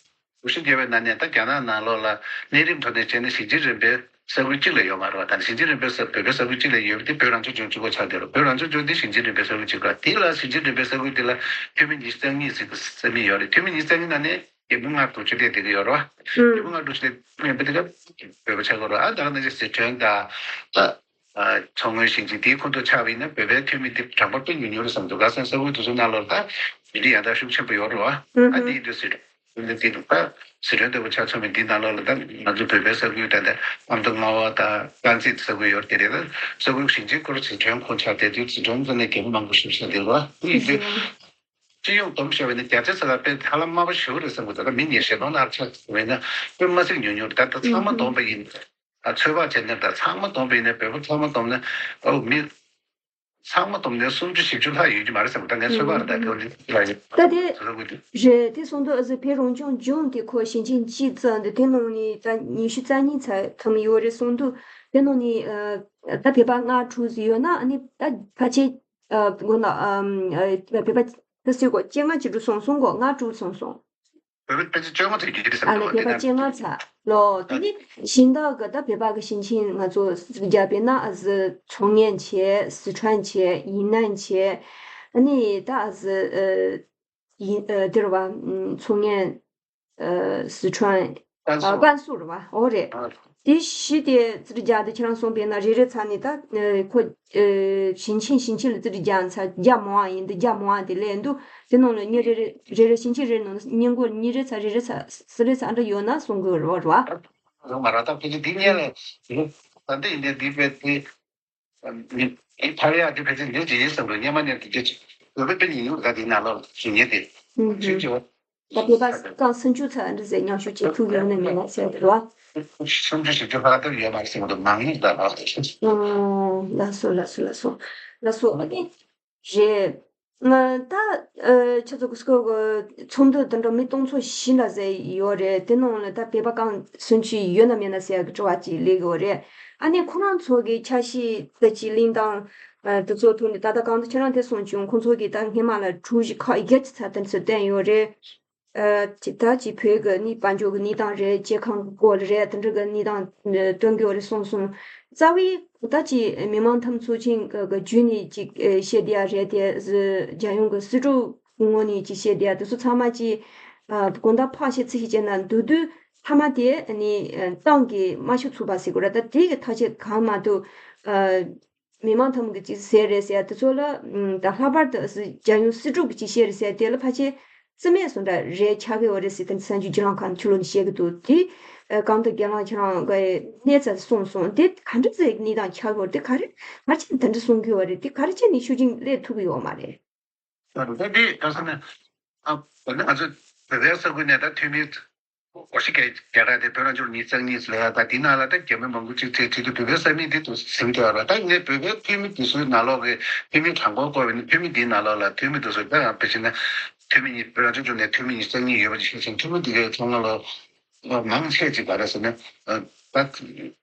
སྒོ་ཕྱེ་བརྒྱབ་པའི་ནང་ནས་ད་རྒྱ་ནག་ནང་ལོགས་ལ་གནས་རིམ་ཐོག་ནས་བྱས་ན་ཞིང་ཆེན་རིམ་པའི་ས་ཁུལ་གཅིག་ལ་ཡོད་མ་རེད་བ། ད་ཞིང་ཆེན་རིམ་པའི་ས་བོད་པའི་ས་ཁུལ་གཅིག་ལ་ཡོད་པ་དེ་བོད་རང་སྐྱོང་ལྗོངས་གཅིག་པོ་ཆགས་བསྡད་རེད། བོད་རང་སྐྱོང་ལྗོངས་དེ་ཞིང་ཆེན་རིམ་པའི་ས་ཁུལ་གཅིག་རེད། དེ་ལ་ཞིང་ཆེན་རིམ་པའི་ས་ཁུལ་དེ་ལ་འཐུས་མི་ཉི་ཤུ་རྩ་གཉིས་ཟེར་གི་ས་མིག་ཡོད་རེད། འཐུས་མི་ཉི་ཤུ་རྩ་གཉིས་ནང་ནས་རྒྱལ་ཁབ་ལྔ་དྲུག་ཅུ་སླེབས་བསྡད་ཀྱི་ཡོད་རེད་བ། རྒྱལ་ཁབ་ལྔ་དྲུག་ཅུ་སླེབས་ཡོད་པ་དེ་ལ་བོད་པ་ཆགས་ཀྱི་རེད། ཨ་ད་ག་ནང་བཞིན་ཟི་ཁྲོན་དང་ད་ མཚོ་སྔོན་ཞིང་ཆེན་དེའི་ཁོངས་གཏོགས་ཆགས་པ་ཡིན་ན་བོད་པའི་འཐུས་མི་དེ་གྲངས་འབོར་དཔེ་ཉུང་ཉུང་རེད་བསམ་འདུག་ག་ཟེར་ན་ས་ཁུལ་དེ་ཚོའི་ནང་ལོགས་ལ་ད་མི་རིགས་ཡང་དག་ཤུགས་ཆེན་པོ་ཡོད་རེད་བ། ཨ་དེ་ཡིན་དུས་སྲིད་དོན་དེ་ད་སི་ཁྲོན་ལྟ་བུ་ཆ་མཚོན་པའི་འདི་ནང་ལོགས་ལ་ད་ང་ཚོ་བོད་པའི་ས་ཁུལ་ད་ལྟ་ཨ་མདོ་རྔ་བ་དང་དཀར་མཛེས་ས་ཁུལ་ཡོད་དེ་རེད། ད་ས་ཁུལ་ཞིང་ཆེན་སྐོར་སི་ཁྲོན་ཁོངས་ཆགས་བསྡད་དུས་སི་ཁྲོན་ཚོ་ནས་རྒྱལ་པོ་མང་པོ་ཞིག་ཤར་བསྡད་རེད་བ། དེ་ཡིན་དུས། སྤྱི་ཡོངས་བསྡོམས་བྱས་པ་ཡིན་ན་རྒྱ་ཆེ་ས་ལ་དཔེ་ཧ་ལམ་དམའ་པོ་ཞེ་པོ་རེད་བསམ་གི་འདུག་ད་མི་ཉི་ཤུ་ནང་ལ་ཆ་བྱས་པ་ཡིན་ན་དཔེ་མ་སྲིད་ཉུང་ཉུང་རེད། ད་ད་ཚང་མ་བསྡོམས་པ་ཡིན་ན་ཚོད་དཔག་བྱས་ན་ད་ཚང་མ་བསྡོམས་པ་ཡིན་ན་བོད་པ་ཚང་མ་བསྡོམས་ན་ཨོ་མི་ཚང་མ་བསྡོམས་ན་སུམ་ཅུ་བཞི་བཅུ་ལྷག་ཡོད་ཀྱི་མ་རེད་བསམ་གི། ད་ངས་ཚོད་དཔག་རེད། ད་ག་འདི་ལ་ཡིན་ད་དེ་ཚོད་དཔག་དགོས་དུས། རེད། དེ་སོང་དུས་ཨ་ཟི་བོད་རང་སྐྱོང་ལྗོངས་ཀྱི་ཁོ་ཞིང་ཆེན་གཅིག་ཙམ་འདི་དེ་ནང་ནས་ད་ཉི་ཤུ་རྩ་གཉིས་ཙམ་ཙམ་ཡོད་རེད་སོང་དུས་དེ་ནང་ནས་ཨ་ད་བོད་པ་ལྔ་དྲུག་ཙམ་ཡོད་ན་ཨ་ནི་ད་ཕལ་ཆེར་ཨ་དགོས་ན་ཨ་བོད་པ་ད་སུས་གོ་བཅོ་ལྔ་ཅིག་འགྲོ་སོང་སོང་གོ་ལྔ་དྲུག་སོང་སོང་། བོད་པ་ཕལ་ཆེར་བཅོ་ལྔ་ཙམ་ཡོད་རེད་བསམ་ཨ་ལ་གི་བོད་པ་དེ་བཅོ་ལྔ་ཙམ་ལོ། དེ་ནི་གཞན་དག་གི་ད་བོད་པ་གི་ཞིང་ཆེན་ང་ཚོ་ཟིག་རྒྱབ་པས་ན་ཨ་ཟི་མཚོ་སྔོན་བྱས། སི་ཁྲོན་བྱས། ཡུན་ནན་བྱས། ཨ་ནི་ད་ཨ་ཟི་ཨ་ཡིན་ཨ་དེ་རུ་བ་མཚོ་སྔོན་ཨ་སི་ཁྲོན་ཨ་ཀན་སུའུ་རུ་བ་འོ་རེད། དེ་བཞི་དེ་ཙིར་རྒྱག་དེ་ཁྱེད་རང་གསུངས་པས་ན་རེ་རེ་ཚ་ནི་ད་ཨ་ཁོ་ཨ་ཞིང་ཆེན་ཞིང་ཆེན་ལ་ཙིར་རྒྱག་ཚ་རྒྱ་མང་བ་ཡིན་འདི་རྒྱ་མང་བ་དེ་ལས་འདུག་དེ་ནང་ལ་མི་རེ་རེ་རེ་རེ་ཞིང་ཆེན་རེ་ནང་མི་མགོ་གཉིས་རེ་ཚ་རེ་རེ་ཚ་སི་རེ་ཚ་འདྲ་ཡོད་ན་གསུང་དགོས་རེད་བ། རེད་བ། རང་མ་ར་ད་ཕལ་ཆེར་འདི་གཉིས་ལས་ད་འདི་ཡིན་ནའི་འདི་དཔེ་དེ་མི་འདི་ཐར་ཡག་འདི་ཕལ་ཆེར་འདི་ཅི་ཡིན་བསམ་རེད། སྙེ་མ་ནས་འདི་ཅི་བོད་པའི་དཔེ་ཉིན་ཡོད་ག་འདི་ནང་ལོགས་ཞིག་ཉེ་དེ་ཞིག་ཅི་བ། ད་བོད་པ་རྐང་སུམ་ཅུ་ཚ་འདྲ་ཟེར་ཉམས་ཞིབ་བྱེད་ཐུབ་ཡོད་ནས་མེད་ན་ཟེར་བ། སུམ་ཅུ་བཞི་བཅུ་ལྷག་ལྟར་ཡོད་མ་རེད་ཟེར་གི་འདུག་མང་ཉུང་ད་ལ། ལགས་སོ་ལགས་སོ་ལགས་སོ་ལགས་སོ། ཨ་ནི་རེད། ང་ད་ཨ་ཁྱེད་ཚོ་གི་སྐོར་གི་ཚོགས་འདུ་དེ་འདྲ་མི་སྟོང་ཚོ་བཞི་འདྲ་ཟེར་ཡོད་རེད། དེ་ནང་ལ་ད་བོད་པ་རྐང་སུམ་ཅུ་ཡོད་ན་མེད་ན་ཟེར་ཡག་གི་དྲི་བ་ཅིག་སླེབས་ཡོད་རེད། ཨ་ནི་ཁོ་རང་ཚོ་གི་འཆར་གཞི་ད་ཅིག་གླེང་སྟངས་ཨ་དེ་ཚོ་ཐོག་ནས་ད་ལྟ་གང་ལྟར་ཁྱེད་རང་དེ་གསུངས་བྱུང་། ཁོང་ཚོ་གི་ད་སྔོན་མ་ལ་གྲུ་བཞི་ཁག་བརྒྱད་ཀྱི་ཚད་དེ་ཚོ་བསྟན་ཡོད་རེད། ཨ་ཅིག་ད་ཅིག་བོད་ཀྱི་ནི་དཔལ་འབྱོར་གྱི་གནས་སྟངས་རེད། སྐྱེ་ཁམས་ཀྱི་སྐོར་རེད། དེ་འདྲ་གི་གནས་སྟངས་སྟོན་གྱི་ཡོད་རེད་གསུངས་སོང་། རྩ་བའི་ད་ཅིག་མི་མང་འཐབ་ཚོགས་ཆེན་གྱི་བརྒྱུད་ནས་ཅིག་བཤད་བསྡད་ཡ་རེད་དེ། རྒྱལ་ཡོངས་ཀྱི་སྲིད་གྲོས་ངོས་ནས་ཅིག་བཤད་བསྡད་ཡ་དེ་ཚོ་ཚང་མ་ཅིག་དགོངས་དག་ཕར་བཞེས་ཚུར་བཞེས་བྱས་ན་འདུག་དུས་མཐའ་མ་དེ་ནི་ཏང་གི་དམར་ཤོག་ཚོགས་པ་ཟེར་དགོས་རེད། ད་དེ་གི་ཐག་གཅོད་གང་མ་གཏོགས། མི་མང་ཐམས་ཀྱིས་ཅིག་ཟེར་རེད་ཟེར་དེ་ཚོ་ལ་ད་ལྷག་པར་དུ་རྒྱལ་ཡོངས་སྲིད་གྲོས་ཀྱིས་ཅིག་བཤད་རེད་ཟེར་དེ་ལ་ཕལ་ཆེར་རྩིས་མེད་བཟོ་འདྲ་རེད་ཆགས་ཀྱི་ཡོད་རེད་ཟེར་དེ་གསར་འགྱུར་བརྒྱུད་ལམ་ཁག་ནས་ཕྱི་ལོགས་ནས་བཤད་ཀྱི་འདུག་དེ་གང་དུ་རྒན་ལགས་ཁྱེད་རང་གིས་གནས་ཚུལ་གསུངས་སོང་། དེ་ག་འདྲ་ཟེར་གནས་སྟངས་ཆགས་ཀྱི་ཡོད་རེད། དེ་ག་རེ་ཕལ་ཆེར་འདི་འདྲ་གསུང་གི་ཡོད་རེད། དེ་ག་རེ་བྱས་ནས་ཤུགས་རྐྱེན་སླེབས་ཐུབ་ཀྱི་ཡོད་མ་རེད། ད་དེ་ག་ས་ནས་ཨ་ང་ཚོ་བོད་པའི་ས་ཁུལ་ནས་ད་འཐུས་མི། གོ་ཤི་ཀའི་རྒྱ་གར་དེ་བོད་རང་སྐྱོང་ཉིས་རྩ་གཉིས་ལ་ཡ་ད་དེ་ནང་ལ་ད་རྒྱ་མི་མང་པོ་གཅིག་ཚེ་ཁྲི་དུ་བོད་པའི་ས་མིག་དེ་དུ་ཟིན་ཏེ་བ་ར། ད་ངས་བོད་པའི་འཐུས་མི་དེ་ཚོའི་ནང་ལོགས་ཀྱི་འཐུས་མི་དྲང་པོ་བསྐོ་བའི་འཐུས་མི་དེའི་ནང་ལོགས་ལ་འཐུས་མི་དེ་ཚོ་ད་ཡང་ཕལ་ཆེར་ན་འཐུས་མི་ཉིས་བོད་རང་སྐྱོང་ལྗོངས་ནས་འཐུས་མི་ཉིས་རྩ་གཉིས་ཡོད་པ་ཅིག་ཤེས་ཤིང་། འཐུས་མི་དེ་གའི་ཚང་མ་ལོ་མང་ཆེ་ཅིག་བ་ར་ཟེར་ན་ད།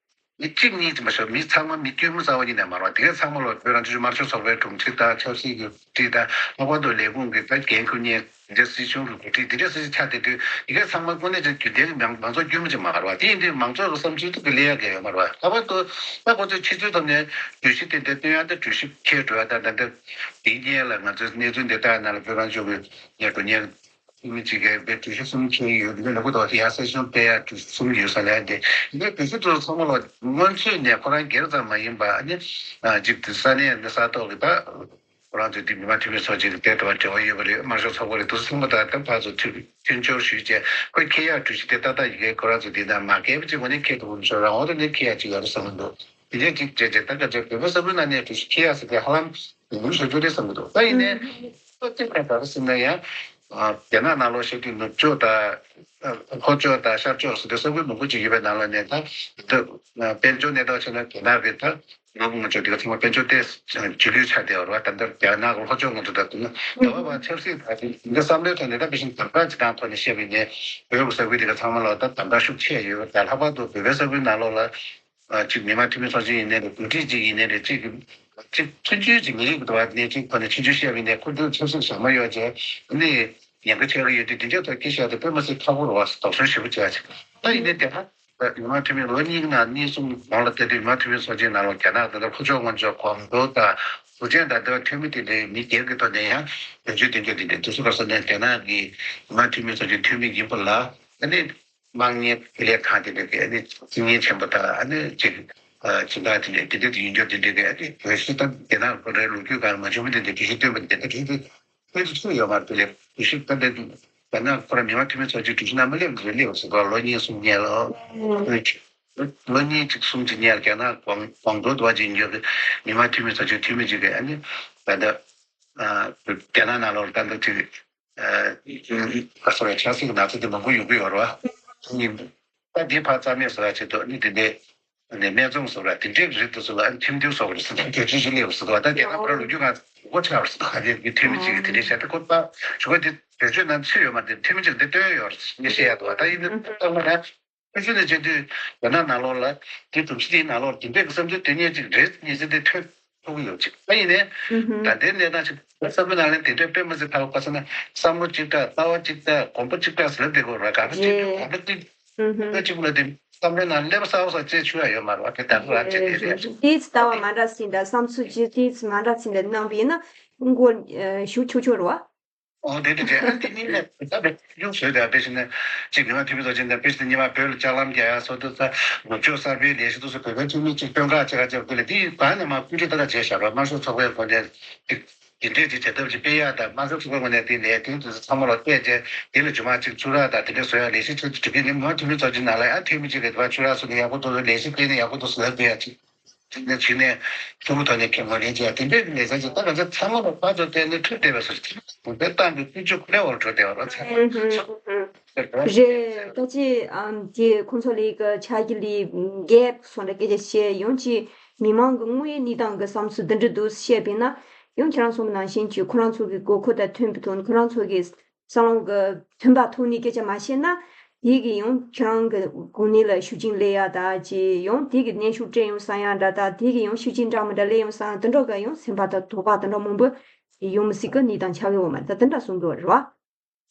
མི་གཅིག་གཉིས་ཙམ་མ་ཞོག་མི་ཚང་མ་མི་དཀྱུས་མ་རྩ་བ་ཉིད་ནས་མ་རེད་བ། དེ་ག་ཚང་མ་ལོ་བོད་རང་སྐྱོང་ལྗོངས་དམར་ཤོག་ཚོགས་པའི་དྲུང་ཆེ་དང་ཆབ་སྲིད་ཀྱི་འགོ་ཁྲིད་དང་ལྷག་པར་དུ་ལས་ཁུངས་ཀྱི་ད་འགན་འཁུར་མཁན་དེ་འདྲ་སྲིད་གཞུང་གི་འགོ་ཁྲིད་དེ་འདྲ་སྲིད་ཆགས་བསྡད་དུས་དེ་ག་ཚང་མ་དངོས་གནས་ཀྱི་རྒྱུན་ལྡན་གྱི་མང་མང་ཚོགས་དཀྱུས་མ་ཅིག་མ་རེད་བ། དེ་ཡིན་དུས་མང་ཚོགས་ཀྱི་བསམ་ཚུལ་དེ་ག་ལས་ཡག་གི་ཡོད་མ་རེད་བ། ལྷག་པར་དུ་ད་ཁོ་ཚོས་ཕྱི་ཚུལ་ཐོག་ནས་གྲོས་གཞི་དེ་འདྲ་བཏོན་ཡག་དང་གྲོས་གཞི་འཁྱེར་འགྲོ་ཡག་དང་ད་ལྟ་དེའི་སྔོན་ལ་ང་ཚོའི་གནས་ཚུལ་འདི་ལྟར་ནང་ལ་བོད་རང་སྐྱོང་གི་ངས་འགྲོ་ཉེན། འཐུས་མི་གཅིག་གིས་དཔེ་གྲོས་གཞི་གསུམ་འཁྱེར་ཡོད་དེ་ལ་ཁོ་ཐོག་ཡ་སེ་ཤོན་སྤེལ་ཡ་གྲོས་གཞི་གསུམ་ཡོད་ས་ལས་དེ་ངས་གྲོས་གཞི་དེ་ཚོ་ཚང་མ་ལ་སྔོན་ཚུད་ནས་ཁོ་རང་སྒེར་ཙམ་མ་ཡིན་པ་ཨ་ནི་གཅིག་དེ་ས་གནས་ནས་ས་ཐོག་གི་ད་ཁོ་རང་ཚོའི་དེ་མི་མང་འཐུས་མི་ཚོ་གཅིག་གི་དེ་དང་འབྲེལ་བ་ཡོད་པ་རེད། དམར་ཤོག་ཚོགས་པ་རེད། དེ་ཚོ་ཚང་མ་དང་ད་ཕར་ཚུར་མཐུན་མཐུན་སྦྱོར་ཞུས་བྱས་ཁོས་འཁྱེར་ཡ་གྲོས་གཞི་དེ་ཏག་ཏག་ཡི་གེ་ཁོ་རང་ཚོ་དེ་དང་མ་འགལ་བ་ཅིག་ངོས་ནས་འཁྱེར་ཐུབ་ཀྱི་མི་འདུག་རང་འོག་ཏུ་ནས་འཁྱེར་ཡ་ཅིག་ཡོད་རེད་བསམ་གྱི་འདུག་དེ་འདྲས་ཅིག་བྱས་རྗེས་ད་ག་ཚོད་བོད་པའི་ས་ཁུལ་ནང་ནས་གྲོས་གཞི་འཁྱེར་ཡ་ཟེར་དེ་ཧ་ལམ་ཉུང་ཤོས་ཅིག་རེད་བསམ་གྱི་འདུག་ད་ཡིན་ནའི་ཨུ་ཧུམ། ཏོག་ཙམ་ལ་ག་རེ་ཟེར་ན་ཡང་རྒྱ་ནག་ནང་ལོགས་བཤད་དུས་ནུབ་ཕྱོགས་དང་ལྷོ་ཕྱོགས་དང་ཤར་ཕྱོགས་ཟེར་དུས་ས་ཁུལ་མང་པོ་ཅིག་ཡོད་པའི་ནང་ལོགས་ནས་ད་དཔལ་འབྱོར་གནས་སྟངས་བྱས་ན་རྒྱ་ནག་གི་ད་ནུབ་ངོས་ཕྱོགས་དེ་ག་ཚང་མ་དཔལ་འབྱོར་ཏོག་ཙམ་ལྗིད་ལུས་ཆགས་བསྡད་ཡོད་རེད་བ། ད་ལྟ་རྒྱ་ནག་གི་ལྷོ་ཕྱོགས་ངོས་ཕྱོགས་དང་བསྡུར་ན་རྒྱ་བོད་བར་ཆབ་སྲིད་དང་དེ་འདྲ་བསམ་བློའི་ཐོག་ནས་ད་དཔེ་བཞིན་དམ་དྲག་ཅིག་དང་ཐོག་ནས་བཤད་པ་ཡིན་ནའི་བོད་ཀྱི་ས་ཁུལ་དེ་ག་ཚང་མ་ལ་ད་དམ་དྲག་ཤུགས་ཆེ་ཡོད་རེད། ད་ལྷག་པར་དུ་བོད་པའི་ས་ཁུལ་ནང་ལོགས་ལ། ཨ་གཅིག་མི་དམངས་འཐུས་མི་ཚོགས་ཆེན་ཡིན་ནའི་རེད། འགོ་ཁྲིད་ཅིག་ཡིན་ནའི་རེད། གཅིག་གཅིག་ཆུང་ཆུང་ཅིག་མི་རིགས་ཀྱི་འདུ་བ་ནས་གཅིག་ཁོ་ནས་ཆུང་ཆུང་བཤད་པ་ཡིན་ནའི་ཁོ་ཚོས་ཆབ་སྲིད་ཟབ་མོ་ཡོད་ཅེས་ཨ་ནི་ཉེན་ཁ་ཆེ་གི་ཡོད་དུས་འདི་འདྲའི་ཐོག་སྐད་ཆ་དེ་དཔེ་མ་སྲིད་ཁག་པོ་རེད་བ། དོགས་ཟོན་ཞེ་པོ་བྱས་ཅིག་ད་ཡིན་ནའི་དེ་ཧ་མི་དམངས་འཐུས་མི་ལོ་གཉིས་ཀྱི་ནང་གཉིས་གསུམ་གོང་ལ་བལྟས་དུས་མི་དམངས་འཐུས་མི་ཚོགས་ཆེན་ནང་ལ་རྒྱ་ནག་དང་ལྷོ་ཕྱོགས་ང་ཚོ་གོང་བུ་དང་ཧུའུ་ཅན་དང་ལྟ་བུ་འཐུས་མི་དེ་འདྲའི་མི་སྒེར་གྱི་ཐོག་ནས་ཡང་དོན་གཅོད་དོན་གཅོད་དེ་འདྲའི་དུས་སུ་ག་ས་ནས་རྒྱ་ནག་གི་མི་དམངས་འཐུས་མི་ཚོགས་ཆེན་འཐུས་མི་ཡིན་པ་ལ་ཨ་ནི། དམངས་གཉེར་ཁེ་ལས་ཁང་དེ་འདྲ་གི་ཨ་ནི་རྩིས་ཉེན་ཆེན་པོ་དང་ཨ་ནི་ཅིག་ སྦྱིན་བདག་དེ་འདྲས་དེ་འདྲས་དེ་ཡིན་རྒྱུ་དེ་འདྲས་ཀྱི་ཨ་ནི་གྲོས་གཞི་ད་རྒྱ་ནག་ཁོ་རའི་ལོ་རྒྱུས་སྒང་མ་བྱུང་བ་དེ་འདྲས་གྲོས་གཞི་བཏོན་པ་དེ་འདྲས་ད་གྲོས་གཞི་ཕན་ཚུན་ཚུད་ཡོད་མ་རེད་དེ་ལས་གྲོས་གཞི་ད་འདྲས་རྒྱ་ནག་ཁོ་ར་མི་དམངས་འཐུས་མི་ཚོགས་ཆུང་གྲོས་གཞི་ནང་མ་སླེབས་དེ་སླེབས་སོང་ག་ལོ་གཉིས་གསུམ་ཉལ་ཨོ། ལོ་གཉིས་གཅིག་གསུམ་གཅིག་ཉལ་རྒྱ་ནག་ཀོང་ཀོང་ཀྲོའུ་དུ་བ་ཅིག་འགྱོ་གི་མི་དམངས་འཐུས་མི་ཚོགས་ཆུང་འཐུས་མི་གཅིག་གི་ཨ་ནི་ད་ལྟ་རྒྱ་ནག་ནང་ལོགས་ལ་ད་ལྟ་ཅིག་ཨ་སོ་ར་ཆབ་སྲིད་ཀྱི་ནགས་ཚལ་དེ་མང་པོ་ཡོང་གི་ཡོད་རེད་བ། ད་འདི་ཕར་རྩ་མེད་བཟོ་ཡ་ཆེད་དུ་ནི་དེ་འདྲའི་ནས་སྨད་འཚོང་བཟོ་ར་དེ་འདྲའི་རིགས་དེ་ཚོ་ལ་ཨ་ནི་ཁྲིམས་མཐུན་བཟོ་དགོས་རེད་ཟེར་ནས་གྲོས་ཆོད་ཅིག་སླེབས་ཡོད་ཟེར་འདུག་ད་རྒྱ་ནག་ཕར་ལོ་རྒྱུས་ནང་མགོ་ཆགས་རེད་ཟེར་འདུག་ཨ་ནི་ཁྲིམས་མི་གཅིག་གིས་དེ་འདྲའི་བཤད་ད་ཁོ་ད་ཞུ་ག་དེ་གྲོས་ཆོད་ནང་ཚུད་ཡོད་མ་རེད། ཁྲིམས་མི་གཅིག་འདི་བཏོན་ཡོད་རེད་ངས་བཤད་ཡ་འདུག་ད་ཡིན་ན་ད་ང་ད། ཕན་ཚུན་ནས་བྱེད་དུས་རྒྱ་ནག་ནང་ལོགས་ལ་དེ་སྒྲོམ་གཞི་དེའི་ནང་ལོགས་དེ་འདྲས་ཀྱི་བསམ་ཚུལ་དེ་སྙེད་ཅིག་རེད་སྙེད་ཚུལ་དེ་ཐོན་ཐུབ་ཀྱི་ཡོད་ཅིག་ད་ཡིན་ནའི་ད་ལྟའི་གནས་སྟངས་ཆེད་བསམ་བློའི་ནང་ལ་དེ་འདྲས་དཔེ་མི་སྲིད་ཕལ་པ་ཟེར་ན་བསམ་བློ་གཅིག་སྒྲ་ལྟ་བ་གཅིག་སྒྲ་གོམ་པ་གཅིག་སྒྲ་ཟེར་བསྡད་དགོས་རེད། གང་འདྲ་གཅིག་གོམ་པ་གཅིག་ད་གཅིག་པུ་ལ་དེ་བསམ་བློའི་ནང་སླེབས་ས་བ་ས་བཅད་ཆུ་ཡ་ཡོད་མ་རེད་བ་དེ་དང་པོ་རང་བཅད་དེ་རེད། དེའི་ཚེ་ལྟ་བ་མ་འདྲ་སྲིད་འདྲ་བསམ་ཚུལ་གཅིག་དེའི་ཚེ་མ་འདྲ་སྲིད་འདྲ་གནང་བ་ཡིན་ན་མགོ་ཞུགས་ཆོག་ཆོག་རེད་བ། ཨོ་དེ་འདྲ་བྱས་ཨ་དེ་གཉིས་ནས་ད་བེད་སྤྱོད་བཟོས་ཏེ་དཔེ་བྱས་ན་གཅིག་མི་དམངས་འཐུས་མི་ཚོགས་ཆེན་དང་དཔེ་བྱས་ན་སྔོན་མ་བོད་ལ་ལྕགས་ལམ་རྒྱག་ཡ་སོགས་དུ་ས་ནུབ་ཕྱོགས་གསར་སྤེལ་ལས་གཞི་དུ་སུ་བོད་པའི་འཐུས་མི་གཅིག་སྟོན་ཁ་ཆེ་ཁ་ཆེ་བ་དེ་ལ་དེ་ཡི་བར་ནས་མ་སྐུ་མཁྲེགས་ཏག་ཏག་བྱས་བཞག་རོགས། དམར་ཤོག་ཚོགས་པའི་སྒོ་ནས་དེ་འདྲས་ཅིག་བྱ་ཐབས་ཅིག་སྤེལ་ཡ་དང་དམར་ཤོག་ཚོགས་པའི་སྒོ་ནས་དེ་ལས་དོན་དུ་ཚང་མ་ལ་བལྟས་རྗེས་དེ་ལ་རྗེས་མ་གཅིག་ཚུར་རག་དང་དེ་འདྲས་བཟོ་ཡ་ལས་གཞི་ཆེན་པོ་སྒྲུབ་ཀྱི་ཡིན། མི་དམངས་འཐུས་མི་ཚོགས་ཆེན་ནང་ལ་ཡང་འཐུས་མི་གཅིག་གིས་དེ་བ་ཆུ་རག་སོ་ནས་ཡག་པོ་འདུག་ལས་གཞི་སྤེལ་ནས་ཡག་པོ་འདུག་ཟེར་ལབ་ཡ་ཅིག་དེ་ནས་གཅིག་ནས་ཐུགས་ཁུར་ཐོག་ནས་ཁྱེད་ངོས་ལེན་བྱས་དེ་འདྲའི་ལས་ཀ་ཅིག་ད་ག་ཚོད་ཚང་མ་ལ་ཕར་ཚུར་བལྟས་ནས་ཁྲིད་བསྡད་པ་སོགས་ཀྱི་དགོངས་པའི་ཏང་གི་ཀུན་སྤྱོད་ཁོ་ནའི་འོག་འགྲོ་བསྡད་པ་རོ་ཚང་མ་སོགས་རེད། ད་ཅི་ཨམ་དེ་ཁོང་ཚོ་ལས་ཀ་ཆ་རྒྱུས་ལས་རྒྱས་སོང་འདྲ་སྐད་ཆ་བཤད་ཡོང་ཅི་མི་མང་གི་དངོས་ཡོད་གནས་སྟངས་ཀྱི་བསམ་ཚུལ་འདི་འདྲ་འདུག་བཤད་པས་ན་ཡང་ཁྱེད་རང་གསུངས་པ་ནང་བཞིན་གྱི་ཁོ་རང་ཚོ་གི་དགོས་མཁོ་དང་མཐུན་པའི་ཐོག་ཁོ་རང་ཚོ་གི་བསམ་བློ་གི་མཐུན་པ་ཐོག་ནས་སྐད་ཆ་མ་བཤད་ན། དེ་གི་ཡང་ཁྱེད་རང་གི་གོ་གནས་ལ་ཤུགས་རྐྱེན་སླེབས་ཡ་ད་ཅི་ཡང་དེ་གི་གནོན་ཤུགས་སྤྲད་ཡོང་ས་ཡང་འདྲ་ད་དེ་གི་ཡང་ཤུགས་རྐྱེན་འདྲ་མི་འདྲ་སླེབས་ཡོང་ས་ཡང་དེ་འདྲ་ག་ཡང་སེམས་པ་ད་དོགས་པ་དེ་འདྲ་མང་པོ་ཡོང་མི་སྲིད་གི་གནས་སྟངས་ཆགས་ཡོད་མ་རེད། ད་དེ་འདྲ་གསུང་གི་ཡོད་རེད་བ།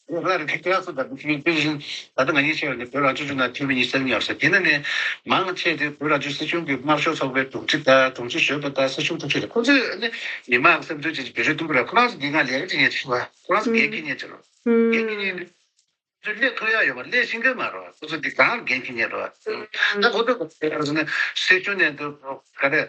ང་རང་གི་ཁྱེད་རང་ཚོ་ད་དཔེ་བཞིན་ད་ལྟ་ང་གཉིས་བཤད་པ་ནི་བོད་རང་སྐྱོང་ལྗོངས་ནང་འཐུས་མི་ཉི་ཤུ་རྩ་གཉིས་ཡོད་ས་དེ་ནི་ནི་མང་ཆེ་དེ་བོད་རང་སྐྱོང་སྲིད་གཞུང་གི་དམར་ཤོག་ཚོགས་པའི་དྲུང་ཆེ་ད་དྲུང་ཆེ་གཞོན་པ་ད་སྲིད་གཞུང་ཐུག་ཆེད་དེ་ཁོང་ཚོས་ནི་མི་མང་གི་སེམས་འཚོལ་བྱེད་ཀྱི་བེད་སྤྱོད་གཏོང་གི་རེད། ཁོ་རང་ཚོ་འདི་སྒང་ལས་ཀ་བྱེད་མཁན་ཅིག་བ་ཁོ་རང་ཚོ་འགན་འཁྱེར་མཁན་ཅིག་རེད། འགན་འཁྱེར་མཁན་ཚོ་སླེབས་ཐུབ་ཡ་ཡོད་པ་སླེབས་ཤེས་མཁན་མ་རེད་བ། ཁོ་ཚོ་འདི་གང་ལ་འགན་འཁྱེར་མཁན་རེད་བ། ད་ཁོ་ཚོ་ག་ཚོད་ཡོད་རེད་ཟེར་ན་སྲིད་གཞུང་ནས་འདུག་ག་རེ།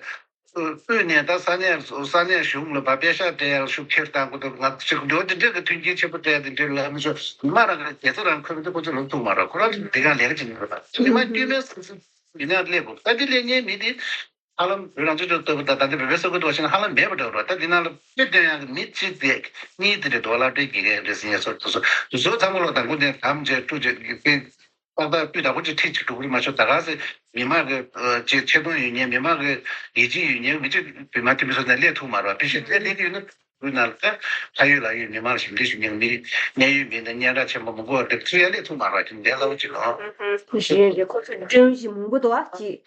དབུས་ནས་ད་ས་གནས་ས་གནས་གཞུང་ལ་བ་པེ་ཤག་སྤྲད་ཡ་ཤུགས་ཁྱེར་བཏང་གི་འདུག་ང་ཚོ་འདི་འདྲ་གི་མཐུན་རྐྱེན་ཆེན་པོ་སྤྲད་དེ་འདྲ་ལ་མི་ཆོག་མི་མང་རང་གི་དགེ་རྩ་རང་འཁོད་མི་འདུག་ཁོ་ཚོ་ལབ་ཐུབ་མ་རེད། ཁོ་རང་ཚོ་འདི་ག་ལས་ཀ་བྱེད་མི་རེད་པ། མི་མང་དཀྱུས་མའི་སེམས་སེམས་མི་ནག་སླེབས་དགོས་ད་འདི་སླེབས་མཁན་མི་འདི་ཧ་ལམ་བོད་རང་སྐྱོང་ལྗོངས་ལྟ་བུ་དང་ད་ལྟ་བོད་པའི་ས་ཁུལ་དུ་བ་ཕྱིན་ན་ཧ་ལམ་མེད་པ་འདྲ་བོ་རེད། ད་འདི་ནང་ལ་དཔེ་སྟོན་ཡ་གི་མི་གཅིག་དེ་གཉིས་དེ་འདྲ་འདུག་སློབ་གྲྭའི་དགེ་རྒན་རེད་ཟེར་ཡ་སོགས་དེ་ཚོ་དེ་ཚོ་ཚང་མ་ལོ་དང་པོ་ནས་དམ་བཅས་དཀྲུག་བཅས་ཏག་ཏག་སྤུས་དག་པོ་ཅིག་ཁྲིད་ཅིག་འགྲོ་གི་རེད་མ་གཏོགས་ད་ག་ཟེ་མི་མང་གི་ཨ་ཅིག་ཆེ་མཐོང་ཡོད་མཁན་མི་མང་གི་ཡིད་ཆེས་ཡོད་མཁན་མི་གཅིག་བོད་མི་འཐུས་མི་ཚོ་ནང་སླེབས་ཐུབ་མ་རེད་བ། དཔེ་བཞིན་དེ་སླེབས་ཀྱི་ཡོད་ན་བོད་ནང་ལ་ད་ཕ་ཡུལ་ལ་ཡོད་མི་མང་ལ་ཞབས་འདེགས་ཞུ་མཁན་མི་གནད་ཡོད་མི་འདི་སྙན་གྲགས་ཆེན་པོ་མང་པོ་བ་དེ་ཚོ་ཡང་སླེབས་ཐུབ་མ་རེད་བ། དེ་འདྲའི་སླ་བོ་ཅིག་ལ། རེད་རེད། ཁོ་ཚོ་སྒྲོམ་གཞི་མང་པོ་འདུག་བ་ཅིག་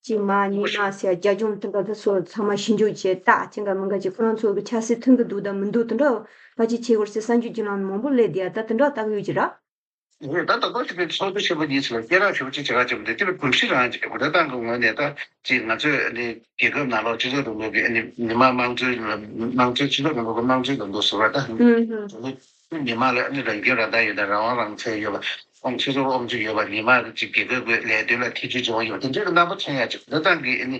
ཅིག་མ་གཉིས་མ་ཟེར་རྒྱ་ལྗོངས་དེ་འདྲ་དེ་ཚོ་ཚང་མ་ཞིབ་འཇུག་བྱས་ད་ཅི་འགའ་མི་འགའ་ཅིག་ཁོ་རང་ཚོ་གི་ཆབ་སྲིད་མཐུན་གི་འདུག་དང་མི་འདུག་དེ་འདྲ་ཕལ་ཆེར་བྱེད་དགོས་ཟེར་གསར་འགྱུར་བརྒྱུད་ལམ་མང་པོ་སླེབས་བསྡད་ཡ་ད་དེ་འདྲ་ལྟ་གི་ཡོད་ཀྱི་ར། འོ་ད་ད་ལྟ་ཅིག་པའི་ཚོགས་འདུ་ཆེན་པོ་གཉིས་ཚོ་ལ་སྐད་གྲགས་ཞེ་པོ་ཅིག་བྱེད་ག་བྱེད་པ་འདི་དེ་ལ་གོམས་གཤིས་རང་ཅིག་གོ་བདེ་ཏང་གི་ངོས་ནས་ད་ཅིག་ང་ཚོས་ནི་རྒྱལ་ཁབ་ནང་ལོགས་སྤྱི་ཚོགས་རིང་ལུགས་ཀྱི་ནི་མི་དམངས་དམངས་གཙོའི་དམངས་གཙོའི་སྤྱི་ཚོགས་རིང་ལུགས་ཀྱི་དམངས་གཙོའི་ལམ་ལུགས་ཟེར་བ་ད། མི་མང་ལ་ནི་རང་སྐྱོན་རང་བདག་ཡོད་དང་རང་དབང་རང་བཙན་ཡོད་པ། ཁོང་སྤྱི་ཚོགས་དབང་ཆ་ཡོད་པ་མི་མང་གི་ཅིག་རྒྱལ་ཁབ་ཀྱི་ལས་དོན་ལ་ཐེ་བྱུས་བྱུང་ཡོད་པ་དེ་འདྲའི་རྣམ་པ་མཚོན་ཡ་ཅིག་བདེ་ཏང་གི་ནི་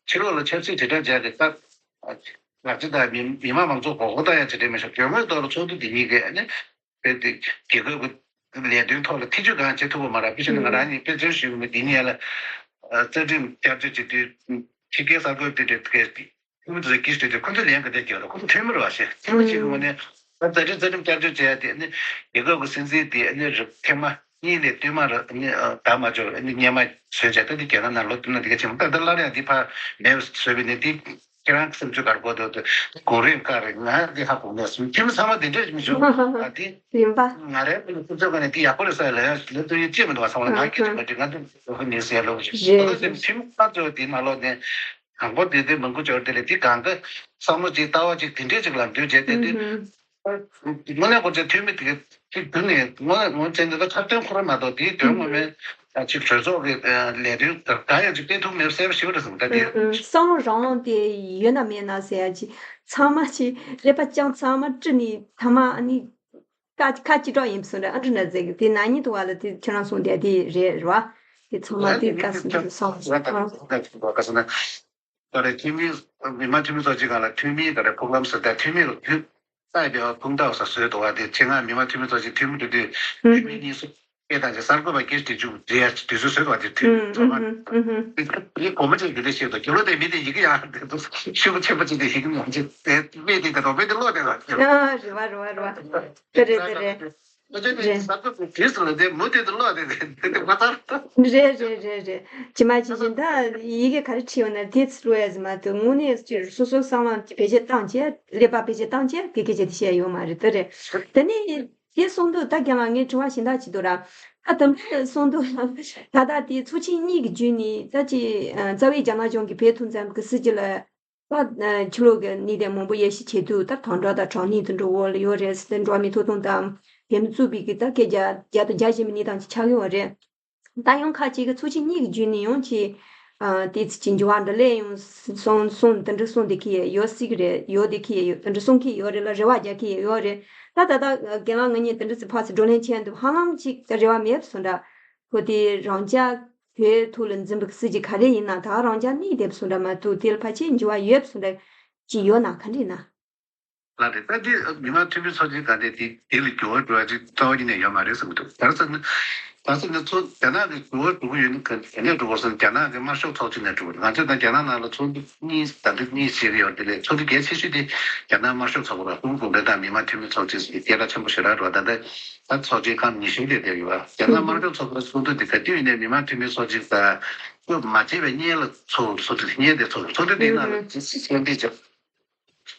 ཕྱི་ལོགས་ལ་ཆབ་སྲིད་དྲིལ་བསྒྲགས་བྱས་ཏེ་ད་ལག་ཆ་དང་མི་མི་མང་མང་ཚོགས་མགོ་སྐོར་བཏང་ཡ་ཅིག་རེད་མི་ཤོག་དོན་དངོས་ཐོག་ལ་ཚོགས་འདུ་འདི་གཉིས་ཀས་ནི་དཔེ་དེ་རྒྱལ་ཁབ་ཀྱི་ལས་དོན་ཐོག་ལ་ཐེ་བྱུས་གང་བྱེད་ཐུབ་པ་མ་རེད། དཔེ་བཞིན་ང་རང་ཉིད་དཔེ་མཚོན་ཞུས་པ་ནི་འདི་ཉིད་ལ་རྩ་ཁྲིམས་བསྐྱར་བཅོས་བྱེད་དུས་ཕྱི་རྒྱལ་གསར་འགོད་དེ་འདྲའི་ཐུགས་ཀྱི་ཐུགས་མི་དེ་ཚོ་གིས་དེ་དེ་ཁོ་ཚོ་ལན་ག་དེ་རྒྱག་རོགས་ཁོ་ཚོ་ཐོན་མི་རོགས་ཞེས་ཐོན་མི་གཅིག་གི་ངོས་ནས་རྩ་ཁྲིམས་རྩ་ཁྲིམས་བསྐྱར་བཅོས་བྱས་ཏེ་ནི་རྒྱལ་ཁབ་ཀྱི་སྲིད་འཛིན་དེ་ནི་རིགས་ཐེངས་མ་གཉིས་ལས་བསྟུད་མར་ནི་ད་མ་འཇོག་ནི་སྔོན་མ་བཟོས་བྱས་ད་འདི་རྒྱ་ནག་ནང་ལོ་བསྟུད་ན་འདི་ག་ཆེན་པོ་ད་ལྟ་སླར་ཡང་འདི་ཕར་མེད་པ་བཟོས་པའི་ནི་འདི། ཁྱེད་རང་གི་སེམས་ཚོར་ག་རེ་གོ་འདུག་དེ་གོང་རིམ་བཀའ་རེད། ང་འདི་ཧ་གོ་མེད་སོང་། ཁྱིམ་ཚང་མ་འདི་འདྲས་མི་བྱུང་། ཨ་འདི་ཡིན་པ། ང་རའི་སེམས་ཚོར་ག་ནས་འདི་ཡག་པོ་རེད་ས་ལ་ལ་ཏུ་ཡི་ཅེས་མི་འདུག་བ་ཚང་མ་ང་ཁྱེད་ཚོ་མ་འདྲི་ང་འདི་ཚོ་ཁ་མིན་ཟེར་ལོ་ཞིག་རེད། ད་ལྟ་སེམས་ཁྱིམ་ཁ་ཚོ་འདི་ནང་ལོག་ནས་དང་པོ་འདི་འདི་མང་པོ་འབྱོར་དེ་ལས་འདི་གང་ག་བསམ་བློ་ཅིག་ལྟ་བ་ཅིག་འདི་འདྲས་ཅིག་ལ་འདུས་བྱས་ཏེ་འདི། དངོས་གནས་ཁོ་ཚོའི་འཐུས་མི་དེ་ག་ཅིག་བརྒྱུད་ནས་དངོས་གནས་ངོ་བྱས་ནས་ད་འཁྲབ་སྟོན་ཁོ་རང་མ་གཏོགས་དེའི་དོན་ངོ་མའི་ཅིག་གྲོས་ཚོགས་ཀྱི་ལས་དོན་གང་ཡང་ཅིག་སྤེལ་ཐུབ་མེད་པ་གསལ་པོ་ཞེ་པོ་རེད་བསམ་ད་དེ། བསམ་བློ་རང་དབང་དེ་ཡོད་ན་མེད་ན་ཟེར་ཡ་ཅིག་ཚང་མ་ཅིག་ཀླད་པ་བཅིངས་ཚང་མ་དཀྲིས་ནས་ཐ་མ་ཨ་ནི་ཁ་ཁ་གཅིག་གྲོགས་ཡིན་པ་སོང་རེད། ཨ་འདྲ་འདྲ་ཟེར་གི་དེ་ན་ནིང་དུ་བ་ལ་དེ་ཁྱེད་རང་གསུངས་དེ་དེ་རེད་རེད་བ། དེ་ཚང་མ་དེ་དཀའ་སེམས་ཅིག་སོང་། ཨ། ག་རེ་འཐུས་མི། མི་དམངས་འཐུས་མི་ཚོགས་ཆེན་སྒང་ལ་འཐུས་མིའི་ག་རེ་ཕུག་ལམ་ཟེར་ད། འཐུས་མི་ལ་དུས་ལྟ་བའི་ཕུགས་འདེགས་ས་བཟོས་འདུག་བ། དེ་ཆེད་མངགས་མི་དམངས་འཐུས་མི་ཚོགས་ཆེན་འཐུས་མི་དེ་དུས་འཐུས་མི་གཉིས་སུ་སྐད་བཏང་རྗེས་གསར་འགོད་པ་སྐད་ཆ་དྲི་བཅུག་རེད། དུས་ཚོད་བཟོས་འདུག་བ། དེ་འཐུས་མི་ཚོགས་མ། དེ་དགོངས་པ་ཆེ་རྒྱུ་དེ་ཤེས་འདུག་རྒྱུ་ལོ་དེ་མི་དེ་ཡི་གེ་ཡང་དེ་ཚོ་ཤུགས་ཆེན་པོ་ཅིག་དེ་ཡི་གེ་ཡང་ཅིག་དེ་སྨྲས་དེ་དེ་རོགས་པས་དེ་ཀློག་དེ་ལ། ཨ། རེད་བ། རེད་བ། རེད་བ། དེ་རེད། དེ་རེད། ཁོ་ཚོས་ནི་རེད། ས་ཁུག་གི་དུས་སུ་ལ་དེ་མུ་མཐུད་དུ་ཀློག་དེ་དེ་དེ་མ་ཚར། རེད་རེད་རེད་རེད། ཇི་མ་ཇི་བཞིན་ད་ཡི་གེ་ག་རེ་བྲིས་ཡོད་ན་དེ་ཚོ་ཀློག་ཡ་ཟིན་མ་གཏོགས། དངོས་གནས་སྤྱིར་སོ་སོའི་བསམ་བློ་བེད་སྤྱོད་བཏང་བྱས། ཀླད་པ་བེད་སྤྱོད་བཏང་བྱས་དགེ་སྐད་ཆ་དེ་བཤད་ཡོད་མ་རེད། དེ་རེད། དེ་ནས་དེ་གསུངས་དུས་ད་རྒན་ལགས་ངས་དྲི་བ་གཞན་དག་ཅིག་འདུག་ར། ད་དེ་འདྲ་གསུངས་དུས་ད་ལྟ་དེ་ཚོགས་ཆེན་གཉིས་ཀྱི་བརྒྱུད་ནས་ད་ཅི་རྩ་བའི་རྒྱ་ནག་གཞུང་གིས་བོད་ཐོག་འཛིན་པའི་སྲིད་ཇུས་ལ། ད་ཕྱི་ལོགས་ཀྱི་གནས་སྟངས་མང་པོ་དབྱེ་ཞིབ་བྱེད་དུས། ད་དམ་དྲག་དང་དྲག་གནོན་དེ་འདྲ་འོག་ལ་ཡོད་རེད་ཟེར་ཏེ། འགྲོ་བ་མིའི་ཐོབ་ཐང་དང་འཐུས་མི་གཙོས་པའི་གི་ད་སྐད་རྒྱ་བརྒྱ་དང་བརྒྱ་བྱིན་པའི་གནས་སྟངས་ཅིག་ཆགས་ཡོད་རེད། ད་ཡང་ཁ་ཅིག་གིས་ཚོགས་ཆེན་གཉིས་ཀྱི་བརྒྱུད་ནས་ཡང་ཅིག་ཨ། དེ་ཚོ་ཅིག་འགྱུར་བ་འདྲ་སླེབས་ཡོང་སོང་སོང་དེ་འདྲ་གསུང་བསྡད་ཀྱི་ཡོད་སྲིད་ཀྱི་རེད། ཡོད་བསྡད་ཀྱི་ཡོད། དེ་འདྲ་གསུང་གི་ཡོད་རེད་ལ། རེ་བ་རྒྱག་གི་ཡོད་རེད། ད་ད་ལྟ་རྒན་ལགས་ང་གཉིས་དེ་འདྲ་ཚོ་ཕར་ཚུར་བགྲོ་གླེང་བྱས་འདུག་ཧ་ལམ་ཅིག་ད་རེ་བ་མེད་པ་བཟོ་འདྲ། ཁོ་དེ་རང་ཅག་བོད་ཐོག་ལ་འཛིན་པའི་སྲིད་ཇུས་ག་རེ་ཡིན་ན་ད་རང་ཅག་གནས་བསྡད་པ་བཟོ་འདྲ་མ་གཏོགས། དེ་ལ་ཕལ་ཆེར་འགྱུར་བ་ཡོད་པ་བཟོ་འདྲ་ཅིག་ཡོད་ན་ག་འདྲ་ཡིན་ན། ལགས་རེད། ད་དེ་མི་དམངས་འཐུས་མི་ཚོགས་ཆེན་སྒང་དེ་དེ་དེ་ལ་འགྱུར་བ་འགྲོ་ཡ་ཅིག་རྩ་བ་ཉིད་ནས་ཡོད་མ་རེད་བསམ་གྱི་འདུག་ག་རེ་ཟེར་ན། ག་རེ་ཟེར་ན་ཚོ་རྒྱ་ནག་གི་འགྱུར་བ་འགྲོ་གི་ཡོད་ན་ག་ག་ནས་འགྲོ་དགོས་ཟེར་ན། རྒྱ་ནག་གི་དམར་ཤོག་ཚོགས་ཆེན་ནས་འགྲོ་གི་རེད། ང་ཚོས་ད་རྒྱ་ནག་ནང་ལ་ཚོགས་འདུ་གཉིས་ཟླ་འདི་གཉིས་བྱེད་ཀྱི་ཡོད་དེ་ལས། ཚོགས་འདུ་གལ་ཆེ་ཤོས་དེ་རྒྱ་ནག་དམར་ཤོག་ཚོགས་པ་དང་ཀྲུང་གུང་གུང་ཁྲན་ཏང་མི་དམངས་འཐུས་མི་ཚོགས་ཆེན་ཟེར་སྐད་གྲགས་ཆེན་པོ་ཞེ་དྲག་རེད་པ། ད་ལྟ་ད་ཚོགས་ཆེན་ཁང་ཉི་ཤུ་དེ་བསྡད་ཡོད་པ། རྒྱ་ནག་དམར་ཤོག་ཚོགས་པའི་ཚོགས་འདུ་དེ་ག་དུས་ཡིན་ནའི་མི་དམངས་འཐུས་མི་ཚོགས་ཆེན་དང་སྐུ་མ་བྱས་པའི་སྔོན་ལ་ཚོགས་ཚོགས་འདུ་སྔོན་དེ་ཚོགས་ཚོགས་འདུ་དེའི་ནང་ལ་ཅི་སེ་སྐད་འབོད་བྱས།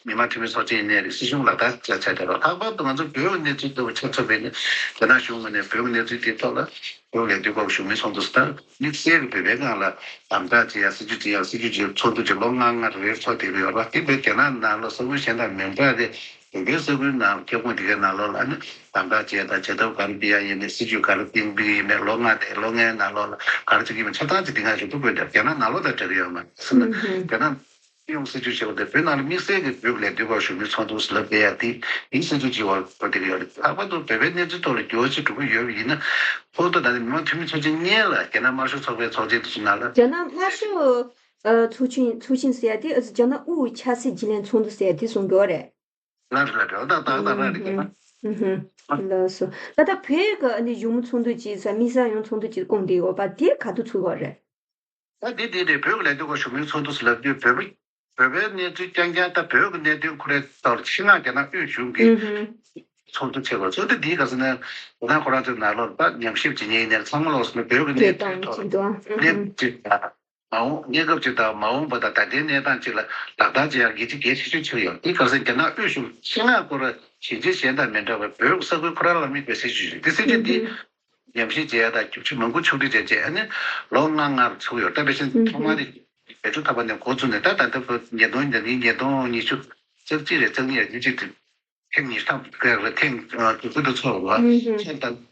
མི་དམངས་འཐུས་མི་ཚོགས་ཆེན་ཡིན་ནའི་རེད། སྲིད་གཞུང་ལག་བསྟར་བྱས་བྱས་བསྡད་པ། ལྷག་པར་དུ་ང་ཚོ་བོད་ཀྱི་གནས་ཚུལ་ལྟ་བུ་ཆ་མཚོན་པ་ཡིན་ན། རྒྱ་ནག་གཞུང་ངོས་ནས་བོད་ཀྱི་གནས་ཚུལ་དེའི་ཐོག་ལ་བོད་ལས་དོན་སྐོར་གྱི་བཞུགས་མོལ་ཚོགས་འདུ་ཟེར་ད་དམིགས་བསལ་གྱི་བོད་པའི་སྒང་ལ་དམ་དྲག་བྱེད་ཡ། སྲིད་ཇུས་འཛིན་ཡ། སྲིད་ཇུས་ཀྱི་ཚོགས་འདུ་ཅིག་ལོ་ལྔ་ལྔ་རེ་རེ་ཚོགས་བསྡད་ཀྱི་ཡོད་རེད་པ། དེ་བོད་རྒྱ་ནག་ནང་ལ་ས་ཁུལ་གཞན་དང་མི་འདྲ་སྟེ། བོད་པའི་ས་ཁུལ་ནང་ཁྱབ་ཁོངས་དེ་གའི་ནང་ལོགས་ལ་ཨ་ནི་དམ་དྲག་བྱེད་ཡ་དང་བྱེད་ཐབས་ག་རེ་སྤེལ་ཡ་ཡིན་ནའི། སྲིད་ཇུས་ག་རེ་བཏིང་བ་ཡིན་ནའི། ལོ་ལྔ་དེ་ལོ་ལྔའི་ནང་ལོགས་ལ་ག་རེ་བྱེད་ཀྱི་ཡིན་མིན་ཆ་ཚང་ཅིག་དེ་སྔ་ཞིག་ཐུག་དགོས་འདུག་རྒྱ་ནག་ནང་ལོགས་དང་འབྲེལ་གྱི་ཡོད་མ་རེད་ཟེར་ན། ཨུ་ཧུམ། རྒྱ་ནག་སྤྱི་ཡོངས་སྲིད་ཇུས་ཞེས་པ་དེ་བོད་ནང་ལ་དམིགས་བསལ་གྱི་བོད་ཀྱི་ལས་དོན་སྐོར་བཞུགས་མོལ་ཚོགས་འདུ་ཟེར་ལབ་བསྡད་ཡ་དེ་དེའི་སྲིད་ཇུས་ཀྱི་འོག་ལ་འགྲོ་བསྡད་ཀྱི་ཡོད་རེད། ལྷག་པར་དུ་བོད་པའི་གནས་ཚུལ་ཐོག་ལ་འགྱུར་བ་ཞིག་འགྲོ་གི་ཡོད་པ་ཡིན་ན། ཁོ་ཚོ་ད་ནི་མི་དམངས་འཐུས་མི་ཚོགས་ཆེན་སྔོན་ལ་རྒྱ་ནག་དམར་ཤོག་ཚོགས་པའི་ཚོགས་ཆེན་དེ་ཚོ་ནང་ལ། རྒྱ་ནག་དམར་ཤོག་ཨ་ཚོགས་ཆེན་ཚོགས་ཆེན་ཟེར་ཡ་དེ་ཨ་རྒྱ་ནག་དབུས་ཆབ་སྲིད་བརྗེ་ལེན་ཚོགས་འདུ་ཟེར་ཡ་དེ་གསུང་གི་ཡོད་རེད། ལ་རེད་ལ་རེད། ད་ད་ད་ར་རེད་ཀྱི་ན། ཨུ་ཧུམ། ལགས་སོ། ད་ལྟ་བོད་ཀྱི་ཨ་ནི་བཞུགས་མོལ་ཚོགས་འདུ་ཅིག་ཟེར། དམིགས་བསལ་ཡང་ཚོགས་འདུ་ཅིག་བསྐོངས་བསྡད་ཡོད་པ་དེ་ག་དུས་ཚུགས་ཡོད་རེད། ད་དེ་དེ་རེད། བོད་ཀྱི་ལས་དོན་སྐོར་བཞུགས་མོལ་ཚོགས་འདུ་ཟེར་ལབ་དུས་བོད་པ་བོད་པའི་གནས་ཚུལ་རྐྱང་རྐྱང་། ད་བོད་ཀྱི་གནད་དོན་ཁོ་རའི་ཐོག་ལ་ཆེད་མངགས་རྒྱ་ནག་དབུས་གཞུང་གིས་ཨུ་ཧུམ། ཚོགས་འདུ་བྱེད་དགོས། ཚོགས་འདུ་འདིའི་སྐབས་སུ་ནས་རྒྱ་ནག་ཁོ་རང་ཚོའི་ནང་ལོགས་ལ་ད་ཉམས་ཞིབ་བྱེད་མཁན་ཡིན་ནའི་ཚང་མ་ལོགས་སུ་ནས་བོད་ཀྱི་གནས་ཚུལ་ཐོག་ལ་གནས་ཚུལ་དང་། མ་འོངས་གནས་སྐབས་ཅིག་དང་མ་འོངས་པ་དང་ད་ལྟའི་གནས་སྟངས་ཅིག་ལ་ལག་བསྟར་བྱེད་ཡག་གི་གལ་ཆེ་ཤོས་ཆགས་ཡོད། དེ་ག་རེ་ཟེར་ན་རྒྱ་ནག་དབུས་གཞུང་ཆེད་མངགས་སྐོར་ཞིང་ཆེན་གཞན་དང་མི་འདྲ་བར་བོད་ས་ཁུལ་ཁོ་རང་ལ་དམིགས་པའི་སྲིད་ཇུས་ཤིག་དེ་སྲིད་ཇུས་འདི་ཉམས་ཞིབ་བྱེད་ཡག་དང་བསྒྱུར་བཅོས་མང་པོ་ཕྱོགས་སྒྲིག་བྱས་རྗེས་ཨ་ནི་ལོ་ལྔ་ལྔར་ཚུགས་ཡོད། ད་དཔེ་བཞིན་ཐོག་མ་དེ་བརྒྱད་ཅུ་ཐམ་པ་ནས་འགོ་བཙུགས་ནས་ད་ད་ལྟ་བར་ཉིས་སྟོང་ཉིས་སྟོང་ཉི་ཤུ་རྩ་གཅིག་རེད། རྩ་གཉིས་རེད། ཉི་གཅིག་དེ་ཐེངས་ཉི་ཤུ་ཐམ་པ་ལ་ཐེངས་དྲུག་པ་དུ་ཚོགས་པ་ཆེན་དང་།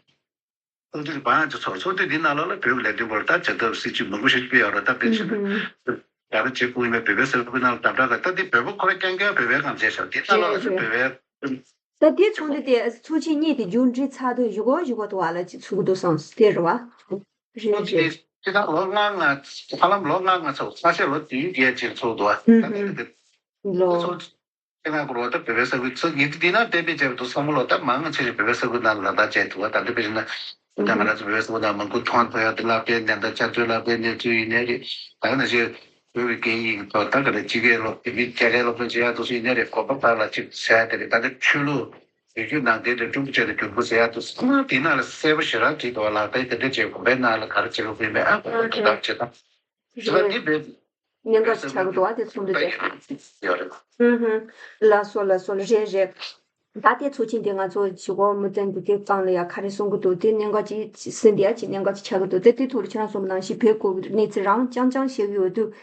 ཚོགས་འདུ་བང་ཅིག་ཚོགས། ཚོགས་འདུ་འདིའི་ནང་ལོགས་ལ་བོད་ཀྱི་ལས་དོན་སྐོར་ད་བྱ་ཐབས་སྲིད་ཇུས་མང་པོ་ཞིག་སྤེལ་ཡོད་རེད། ད་དཔེ་བཞིན་དུ་ད་ལྟ་བྱེད་དགོས་ཡིན་པའི་བོད་པའི་ས་ཁུལ་ནང་ལ་དམ་དྲག་ག་ད་འདི་བོད་པ་ཁོ་རང་རྐྱང་རྐྱང་བོད་པའི་ངོས་བྱས་ཤག་འདི་ནང་ལོགས་ལ་བོད་པའི། ད་འདིའི་ཚོགས་འདུ་དེ་ཚོགས་ཆེན་གཉིས་དེ་མཇུག་སྒྲིལ་ཚར་དུས་བཞི་པོ་བཞི་པོ་དུ་བ་ལ་ཅིག་ཚུགས་འདུག་བསམ་དེ་རེད་བ། རེད་ཚོགས་འདུ་རེད། དེ་སྤྱིར་བཏང་ལོ་ལྔ་ལྔ་ཧ་ལམ་ལོ་ལྔ་ལྔ་ཚོགས། ཁ་ཤས་ལོ་བདུན་བརྒྱད་ཅིག་ཚོགས་འདུག་བ། ད་ལོ། འདི་ཚོགས་ཆེན་ལ་སྐོར་བ་ད་བོད་པའི་ས་ཁུལ་ཚོ་ཉིད་འདི་ན་གཏན་འབེབས་བྱས་པ་དུ་བསམ་བློ་ད་མང་ཆེ་ཞིག་བོད་པའི་ས་ཁུལ་ནང་ལ་ལག་བསྟར་བྱས་འདུག་བ། ད་འདི་དཔེ་བཞིན་ན་ད་ང་རང་ཚོ་བོད་པའི་ས་ཁུལ་ནང་མང་པོ་མཐོང་ཐོས་ཡ་དེ་ལ་དཔེ་ནན་ཏན་ཆ་ཚོད་ལ་དཔེ་གནས་ཚུལ་ཡིན་ནའི་རེད། ད་ག་ནང་བཞིན་བོད་ཀྱི་སྐད་ཡིག་ཐོག་ད་ག་ནས་ཕྱི་རྒྱལ་སློབ་དེ་མིན་རྒྱ་སྐད་སློབ་སྦྱོང་བྱེད་ཡ་དུ་སུ་ཡིན་ནའི་རེད། གོམ་པ་བར་ལ་ཅིག་ཟེར་ཡ་དེ་རེད། ད་ལྟ་ཆོས་ལུགས་བོད་བརྒྱུད་ནང་བསྟན་དང་ཀྲུང་གོ་བཅས་དང་བསྒྱུར་བཀོད་ཟེར་ཡ་དུ་ཚང་མ་དེ་ནང་ལ་གསལ་པོ་ཞེ་དྲག་བྲིས་འདུག་བ། ལག་བསྟར་དེ་འདྲ་བྱེད་དགོས་པའི་ནང་ལ་ག་རེ་བྱེད་དགོས་ཡིན་པའི་ཨ་ཁོ་དོ་དམ་བྱེད་སྟངས་ཟེར་བ་འདི་འབད། གནད་འགག་ཆགས་འདུག་བ། དེ་ཚོ་འདི་ཡོད་རེད། ཧུམ་ཧུམ། ལགས་སོ་ལགས་སོ། རེད་རེད། ད་ལྟའི་ཚོགས་ཆེན་དེ་ང་ཚོ་ཞུ་གོ་མུ་ཙན་གྱི་དེ་སྒང་ལ་ཡ་ག་རེ་གསུང་གི་འདུག་དེ་གནད་འགག་ཅིག་ཟིན་དེ་ཡ་ཅིག་གནད་འགག་ཅིག་ཆགས་ཀྱི་འདུག་དེ་དེ་ཐོག་ལ་ཁྱེད་རང་གསུངས་པ་ནང་བཞིན་བོད་སྐོར་གྱི་གནས་ཚུལ་རང་རྐྱང་རྐྱང་བཤད་ཀྱི་ཡོད་དུས།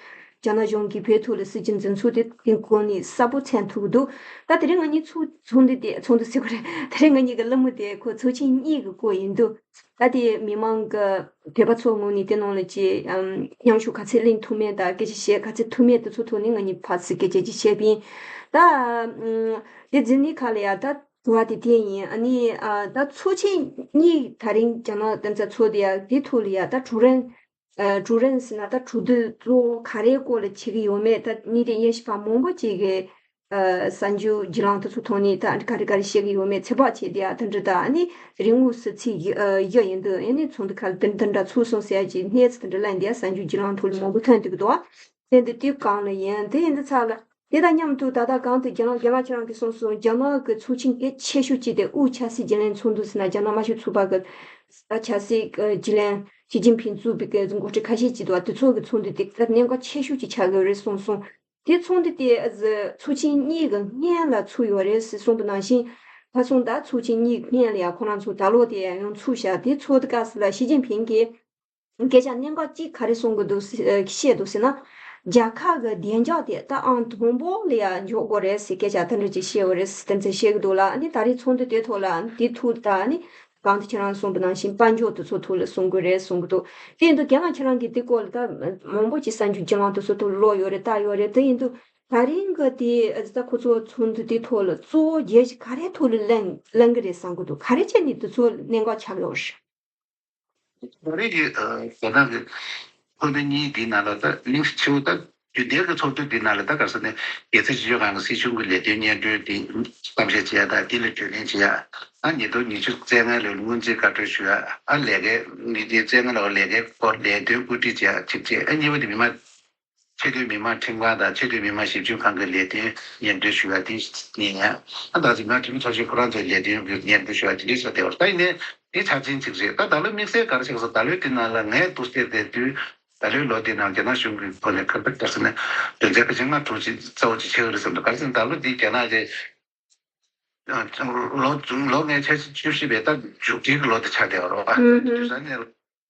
རྒྱ་ནག་གཞུང་གིས་བོད་ཐོག་ལ་སྲིད་ཇུས་འཛིན་ཚུལ་དེ་དེ་གོང་ནས་གསལ་པོ་མཚོན་ཐུབ་ཀྱི་འདུག་ད་དེ་རིང་ང་གཉིས་ཚོགས་ཚོགས་འདུ་དེ་ཚོགས་འདུ་ཟེར་དགོས་རེད། དེ་རིང་ང་གཉིས་ཀྱི་གླེང་མོལ་དེ་ཁོ་ཚོགས་ཆེན་གཉིས་ཀྱི་སྐོར་ཡིན་དུས། ད་དེ་མི་མང་གི་དད་པ་ཚོར་ངོས་ནས་དེ་ནང་ལ་ཅིག་ཨམ་མཉམ་ཞུགས་ག་ཚད་གླེང་ཐུབ་མེད་དང་སྐད་ཆ་བཤད་ག་ཚད་ཐུབ་མེད་དེ་ཚོ་ཐོག་ནས་ང་གཉིས་ཕར་ཚུར་སྐད་ཆ་ཅིག་བཤད་པ་ཡིན། ད་ཨམ་དེ་འཛིན་ནི་ཁ་ལ་ཡ་ད་དུ་བ་དེ་དེ་ཡིན། ཨ་ནི་ཨ་ད་ཚོགས་ཆེན་གཉིས་ད་རིང་རྒྱ་ནག་གཏམ་ཚ་ཚོགས་དེ་ཡ་དེ་ཐོག་ལ་ཡ་ད་ཀྲུའུ་རེན་ ཨ་ཀྲུའུ་རེན་ཟེར་ན་ད་གྲོས་བསྡུར་གཙོ་བོ་ག་རེའི་སྐོར་ལ་བྱེད་ཀྱི་ཡོད་མེད། ད་ཉིན་རེ་དབྱེ་ཞིབ་པ་མང་པོ་ཅིག་གིས་ཨ་གསར་འགྱུར་བརྒྱུད་ལམ་དེ་ཚོ་ཐོག་ནས་ད་ག་རེ་ག་རེ་བཤད་ཀྱི་ཡོད་མེད་ཚོད་དཔག་བྱས་ཏེ། ཨ་དེ་འདྲ་ད་ཨ་ནི་རིང་ངོ་སུ་ཚིག་བཞི་ཨ་བཞི་ཡིན་དུས། ཨ་ནི་ཚོགས་འདུ་ཁག་ལ་དེ་འདི་འདྲ་ཚུགས་སོང་ཟེར་ཡ་ཅིག་གནས་ཚུལ་དེ་འདྲ་ལ་འདི་གསར་འགྱུར་བརྒྱུད་ལམ་ཐོག་ལ་མང་པོ་ཐོན་ཐུབ་ཀྱི་འདུག་བ། དེ་འདི་དུས་གང་ལ་ཡིན། དེ་ཡིན་དུས་ཚ་ལ་དེ་དང་མཉམ་དུ་ད་ལྟ་གང་དུ་རྒན་ལགས་རྒན་ལགས་ཁྱེད་རང་གིས་གསུངས་སོང་། རྒྱ་ནག་གི་ཚོགས་ཆེན་གལ་ཆེ་ཤོས་གཅིག་དེ་དབུས་ཆབ་སྲིད་བརྗེ་ལེན་ཚོགས་འདུ་ཟེར་ན་རྒྱ་ནག་དམར་ཤོག་ཚོགས་པ་གི་ཆབ་སྲིད་བརྗེ་ལེན་ཞི་ཅིན་ཕིང་གཙོས་པའི་གི་འགོ་ཁྲིད་ཁ་ཤས་ཅིག་འདུག་བ། དེ་ཚོ་གི་ཚོགས་འདུ་དེ་གལ་གནད་འགག་ཆེ་ཤོས་ཅིག་ཆགས་ཀྱི་རེད་གསུངས་སོང་། དེ་ཚོགས་འདུ་དེ་ཚོགས་ཆེན་གཉིས་ཀྱི་སྔོན་ལ་ཚུགས་ཡོད་རེད་ཟེར་གསུངས་པ་ནང་བཞིན། ཁ་སང་ད་ཚོགས་ཆེན་གཉིས་སྔོན་ལ་ཡང་ཁོ་རང་ཚོ་ད་ལོ་དེ་ཡང་ཡང་ཚུགས་ཤག་དེ་ཚོགས་དུས་སྐབས་སུ་ལ་ཞི་ཅིན་ཕིང་གིས་སྐད་ཆ་གནད་འགག་གཅིག་ག་རེ་གསུང་གི་འདུག་ཟེར་བཤད་འདུག་ཟེར་ན། རྒྱལ་ཁབ་ཀྱི་བདེ་འཇགས་དེ་ད་ཨང་དང་པོ་ལ་ཡང་འཇོག་དགོས་རེད་ཟེར་སྐད་ཆ་དེ་འདྲ་ཅིག་བཤད་ཡོད་རེད་ཟེར་དེ་ཚོ་བཤད་ཀྱི་འདུག་ལ། ཨ་ནི་ད་རེས་ཚོགས་འདུ་དེ་ཐོག་ལ་ཨ་ནི་དེ་ཐུག་ད་ཨ་ནི་གང་དུ་ཁྱེད་རང་གསུངས་པ་ནང་བཞིན་དཔལ་འབྱོར་དེ་ཚོ་ཐོག་ལ་གསུང་དགོས་རེད་གསུང་གི་འདུག་དེ་ཡིན་དུས་རྒན་ལགས་ཁྱེད་རང་གིས་དེ་སྐོར་ལ་ད་མང་པོ་ཅིག་གསར་འགྱུར་བརྒྱུད་ལམ་དེ་ཚོ་ཐོག་ཀློག་ཡོད་རེད་ལྟ་ཡོད་རེད། དེ་ཡིན་དུས་ད་རིང་གི་དེ་ད་ཁོ་ཚོ་ཚོགས་འདུ་དེ་ཐོག་ལ་གཙོ་བོ་བརྗོད་གཞི་ག་རེ་ཐོག་ལ་གླེང་གླེང་གི་རེད་བསམ་གི་འདུག་ག་རེ་བྱས་ནས་དེ་ཚོ་གནད་འགག་ཆགས་ཡོད་རེད། ད་རེས་ཀྱི་ཨ་རྒྱ་ནག་གི་ཚོགས་འདུ་གཉིས་འདིའི་ནང་ལ་ད་གླེང་གཞི་ཆེ་བོ་ད་རྒྱུན་ལྡན་གྱི་ཚོགས་འདུ་འདིའི་ནང་ལ་ད་ག་རེ་ཟེར་ནས་རྒྱལ་སྲིད་སྤྱི་ཁྱབ་ཁང་གི་སྲིད་གཞུང་གི་ལས་དོན་སྙན་སྒྲོན་འདི་གཏམ་བཤད་བྱེད་ཡ་དང་། འདི་ལ་བརྗོད་ལེན་བྱེད་ཡ། ཨ་ཉིས་སྟོང་ཉི་ཤུ་རྩ་ལྔ་ལོའི་སྔོན་རྩིས་བཀའ་འཁྲོལ་ཞུ་ཡ། ཨ་ལས་ཀའི་ཉིས་སྟོང་རྩ་ལྔ་ལོའི་ལས་ཀའི་སྐོར་ལས་དོན་བཀོད་སྒྲིག་བྱེད་ཡ་གཅིག་བྱས། ཨ་གཉིས་པ་དེ་མི་དམངས་ཆེས་མཐོའི་མི་དམངས་ཁྲིམས་ཁང་དང་ཆེས་མཐོའི་མི་དམངས་ཞིབ་དཔྱོད་ཁང་གི་ལས་དོན་སྙན་སྒྲོན་ཞུ་ཡ་དེ་ཉན་ཡ། ཨ་ད་གཟིགས་མ་འཐུས་མི་ཚོགས་ཆེན་ཁོ་རང་ཚོའི་ལས་དོན་གྱི་སྙན་སྒྲོན་ཞུ་ཡ་དེ་འདྲའི་ས་དེ་བར་ད་ཡིན་ནའི་དེ་ཆ་ཆེན་ཅིག་རེད། ད་ད་ལོའི་དམིགས་བསལ་ག་རེ་ཆགས་སོང་། ད་ལོའི་དེ་ནང་ལ་ངས་འདུག་སེ་བལྟས་དུས་ད་ལོའི་ལོ་དེ་ནང་རྒྱ་ནག་གཞུང་གི་ཐོག་ནས་ཁ་ཁ་ཆགས་སོང་ན་དོན་ཚན་ཕལ་ཆེར་ལྔ་དྲུག་ཅིག་རྩ་བ་ཅིག་ཆགས་ཀྱི་རེད་བསམ་འདུག་ག་རེ་ཟེར་ན་ད་ལོ་འདི་རྒྱ་ནག་གི་ལོ་ལོ་ངས་ཆ་བཅུ་བཞི་པའི་ད་མཇུག་སྒྲིལ་གྱི་ལོ་དེ་ཆགས་བསྡད་པ་རེད་བ། དུས་ས་ནས།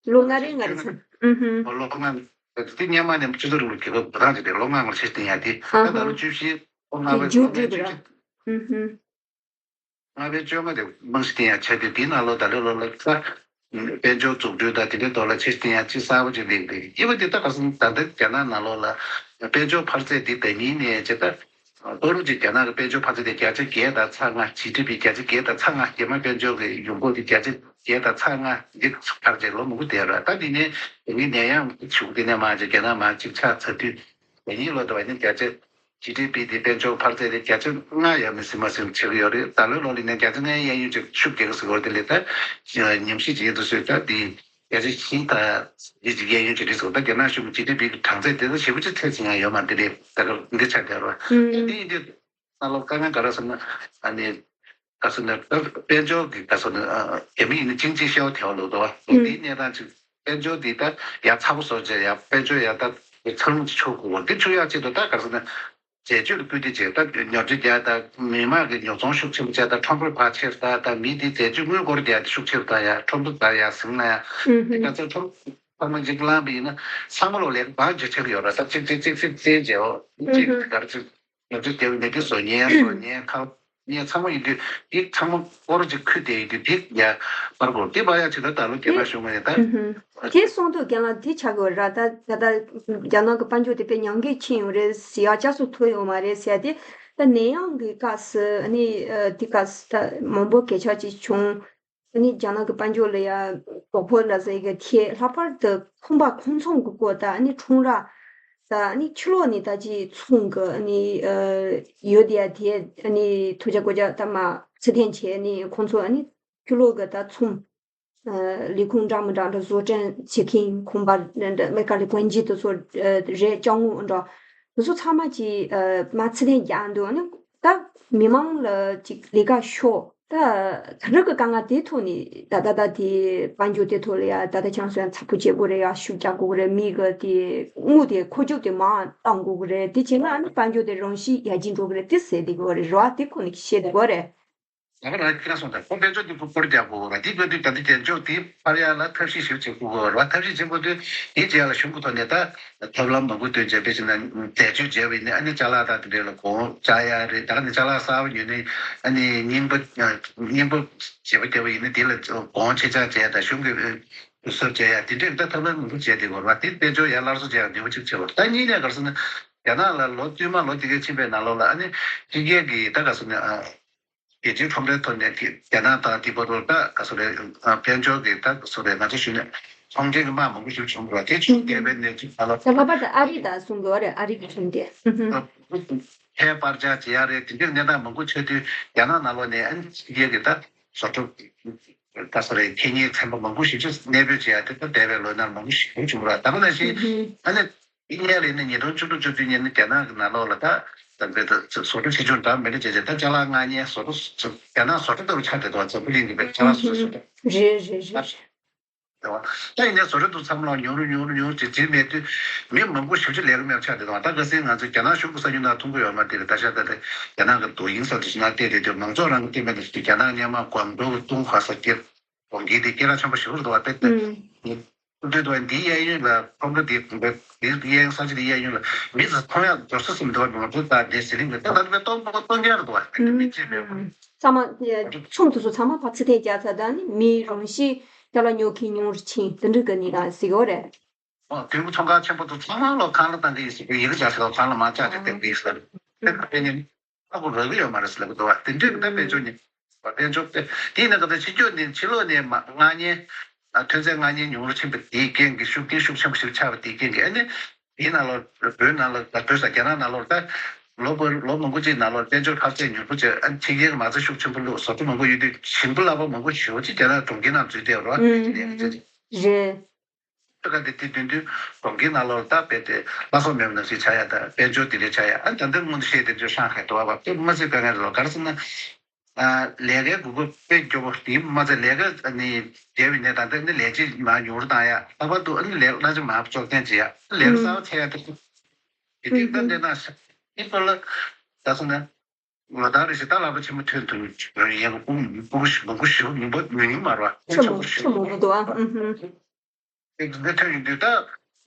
ལོ་ལྔ་རེ་ལྔ་རེ་ཚང་། ཨུ་ཧུམ། ལོ་ལྔ། དེ་སྔོན་མ་ནས་སྤྱི་ཚོགས་རིང་ལུགས་རྒྱལ་ཁབ་འགོ་དང་བྱས་ཏེ་ལོ་ལྔ་ལྔ་ཆེ་བསྟན་ཡ་དེ། ཨ་ད་ལྟ་ལོ་ཧ། བཅུ་བཞི། ལོ་ལྔ་པའི་མཇུག་ལོ་ལྔ་སྒྲིལ་བཅུ་བཞི། ཨུ་ཧུམ། ལྔ་པའི་བཅོ་ལྔ་དེ་རྨང་གཞི་བསྟན་ཡ་ཆེ་དེ། དེའི་ནང་ལོགས་ད་ལོ་ལོ་ལ་ས་དཔལ་འབྱོར་འཛུགས་སྐྲུན་དང་དེ་འདྲའི་ཐོག་ལ་ཆེ་བསྟན་ཡ་ཅི་གསར་པ་ཅིག་སླེབས་འདུག་ཨི་བ་དེ་ད་ག་སོང་ད་ལྟ་རྒྱ་ནག་ནང་ལོགས་ལ་དཔལ་འབྱོར་འཕར་ཚད་དེ་ད་ཉིན་ནས་ཇི་ལྟར། ལོ་རེ་བཞིན་རྒྱ་ནག་གི་དཔལ་འབྱོར་འཕར་ཚད་དེ་བརྒྱ་ཆ་བརྒྱད་དང་ཚེག་ལྔ། ཇི་ཌི་པི་བརྒྱ་ཆ་བརྒྱད་དང་ཚེག་ལྔ། རྒྱ་མ་དཔལ་འབྱོར་གྱི་ཡོང་སྒོ་དེ་བརྒྱ་ཆ་བརྒྱད་དང་ཚེག་ལྔ་འདི་འཕར་བྱས་ལོ་མང་པོ་བསྡད་རེད། ད་འདི་ནས་ངའི་ནད་ཡམས་ཤུགས་དེ་ནས་མར་ཅིག་རྒྱ་ནག་མར་ཅིག་ཆགས་ཚར་དུས་ཉིས་ལོ་དུ་བ་ནི་བརྒྱ་ཆ་ཇི་ཌི་པི་དེ་དཔལ་འབྱོར་འཕར་ཚད་དེ་བརྒྱ་ཆ་ལྔ་ཡར་མར་ཟིན་མར་ཟིན་བྱེད་ཀྱི་ཡོད་རེད། ད་ལོའི་ལོ་ལ་ནས་བརྒྱ་ཆ་ལྔའི་གཡས་གཡོན་ཅིག་ཤུགས་རྒྱག་གི་ཟེར་བ་དེ་ལས་ད་ཉམས་ཞིབ་བྱེད་ཡུལ་དུ་བཟོས། ད་འདི་བརྒྱ་ཆ་བཞི་དང་ཡིད་ཀྱི་གཡས་གཡོན་གྱི་རིགས་སུ་ད་རྒྱ་ནག་གཞུང་གི་ཇི་ཌི་པི་གི་གྲངས་ཚད་དེ་ཚོ་ཞེ་པོ་ཅིག་ཚད་ཟིན་ཡང་ཡོད་མ་རེད། དེ་རེད། ད་སྐབས་འདི་ཆགས་བསྡད་རེད། ཨུམ། དེ་ཡིན་དུས་གནའ་ལོ་དཀའ་ངལ་ག་རེ་ཟེར་ན། ཨ་ནི་ག་ཟེར་ན་ད་དཔལ་འབྱོར་གྱི་ག་ཟེར་ན་ཨ་རྒྱ་མི་ཡིན་ན་经济萧条 ལབ་འདུག་བ། ཨུམ། འདིའི་གནས་སྟངས་ཅིག་དཔལ་འབྱོར་འདི་ད་ཡར་ཚ་པོ་བཟོ་བྱས་ཡར་དཔལ་འབྱོར་ཡར་ད་འཚར་ལོངས་ཅིག་ཕྱོགས་དགོས་པ་འདི་ཚུར་ཡག་ཆེད་དུ་ད་ག་ཟེར་ན། འཛད་སྤྱོད་ལ་སྐུལ་འདེད་བྱས། ད་ཉོ་སྒྲིག་རྒྱག་དང་མི་མང་གི་ཉོ་ཚོང་ཤུགས་ཆེན་པོ་བྱས། ད་ཁྲོམ་ར་ཕར་ཕྱེ་ད་ད་མི་དེ་འཛད་སྤྱོད་དངུལ་སྒོར་རྒྱག་དེ་ཤུགས་ཆེ་རུ་བཏང་ཡ། ཁྲོམ་ཚོ་དར་ཡ་ཟིང་ན་ཡ། ཨུ་ཧུ། དེ་ག་ཚོད་ཁྲོམ་ཚང་མ་འཇིག་ལངས་པ་ཡིན་ན་ཚང་མ་ལོ་ལེགས་འབངས་ཇེ་ཆེ་རུ་ཡོད་ར། ད་གཅིག་གཅིག་གཅིག་གཅིག་བཙན་བྱས་འོ་གཅིག་ཨུ་ཧུ། ག་རེ་ཚོད་ཉོ་སྒྲིག་རྒྱག་ནས་དེ་བཟོ་ཉན་བཟོ་ཉན་ཁང་ཉན་ཚང་མ་ཡིན་དུས་དེ་ཚང་མ་སྐོར་ཅིག་ཁུལ་དེ་ཡིན་དུས་དེ་ཡ་པར་གོ་དེ་པར་ཡ་ཆེ་ད་ད་ལོ་རྒྱ་ནག་གཞུང་ངོས་ད། ཨུ་ཧུ། དེ་གསུངས་དུས་རྒན་ལགས་དེ་ཆགས་ཀྱི་ཡོད་ར། ད་ད་ལྟ་རྒྱ་ནག་གི་དཔལ་འབྱོར་དེ་དཔེ་ཉམས་རྒུད་ཕྱིན་ཡོད་རེད་ཟེར་ཡ་བསྐྱར་གསོ་ཐུབ་ཡོད་མ་རེད་ཟེར་ཡ་དེ། ད་ནད་ཡམས་ཀྱི་སྐབས་སུ་ཨ་ནི་ཨ་དེ་སྐབས་སུ་ད་མང་པོ་གལ་ཆགས་ཅིག་བྱུང་། ཨ་ནི་རྒྱ་ནག་གི་དཔལ་འབྱོར་ལ་ཡ་དོ་ཕོག་འདྲ་ཟེར་གི་ཐེབས། ལྷག་པར་དུ་ཁང་པ་ཁང་ཚང་གི་སྐོར་དང་ཨ་ནི་ཁྲོམ་ར་དང་ཨ་ནི་ཕྱི་ལོགས་ནས་ད་ཅིག་ཚོང་གི་ཨ་ནི་ཨ་ཡོད་དེ་ཡ་དེ་ཨ་ནི་ཐོ་རྒྱག་སྐོར་རྒྱག་ད་མ་ཚུལ་ལྡན་བྱས་ནས་ཁོང་ཚོ་ཨ་ནི་ཕྱི་ལོགས་གི་ད་ཚོང་། ལས་ཁུངས་འདྲ་མི་འདྲ་འདྲ་བཟོ་སྐྲུན་བྱེད་མཁན་ཁང་པ་འདྲ་འདྲ་མེ་ཀ་ལས་གོན་རྗེས་དེ་ཚོ་རེད། ཅ་དངོས་འདྲ་དེ་ཚོ་ཚང་མ་གྱིས་མ་ཚུལ་ལྡན་རྒྱག་འདུག་ཨ་ནི་ད་མི་མང་ལ་ཅིག་ལས་ཀ་ཤོར། ད་ད་རེས་ཀྱི་དཀའ་ངལ་དེ་ཐོག་ནས་ད་ད་ད་དེ་དཔལ་འབྱོར་དེ་ཐོག་ལ་ཡ་ད་ད་ཆང་སོ་ཡང་ཚ་པོ་བྱེད་དགོས་རེད། ཡ་ཤུགས་རྒྱག་དགོས་རེད། མི་གི་དེ་དངུལ་དེ་མཁོ་སྒྲུབ་དེ་མང་བཏང་དགོས་རེད། དེ་བྱས་ན་ཨ་ནི་དཔལ་འབྱོར་དེ་རང་བཞིན་ཡར་རྒྱས་འགྲོ་གི་རེད། དེ་ཟེར་བསྡད་ཀྱི་ཡོད་རེད། རེད་བ། དེ་ཁོ་ནས་བཤད་བསྡད་ཀྱི་ཡོད་རེད། ད་ག་རང་ཁྱེད་རང་གསུངས་དང་ཁོ་དཔལ་འབྱོར་འདི་ཁོ་སྐོར་རྒྱག་དགོས་ར། འདི་དགོས་དུས་ད་ལྟ་རྒྱལ་འཇོག་འདི་སྤར་ཡག་ལ་ཐབས་ཤེས་ཞིབ་བྱེད་དགོས་ར། ཐབས་ཤེས་བྱེད་དགོས་དུས་དེ་བྱེད་ཡག་ལ་གཞུང་གི་ཐོག་ནས་ད་ཐབས་ལམ་མང་པོ་བཏོན་བྱས། དཔེ་བྱས་ན་འཛད་སྤྱོད་བྱས་པ་ཡིན་ན་ཨ་ནི་ཅ་ལག་དང་དེ་འདྲ་ལ་གོང་བཅག་ཡག་རེད། ད་ག་ནས་ཅ་ལག་གསར་པ་ཉོས་ནས་ཨ་ནི་རྙིང་པ་རྙིང་པ་བྱེད་པ་བསྡད་པ་ཡིན་ན་དེ་ལ་གོང་ཆེ་ཆག་བྱས་དང་གཞུང་གི་གསོ་བྱས་ཡག་དེ་འདྲའི་ད་ཐབས་ལམ་མང་པོ་བྱས་བསྡད་དགོས་ར། དེ་དཔལ་འབྱོར་ཡར་སླར་གསོ་བྱེད་ཡག་ནུས་པ་གཅིག་བྱེད་དགོས། ད་གཉིས་ནས་ག་རེ་ཟེར་ན་རྒྱ་ནག་ལ་ལོ་བསྟུད་མར་ལོ་དེ་ག་ཕྱིན་པའི་ནང་ལོགས་ལ་ཨ་ནི་ཕྱི་རྒྱལ་གྱི་ད་ག་རེ་ཟེར་ན་ཨ། རྒྱལ་སྤྱིའི་ཁྲོམ་རའི་ཐོག་ནས་རྒྱ་ནག་དང་དེ་བར་དུ་ད་ག་ཟེར་རེད། དཔལ་འབྱོར་གྱི་ད་ག་ཟེར་རེད། ང་ཚོ་ཞུས་ན་ ཚོང་འབྲེལ་གྱི་དམག་མང་པོ་ཞིག་བྱུང་བ་རེད། དེ་ཆུ་བརྒལ་བའི་གནས་ཚུལ་ལ། ད་ལྷག་པར་དུ་ཨ་རི་དང་གསུང་གི་ཡོད་རེད། ཨ་རི་གི་གྲོང་སྡེ། ཧུམ་ཧུམ། ཁལ་སྤར་ཆ་བྱེད་ཡ་རེད། དེ་འདྲའི་གནས་སྟངས་མང་པོ་ཆགས་དུས་རྒྱ་ནག་ནང་ལོགས་ནས་ཨ་ནི་ཕྱི་རྒྱལ་གྱི་ད་བཟོ་གྲྭ་ད་ས་རེད། ཁེ་ཉེན་ཚན་པ་མང་པོ་ཞིག་ཅིག་གནས་སྤོས་བྱེད་ཡ་དེ་ད་འདས་པའི་ལོ་ནར་མང་པོ་ཞིག་བྱུང་བ་རེད། ད་ག་ནང་བཞིན་ཨ་ནི་དེ་སྔོན་ལ་ནི་ཉིས་སྟོང་བཅུ་དྲུག་བཅུ་བདུན་ཉིན་ནི་རྒྱ་ནག་གི་ནང་ལོགས་ལ་ད་ད་བཟོ་གྲྭ་ཆེ་ཆུང་འདྲ་མི་འདྲ་བྱས་བྱས་ད་ཅ་ལག་མངགས་མཁན་བཟོ་གྲྭ་རྒྱ་ནག་བཟོ་གྲྭ་ལྟ་བུ་ཆགས་བསྡད་འདུག་འཛམ་བུ་གླིང་གི་ཅ་ལག་བཟོ་གྲྭ། རེད་རེད་རེད། རེད་བ། ད་ཡིན་ནའི་བཟོ་གྲྭ་དེ་ཚང་མ་ལ་ཉུང་རུ་ཉུང་རུ་ཉུང་རུ་ཅིག་འཛིན་མེད་དུས་མི་མང་པོ་ཞེ་པོ་ཅིག་ལས་ཀ་མེད་པ་ཆགས་བསྡད་འདུག་ད་ཁ་སང་ང་ཚོ་རྒྱ་ནག་གཞུང་གི་གསར་འགྱུར་ནང་མཐོང་གི་ཡོད་མ་རེད་དེ་རེད། ད་ཆ་ད་ལྟ་རྒྱ་ནག་གི་དོ་དབྱིངས་ས་དེ་ཚོ་ནང་བལྟས་བསྡད་དུས་མང་ཚོགས་རང་གི་བལྟས་མེད་དུས་རྒྱ་ནག་སྔོན་མ་ཀོང་ཀྲོའུ་ཏུང་ཧྭ་ས་སྐྱེ་གྲོང་ཁྱེར་དེ་སྐད་གྲགས་ཆེན་པོ་ཞེ་པོ་རེད་འདུག་བ། དཔེ་དེ་ཏུ་ཏུ་དུ་འདི་གཡས་གཡོན་ལ་ཁོང་ཁྲོ་འདི་འདི་གཡས་གཡོན་ས་ཆ་འདི་གཡས་གཡོན་ལ་མི་ཚོ་མཐོང་ཡག་འགྲོ་ས་སུ་མི་འདུག་བ། མི་ཚོ་ད་འདི་ཟི་ལིང་གི་ད་ད་དཔེ་སྟོང་པ་སྟོང་རྐྱང་རེད་འདུག་བ། དེ་འདྲ་མི་ཅི་མེད་པ། ཚང་མ་ཚོང་དེ་ཚོ་ཚང་མ་ཕར་ཚུར་འཐེན་རྒྱག་ཚར་ད་ནི་མི་རང་ཤི་ཅ་ལག་ཉོ་མཁན་ཉུང་རུ་ཕྱིན་དེ་འདྲ་གི་ནི་ཡང་ཟིག་ཡོད་རེད། ཨོ་དུས་འགོ་ཚོང་ཁང་ཆེན་པོ་དེ་ཚང་མ་ལོ་ཁང་གླ་བཏང་གི་ཡིན་ཟེར་བའི་ཡི་གེ་བཞག་ཟེར་ལོ་ཁང་གླ་མ་བཅག་ཅེས་བསྟན་གི་ཡིན་ཟེར། དེ་ཁ་ཕན་ནི་ཨ་ཁུ་རག་གི་ཡོད་མ་རེད་ཟེར་ལབ་གི་འདུག་བ། དེ་འདྲས་ཀྱི་ད་དཔལ་འབྱོར་ནི་དཔལ་འབྱོར་དེ་དེའི་ནང་གི་ད་ཕྱི་སྐྱོད་ནི་ཕྱི་ལོགས་ནས་མ་མངགས་ཉེན་ཨ་ཐོན་རྫས་མངགས་ཉེན་ཉུང་རུ་ཕྱིན་པ་དེའི་རྐྱེན་གྱིས་ཤུགས་རྐྱེན་ཤུགས་ཆེན་པོ་ཞིག་ཆགས་པ་དེའི་རྐྱེན་གྱིས་ཨ་ནི་དེའི་ནང་ལོགས་བོད་ནང་ལ་ད་བོད་ས་རྒྱ་ནག་ནང་ལོགས་ད་ལོ་བོད་ལོ་མང་པོ་ཅིག་ནང་ལོགས་དཔལ་འབྱོར་འཕར་ཚད་མྱུར་པོ་བྱས་ཨ་ནི་ཕྱི་རྒྱལ་གྱི་མ་རྩ་ཤུགས་ཆེན་པོ་བླུགས་བཟོ་གྲྭ་མང་པོ་ཡོད་དུས་ཞིང་པ་གླ་པ་མང་པོ་ཞེ་པོ་ཅིག་རྒྱ་ནག་གྲོང་ཁྱེར་ནང་འཛུལ་བསྡད་ཡོད་རེད་བ། དེ་ལས་ཀ་བྱས་ཅིག་རེད། ད་ག་དེ་དེ་དུས་དུས་གྲོང་ཁྱེར་ནང་ལོགས་ལ་ད་རྦད་དེ་ལྷ་སོགས་མེད་པ་ནང་བཞིན་ཆགས་ཡ་ད་དཔལ་འབྱོར་དེ་འདྲ་ཆགས་ཡ་ཨ་ད་ལྟ་སྔོན་དུ་བཤད་དེ་ཚོ་ཧྲང་ཧའེ་དུ་བ་བ་དེ་མ་ཚད་དཀའ་ངལ་རེད་ལོ། ག་རེ་ཟེར་ན་ལས་ཀའི་དགོས་མཁོ་དཔེ་མགྱོགས་པོ་དེ་མ་ཚད་ལས་ཀ་ནི་བསྡད་པའི་ནས་ད་ལྟ་ནི་ལས་བྱེད་མ་ཉུང་རུ་བཏང་ཡ་ལྷག་པར་དུ་ཨ་ནི་ལས་གླ་ཆ་མ་གཙོ་བསྟན་བྱེད་ཡ་ལས་ཀ་གསར་པ་འཚོལ་ཡ་དེ་དེ་དེ་ད་འདྲ་ན་ཤ་དེ་ཚོ་ལ་ད་སོང་ན། ལོ་ལྟར་རེ་བཞིན་ད་ལག་པ་ཆེན་པོ་ཐོན་ཐུབ་ཡག་གི་སྤུ་སྤུ་གུ་ཞིག་མང་པོ་ཞིག་མི་འབོར་མི་ཉུང་མ་རེད་བ། ཁྲི་མོ་ཁྲི་མོ་མི་འདུག་ཨ། ཧུམ་ཧུམ། དེ་འདི་ཐོན་ཡོང་དུས་ད་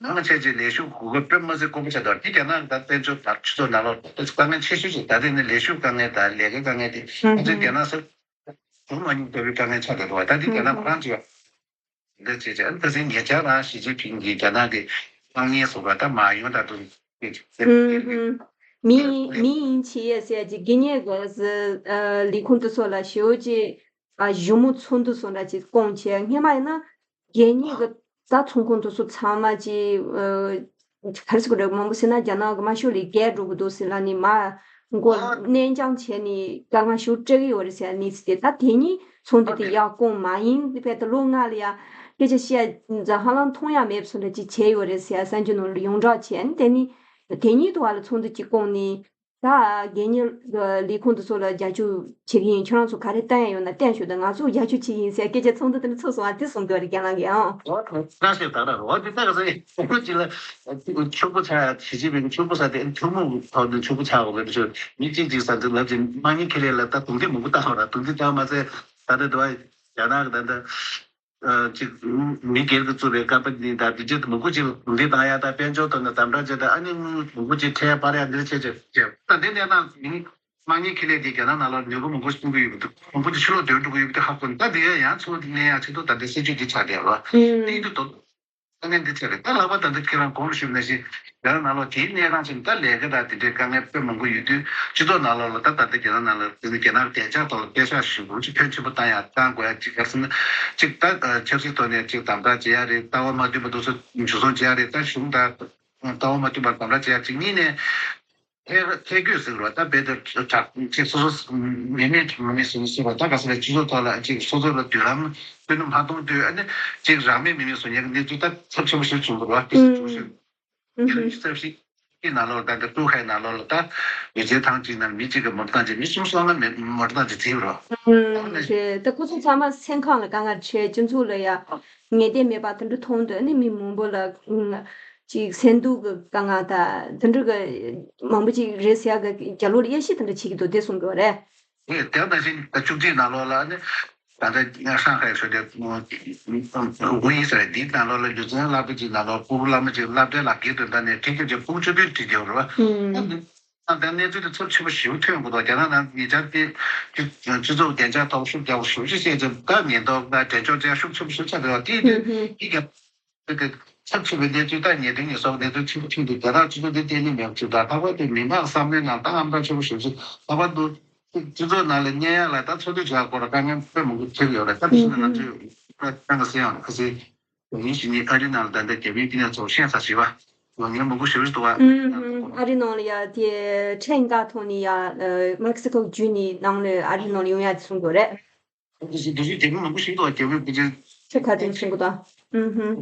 ནང་ཆེ་ཆེ་ལས་ཞུགས་གོ་སྐབས་དཔེ་མ་ཚད་དཀོན་པོ་ཆགས་འདུག་དེ་རྒྱ་ནག་ད་དཔལ་འབྱོར་དང་སྤྱི་ཚོགས་ནང་ལོགས་ད་དཀའ་ངལ་ཆེ་ཤོས་ཤིག་ད་ལྟ་ནི་ལས་ཞུགས་དཀའ་ངལ་དང་ལས་ཀའི་དཀའ་ངལ་དེ་ང་ཚོའི་རྒྱ་ནག་ས་གཞུང་མ་ཉུང་ལྟ་བུའི་དཀའ་ངལ་ཆགས་བསྡད་འདུག་བ། ད་དེ་རྒྱ་ནག་ཁོ་རང་ཅིག་འདི་བྱས་ཙང་ད་ཟིན་ཉེ་ཆར་རང་ཞི་ཅིན་ཕིང་གིས་རྒྱ་ནག་གི་དམག་ཉེན་སོགས་ལ་ད་མ་ཡོང་ད་དུ་ཨུམ་ཧུམ། མི་ཡིན་མི་ཡིན་ཆེ་ཡས་ཟེར་ཅིག་དགེ་བསྙེན་གི་ལས་ཁུངས་དུ་སོགས་ལ་ཞེ་པོ་ཅིག་ཨ་གཞུང་མོ་ཚོགས་འདུ་སོགས་འདྲ་ཅིག་བསྐོང་བྱས་སྔས་མ་ཡིན་ན་དགེ་བསྙེན་གི་ད་ཚོང་ཁང་དུ་སོགས་ཚང་མ་ཅིག་ག་རེ་ཟེར་དགོས་རེད། མང་པོ་ཟེར་ན་རྒྱ་ནག་གི་དམར་ཤོག་ལས་བརྒལ་འགྲོ་གི་འདུག་ཟེར་ལ་ནི་མ་མགོ་ཨ་གནས་འགྱངས་བྱས་ནི་དཀའ་ངལ་ཞེ་པོ་སྤྲད་ཀྱི་ཡོད་རེད་ཟེར་ནི་ཟེར་ཏེ་ད་དེ་ཉིད་ཚོགས་འདུ་དེ་ཡག་བསྐོང་མ་ཡིན་དཔེ་ད་ལོ་ལྔ་ལ་ཡ་སྐད་ཆ་བཤད་ཡ་ཧ་ལམ་མཐོང་ཡ་མེད་པ་བཟོ་འདྲ་ཅིག་བྱས་ཡོད་རེད་ཟེར་ཡ་གསར་འགྱུར་ནང་ལ་ཡོངས་གྲགས་བྱས་ནི་དེ་ནི་དེ་ཉིད་དུ་བ་ལ་ཚོགས་འདུ་ཅིག་བསྐོང་ནི་ད་དགེ་བསྙེན་ལས་ཁུངས་དུ་སོགས་ལ་རྒྱབ་སྐྱོར་བྱེད་ཀྱི་ཡིན། ཁྱོད་རང་ཚོ་ག་རེ་བསྟན་ཡ་ཡོད་ན་བསྟན་ཤོག་ད་ང་ཚོ་རྒྱབ་སྐྱོར་བྱེད་ཀྱི་ཡིན་ཟེར་སྐད་ཆ་ཚོགས་འདུ་དེ་འདྲ་ཚོགས་སོང་བ་དེ་གསུང་གི་ཡོད་རེད་རྒན་ལགས་ཀྱིས་ཨང་། ཨོ་ཐོ་རང་ཤེས་ད་ར་རོ་འདི་ལྟ་ག་ཟེ་ཁོ་ཅི་ལ་ཕྱུག་པོ་ཆགས་ཞི་ཅིན་ཕིང་ཕྱུག་པོ་ས་དེ་ཐུན་མོང་ཐོག་ནས་ཕྱུག་པོ་ཆགས་པ་རེད་ཤོད་མི་གཅིག་གཅིག་ས་འདི་ལབ་ཅིག་མ་ཉེས་ཁེ་ལས་ལ་ད་དུང་དེ་མང་པོ་བཏང་བ་ར་དུང་དེ་བཏང་མ་ཚད་ད་ལྟ་དུ་བ་རྒྱ་ནག་གི་ད་ལྟ། ཅིག་མི་སྒེར་གྱིས་བཙུགས་པའི་ཀམ་པ་ནི་དང་དེ་རྗེས་དུ་མང་པོ་ཅིག་ལ་གུང་ཁྲན་བཏང་ཡ་དང་དཔལ་འབྱོར་ཐོག་ནས་དམ་དྲག་བྱས་དང་ཨ་ནི་དངུལ་མང་པོ་ཅིག་ཁྲལ་སྤར་ཡ་འདིར་བྱས་བྱས་བྱས་ད་འདི་གནས་སྟངས་མི་མ་ཉེས་ཁེ་ལས་དེ་རྒྱ་ནག་ནང་ལ་ནུས་པ་མང་པོ་སྤུངས་ཀྱི་ཡོད་པ་འདུག་མང་པོ་ཅིག་ཕྱི་ལོགས་སྡོད་འགྲོ་གི་ཡོད་པ་འདུག་ཧ་གོ་ནས་ད་འདི་ཡང་ཚུར་གནས་ཡ་ཆེད་དུ་ད་འདི་སྲིད་ཇུས་འདི་ཆགས་བསྡད་ཡོད་རེད་བ། དེ་ཡིན་དུས་དོ། དཀའ་ངལ་འདི་ཆེ་རེད། ད་ལྷག་པར་ད་ལྟ་ཁྱེད་རང་གོང་ཞུས་ནང་བཞིན་རྒྱ་ནག་ནང་ལོགས་དེའི་གནས་སྟངས་ཕྱིན་ད་ལས་ཀ་དང་དེ་འདྲའི་དཀའ་ངལ་དཔེ་མང་པོ་ཡོད་དུས་སྤྱི་ཚོགས་ནང་ལོགས་ལ་ད་ད་ལྟ་རྒྱ་ནག་ནང་ལ་དེ་ནི་རྒྱ་ནག་བདེ་འཇགས་ཐོག་ལ་པེ་ཤག་ཞིག་འུར་ཅིག་ཕོན་ཆེན་པོ་བཏང་ཡ་བཏང་དགོས་ཡ་ཅིག་ག་རེ་ཟེར་ན་ཅིག་ད་ཆབ་སྲིད་ཐོག་ནས་ཅིག་དམ་དྲག་བྱེད་ཡ་རེད། ལྟ་བ་མ་མཐུན་པ་དེ་ཚོ་འཇུ་བཟུང་བྱེད་ཡ་རེད། ད་གཞུང་དང་ལྟ་བ་མ་མཐུན་པར་དམ་དྲག་བྱེད་ཡ་ཅིག་གཉིས་ནས། ཐད་ཐད་བསྐོས་ཟེར་བ་ད་རྦད་དེ་དྲག་ཅིག་སོ་སོ་མི་མེད་མི་མེད་ཟེར་ནས་ཟེར་བ་ད་ག་ས་ལ་སྤྱི་ཚོགས་ཐོག་ལ་ཅིག་སོ་སོ་ལ་མདུན་ལམ་སྟོན་ནུས་མ་གཏོང་དུས་ཨ་ནི་ཅིག་རང་མེད་མི་མེད་བཟོ་མཁན་གྱི་གནས་ཚུལ་ད་ཚབས་ཆེན་པོ་ཞིག་བྱུང་འདུག་བ། དེ་ཞིག་བྱུང་ཞིག་ཉིས་སྟོང་ཉི་ཤུ་རྩ་བཞི་གི་ནང་ལོགས་ད་ལྟ་ཀྲུའུ་ཧའེ་ནང་ལོགས་ལ་ད་ཡོད་ཚད་ཐང་གཅིག་ནང་མི་གཅིག་གི་མུར་སྟངས་ཅིག་མི་གསུམ་སོང་ན་མི་མུར་སྟངས་ཅིག་བྱིན་རོགས། རེད་ད་ཁོ་ཚོ་ཚང་མ་སེམས་ཁམས་ལ་དཀའ་ངལ་འཕྲད་སྤྱི་ཚོགས་ལ་ཡ་ངེས་གཏན་མེད་པ་དེ་འདྲ་མཐོང་དུས་ཨ་ནི་མི་མང་པོ་ལ། ཅིག་སེམས་སྡུག་གི་དཀའ་ངལ་དང་དེ་འདྲ་གི་མང་པོ་ཅིག་རེད་ཟེར་ཡག་གི་རྒྱ་ལོར་དབྱེ་ཞིབ་དེ་འདྲ་བྱེད་ཀྱི་འདུག་དེ་གསུང་གི་ཡོད་རེད། ངས་དེ་ནང་བཞིན་ད་བཅུ་གཅིག་ནང་ལོགས་ལ་ནི་ད་ལྟ་ཧྲང་ཧའེ་ཞོ་དེ་ཝུ་ཡིན་ཟེར་བས་འདིའི་ནང་ལོགས་ལ་རྒྱུ་མཚན་སློབ་གྲྭ་ཅིག་ནང་ལོགས་སྤུ་གུ་བླ་མ་ཅིག་སློབ་གྲྭའི་ལག་འཁྱེར་དོན་དག་ནས་ཁྲིད་སྐྱོད་བྱས་སྤུ་གུ་བཅུ་བདུན་ཁྲིད་ཀྱི་ཡོད་རེད་བ། ཨ་ནི་ད་གནས་ཚུལ་དེ་ཚབས་ཆེན་པོ་ཞེ་པོ་ཐོན་ཡོང་གི་འདུག་རྒྱ་ནག་ནང་ཉེ་ཆར་དེ་སྤྱི་ཚོགས་བདེ་འཇགས་ཐོག་ཤུགས་རྒྱག་པ་ཞེ་པོ་ཅིག་བཤད་ཚེ་བཀའ་ཉེན་རྟོག་དང་འགྲན་ཕྱོགས་བཅས་ཤུགས་ཆེན་པོ་ཞེ་པོ་ཆགས་འདུག་བ། དེ་དུས་དེ་རྒྱ་ཚབས་ཆེ་བའི་གནས་ཚུལ་དང་ཉེས་དོན་ཉེས་གསོག་གནས་ཚུལ་ཆེན་པོ་ཆེན་པོ་འདུག་རྒྱ་ནག་སྤྱི་ཚོགས་འདི་བརྟན་ལྷིང་མེད་པ་ཅིག་དང་ལྷག་པར་དུ་མི་མང་བསམ་བློའི་ནང་ད་ཨ་མྲ་ཆེན་པོ་ཞེ་པོ་ཅིག་ལྷག་པར་དུ་སྤྱི་ཚོགས་ནང་ལ་གནས་ཡག་ལ་ད་འཚོ་སྡོད་བྱེད་ཡག་སྐོར་ལ་དཀའ་ངལ་དཔེ་མང་པོ་འཕྲད་ཀྱི་ཡོད་རེད། ད་དེ་བཞིན་ང་ཚོས་ཁ་སང་། ཉིན་ཞིག་ནི་ཨ་རི་ནང་ལ་ད་ལྟ་རྒྱ་མིའི་བསྟི་གནས་ཚོ་ཤེས་ས་ཞིག་བ། ང་ངས་མང་པོ་ཞེ་པོ་ཞིག་འདུག་བ། ཨུམ་ཨུམ། ཨ་རི་ནང་ལ་ཡ་དེ་ཁྲེན་ཀ་ཐོག་ནས་ཡ་མེག་སི་ཀོ་བརྒྱུད་ནས་ནང་ལ་ཨ་རི་ནང་ལ་ཡོང་ཡ་དེ་གསུང་དགོས་རེད། དེ་བཞིན་དེ་བཞིན་རྒྱ་མི་མང་པོ་ཞིག་འདུག་བ། རྒྱ་མི་ཕལ་ཆེར་ཁ་ཐོན་གསུང་གི་འདུག་ཨུམ་ཧུམ།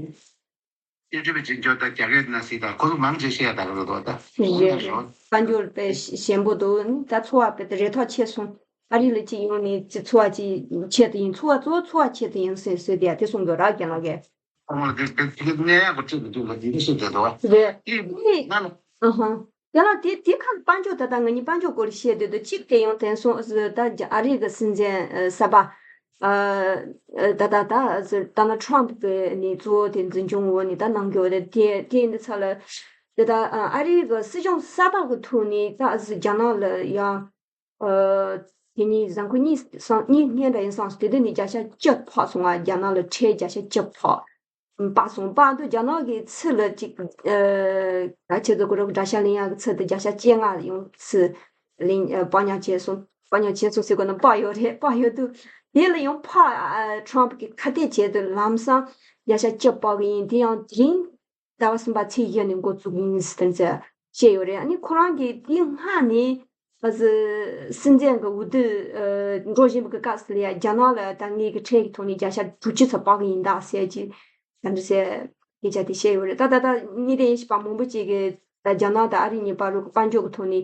སྐད་འཕྲིན་པའི་བྱེད་འཇོག་དང་རྒྱ་སྐད་ནང་སྲིད་དང་ཁོ་ཚོ་མང་ཆེ་བཤད་ཡ་ད་ག་རེ་འདུག་ད། རེད་རེད། དཔལ་འབྱོར་དཔེ་ཞན་པོ་འདུག་ད་འཚོ་བ་དཔེ་དེ་རེ་ཐག་ཆད་སོང་། ཨ་རི་ལ་ཅིག་ཡོང་ནས་ཅིག་འཚོ་བ་ཅིག་ཆེད་དུ་ཡིན། འཚོ་བ་གཙོ་བོ་འཚོ་བ་ཆེད་དུ་ཡིན་ཟེར་ཟེར་དེ་ཡ་དེ་གསུང་དགོས་ར་རྒན་ལགས་ཀྱིས། ཨོ་དེ་དེ་དེ་གནས་ཡག་གོ་ཅིག་འདུག་ལ་དེ་འདྲ་ཞིག་བསྡད་འདུག་བ། རེད། དེ་ང་ལ། ཨ་ཧ། ཡང་ན་དེ་དེ་ཁ་དཔལ་འབྱོར་ད་ལྟ་ང་གཉིས་དཔལ་འབྱོར་སྐོར་བཤད་དུས་དུ་གཅིག་དེ་ཡང་དེང་སང་ད་ཨ་རི་གི་སྲིད་འཛིན་གསར་པ་ད་ལྟ་ད་ད་ནལ་ཁྲམ་གི་ནས་གཙོ་བོ་དེ་འཛིན་སྐྱོང་འོག་ནས་ད་གནང་རྒྱུ་དེ་དེ་དེ་འདི་ཚ་ལ་དེ་ད་ཨ་རི་གི་སྲིད་སྐྱོང་གསར་པ་གི་ཐོག་ནས་ད་རྒྱ་ནག་ལ་ཡང་། ཨ། དེ་ནས་གཟའ་འཁོར་གཉིས་སང་གཉིས་སྔོན་འདྲ་ཡིན་སང་དེ་དུས་ནས་བརྒྱ་ཆ་བཅུ་ཕོག་སོང་ང་། རྒྱ་ནག་ལ་ཁྲལ་བརྒྱ་ཆ་བཅུ་ཕོག་སྤར་སོང་། སྤར་དུས་རྒྱ་ནག་གི་ཚུར་ལ་ཅིག་ཨ། ད་ཁྱེད་ཚོ་གི་རོགས་དགྲ་ཤ་ལེན་ཡག་གི་ཚུལ་དུ་བརྒྱ་ཆ་བཅོ་ལྔ་ཡང་ཚུར་ལེན་ཨ། སྤར་ཉག་བྱས་སོང་། སྤར་ཉག་བྱས་སོང་ཟེར་དགོས་ན་སྤར་ཡོད་རེད། སྤར་ཡོད་དུས་དེ་ལ་ཡང་ཕར་ཨ། ཁྲམ་གི་ཁ་གཏད་བྱས་དུས་ལམ་སང་བརྒྱ་ཆ་བཅུ་སྤར་གི་ཡིན། དེ་ཡང་དེ་རིང་ཟླ་བ་གསུམ་པ་ཚེས་བཞི་ནས་འགོ་བཙུགས་ཡིན་ཟེར་ཏེ་བཤད་ཡོད་རེད། ཨ་ནི་ཁོ་རང་གིས་དེ་སྔ་ནས་ཨ་ཟི་སྲིད་འཛིན་གྱི་འོས་བསྡུ་ཨ་འགྲོ་བཞིན་པའི་སྐབས་སུ་ལ་ཡ་རྒྱ་ནག་ལ་ད་ངེད་ཀྱི་ཁྲལ་གྱི་ཐོག་ནས་བརྒྱ་ཆ་དྲུག་ཅུ་ཙམ་སྤར་གི་ཡིན་ད་ཟེར་གྱི་ད་འདྲ་ཟེར་སྐད་ཆ་དེ་བཤད་ཡོད་རེད། ད་ད་ད་ངེད་དེ་ཡིན་ཞིག་པ་མང་པོ་ཅིག་གིས་ད་རྒྱ་ནག་དང་ཨ་རི་གཉིས་བར་དུ་དཔལ་འབྱོར་གྱི་ཐོག་ནས་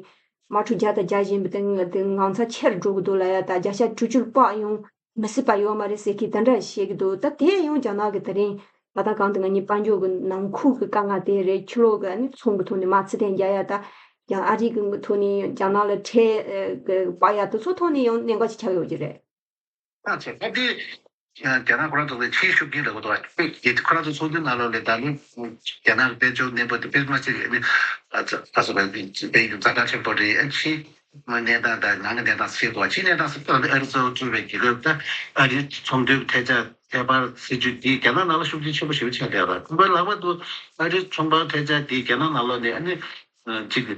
དམག་འཁྲུག་རྒྱག་དང་རྒྱག་བཞིན་པའི་དེ་ང་དེ་ངང་ཚ་ཆེར་འགྲོ་གི་འདུག་ལ་ཡ། ད་བརྒྱ་ཆ་དྲུག་ཅུ་སྤར་ཡོང་། མི་སྲིད་པ་ཡོད་མ་རེད་ཟེར་མཁན་དེ་འདྲ་བཤད་ཀྱི་འདུག་ད་དེ་ཡང་རྒྱ་ནག་གི་དེ་རིང་ང་ད་གང་དུ་ང་གཉིས་དཔལ་འབྱོར་གྱི་ནང་ཁུལ་གྱི་དཀའ་ངལ་དེ་རེད། ཕྱི་ལོགས་ཀྱི་ཨ་ནི་ཚོང་གི་ཐོག་ནས་དམག་ཚིག་དེ་རྒྱག་ཡ་ད་ཡང་ཨ་རི་གི་ཐོག་ནས་རྒྱ་ནག་ལ་ཁྲལ་གི་སྤར་ཡ་དེ་ཚོ་ཐོག་ནས་ཡང་གནད་འགག་ཅིག་ཆགས་ཡོད་ཀྱི་རེད། ཨ་ཆེ་ཨ་དེ་རྒྱ་ནག་ཁོ་རང་ཚོ་ལ་ཕྱིའི་ཤུགས་རྐྱེན་ལ་གོ་ཐོག་དཔེ་ཁོ་རང་ཚོ་ཚོགས་འདུའི་ནང་ལོགས་ལ་ད་ལོ་རྒྱ་ནག་གི་དཔལ་འབྱོར་གནས་བབ་དེ་དཔེ་མ་སྲིད་ཨ་ནི་ཨ་ཚ་ཚ་སོ་བའི་དཔེ་ཡིན་རྩ་དྲག་ཆེན་པོ་རེད། ཨ་ཕྱི་གནས་སྟངས་དང་ནང་གི་གནས་སྟངས་ཤེས་དགོས། ཕྱིའི་གནས་སྟངས་ཟེར་སྐབས་ལ་ཨ་རི་གཙོ་བོ་བཙུགས་པའི་རྒྱལ་ཁབ་དང་ཨ་རིའི་ཚོང་དོན་ཐད་ཀར་ཁྱད་པར་སྲིད་ཇུས་འདིས་རྒྱ་ནག་ནང་ལ་ཤུགས་རྐྱེན་ཆེན་པོ་ཞེ་པོ་ཆགས་བསྡད་པ། ཁོ་པའི་ལྷག་པར་དུ་ཨ་རིའི་ཚོང་དཔོན་ཐད་ཀར་འདིས་རྒྱ་ནག་ནང་ལོགས་ནས་ཨ་ནི་གཅིག་གི་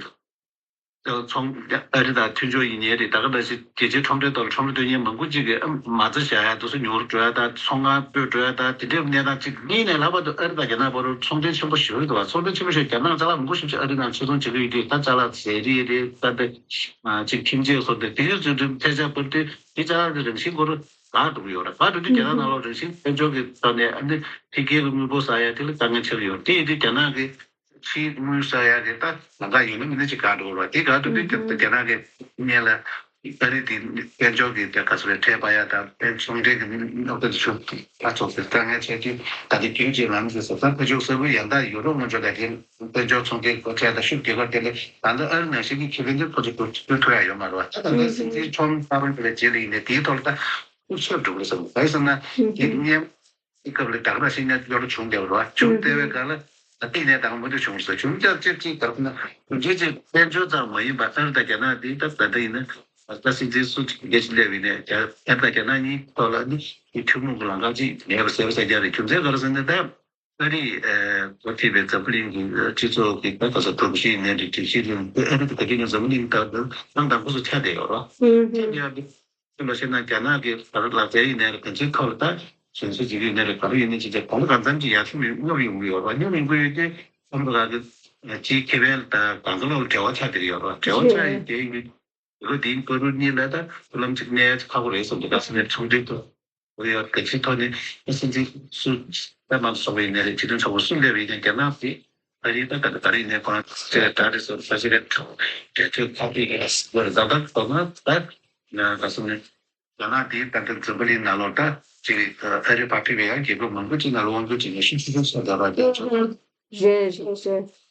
ཚོང་ཨ་རི་དང་མཐུན་ཕྱོགས་ཡིན་ནའི་རེད། ད་ག་ནང་བཞིན་རྒྱལ་སྤྱིའི་ཁྲོམ་རའི་ཐོག་ལ་ཁྲོམ་ར་སྟོན་མཁན་མང་པོ་གཅིག་གིས་ཨ་མ་རྩ་བཞག་ཡ་དེ་ཚོ་ཉུང་རུ་འགྲོ་ཡ་དང་ཚོང་ཁང་སྤོས་འགྲོ་ཡ་དང་དེ་འདྲའི་གནས་སྟངས་གཅིག་གཉིས་ནས་ལྷག་པར་དུ་ཨ་རི་དང་རྒྱ་ནག་བར་ཚོང་འབྲེལ་ཆེན་པོ་ཞེ་པོ་འདུག་བ། ཚོང་འབྲེལ་ཆེན་པོ་ཞེས་རྒྱ་ནག་ཅ་ལག་མང་པོ་ཞིག་ཅིག་ཨ་རི་ནང་ཕྱིར་ཚོང་བྱེད་ཀྱི་ཡོད་དུས་ད་ཅ་ལག་ཟས་རིགས་རེད། ད་ལྟ་ཅིག་ཁྱིམ་ཆས་སོགས་དེ་དེ་ཚོ་ཚོ་ཐད་ཆ་བར་དུ་དེ་ཅ་ལག་གི་རང་བཞིན་སྐོར་འགག་འགྲོ་གི་ཡོད་རེད། འགག་འགྲོ་དུས་རྒྱ་ནག་ནང་ལོགས་རང་བཞིན་དཔལ་འབྱོར་གྱི་ཐོག་ནས་ཨ་ནི་ཕ་གིའི་དངུལ་ཕོགས་བསག་ཡ་དེ་ལ་དཀའ་ངལ་ཆེ་རུ་ཡོད་རེད། དེ་ཡིན་དུས་རྒྱ་ནག་གི་ཕྱིའི་དངུལ་བསག་ཡ་དེ་ད་ལམ་ཁ་ཡོད་ན་མིན་ན་ཅིག་འགག་འགྲོ་གི་རེད་བ། དེ་འགག་འགྲོ་དུས་རྒྱ་རྒྱ་ནག་གི་སྔོན་ལ་ཨ་རི་དེ་དཔལ་འབྱོར་གྱི་དེ་ག་ཚོད་རེད་ཁྲལ་སྤར་ཡ་དང་དཔལ་ཚོང་འབྲེལ་གྱི་གནོད་པ་དེ་ཚོ་ད་ཚོགས་ཟེར་དཀའ་ངལ་ཆེ་དུས་ད་དེ་རྒྱུན་གཅིག་ལམ་ཟེར་སོ་ད་ཕ་ཕྱོགས་གསར་པའི་ཡང་ད་ཡུ་རོབ་དངོས་ཕྱོགས་ད་དེ་དཔལ་འབྱོར་ཚོང་འབྲེལ་སྒོ་ཁྲལ་དང་ཤུགས་རྒྱག་གར་དེ་ལས་ད་ལྟ་ཨ་རི་ནང་བཞིན་གྱི་ཁེ་ཕན་དེ་ཁོ་ཚོ་བསྐུར་བསྐུར་ཐུབ་ཡ་ཡོད་མ་རེད་བ། ད་ད་ལྟ་སྲིད་འཛིན་ཁྲོམ་ཕ་རོན་དེ་ལ་རྗེས་ལ་ཡིན་ནས་དེའི་ཐོག་ལ་ད་ཤུགས་ཆེར་འགྲོ་གི་རེད་བསམ། ག་རེ་ཟེར་ན་དེ་གཉིས། དེ་སྐབས་ལ་ད་ག་རང་བཞིན་གནས་ཚུལ་གཡོ་ལོ་བྱུང་བསྡད་པ་རེད་བ། བྱུང་བསྡད་པའི་སྒང་ལ་ད་ལྟའི་གནས་སྟངས་མུ་མཐུད་བྱུང་སོང་། བྱུང་རྒྱུ་ཅིག་ཅིག་ག་རེ་ཟེར་ན་རྒྱུ་མཚན་ཅིག་དཔལ་འབྱོར་ཙམ་མ་ཡིན་པར་ཨ་རི་དང་རྒྱ་ནག་འདི་ད་ད་ལྟ་ཡིན་ན་ད་སྲིད་འཛིན་སུ་གཅིག་སླེབས་ཡིན་ནའི་རྒྱ་ཨ་རི་དང་རྒྱ་ནག་གཉིས་ཐོག་ལ་ནི་ཐུན་མོང་གི་ལམ་ཁ་ཅིག་མེད་པ་ཟེར་བ་ཟེར་རྒྱུ་རེད། རྒྱུ་མཚན་ག་རེ་ཟེར་ན་ད་ཨ་རི་འགོ་ཁྲིད་པའི་འཛམ་བུ་གླིང་གི་སྤྱི་ཚོགས་ཀྱི་ད་ག་ས་གྲུ་བཞི་ཡིན་ནའི་རེད། སྒྲིག་གཞི་ཡིན་ཨ་རི་དང་རྒྱ་ནག་འཛམ་བུ་གླིང་ད་ཨང་དང་པོ་སུ་ཆགས་བསྡད་ཡོད་རེད། ཆགས་བསྡད་ཡོད་དེ། ཅི་ལ་ཞེ་ན་རྒྱ་ནག་གི་ད་ལྟ་ལག་རྩལ་ཡིན་ནའི་རེད། གང་ཅིའི་ཐོག་ལ་ད་ཞན་སུ་ཅིག་ཡིན་ནའི་རེད། ག་རེ་ཡིན་ནའི་ཅིག་ཅིག་གང་ལ་གང་འཚམ་ཅིག་ཡར་སེང་མི་སྙོབ་ཡོང་གི་ཡོད་རེད། སྙོབ་ཡོང་གི་ཡོད་དུས་ཁོང་ཚོ་ག་གི་སྤྱིའི་ཁེ་ཕན་ལ་ད་གང་ག་ལོག་འབྲེལ་བ་ཆགས་བསྡད་ཀྱི་ཡོད་རེད། འབྲེལ་བ་ཆགས་ཡིན་དེ་ཡིན་གི་ལོ་འདིའི་བར་དུ་གཉིས་ལ་ད་ཕུ་ལམ་ཅིག་གནས་ཁག་པོ་རེད་བསམ་གི། ད་སེམས་ནས་ཚོང་འབྲེལ་ཐོག་འོ་ཡ་གལ་ཆེའི་ཐོག་ནས་སྲིད་འཛིན་སུ་པད་མ་ཚོགས་པ་ཡིན་ནའི་རེད། སྤྱི་མཐུན་ཚོགས་པ་སུ་སླེབས་ཡིན་ཀྱང་རྒྱ་ནག་དེ་ཨ་རི་ད་ག་ག་རེ་ཡིན་ནའི་ཁོ་རང་ཅེ་ད་རེ་སོ་ས་ཞིག་རེད། གྲོས་ཆོད་ཁག་པའི་ག་ཟ་ད་དོ་ན་ད་ན་ག་སོ་ནས་རྒྱ་ནག་དེ་ད་ལྟ་འཛམ་བུ་གླིང་ནང་ལོགས་ད་ཅིག་ཨ་རི་བར་ཕེབས་པའི་ཡང་རྒྱལ་ཁབ་མང་པོ་ཅིག་ནང་ལ་དབང་སྒྱུར་བྱེད་མཁན་ཤུགས་ཆེ་ཤོས་ཆགས་བསྡད་པ་རེད། རེད་རེད་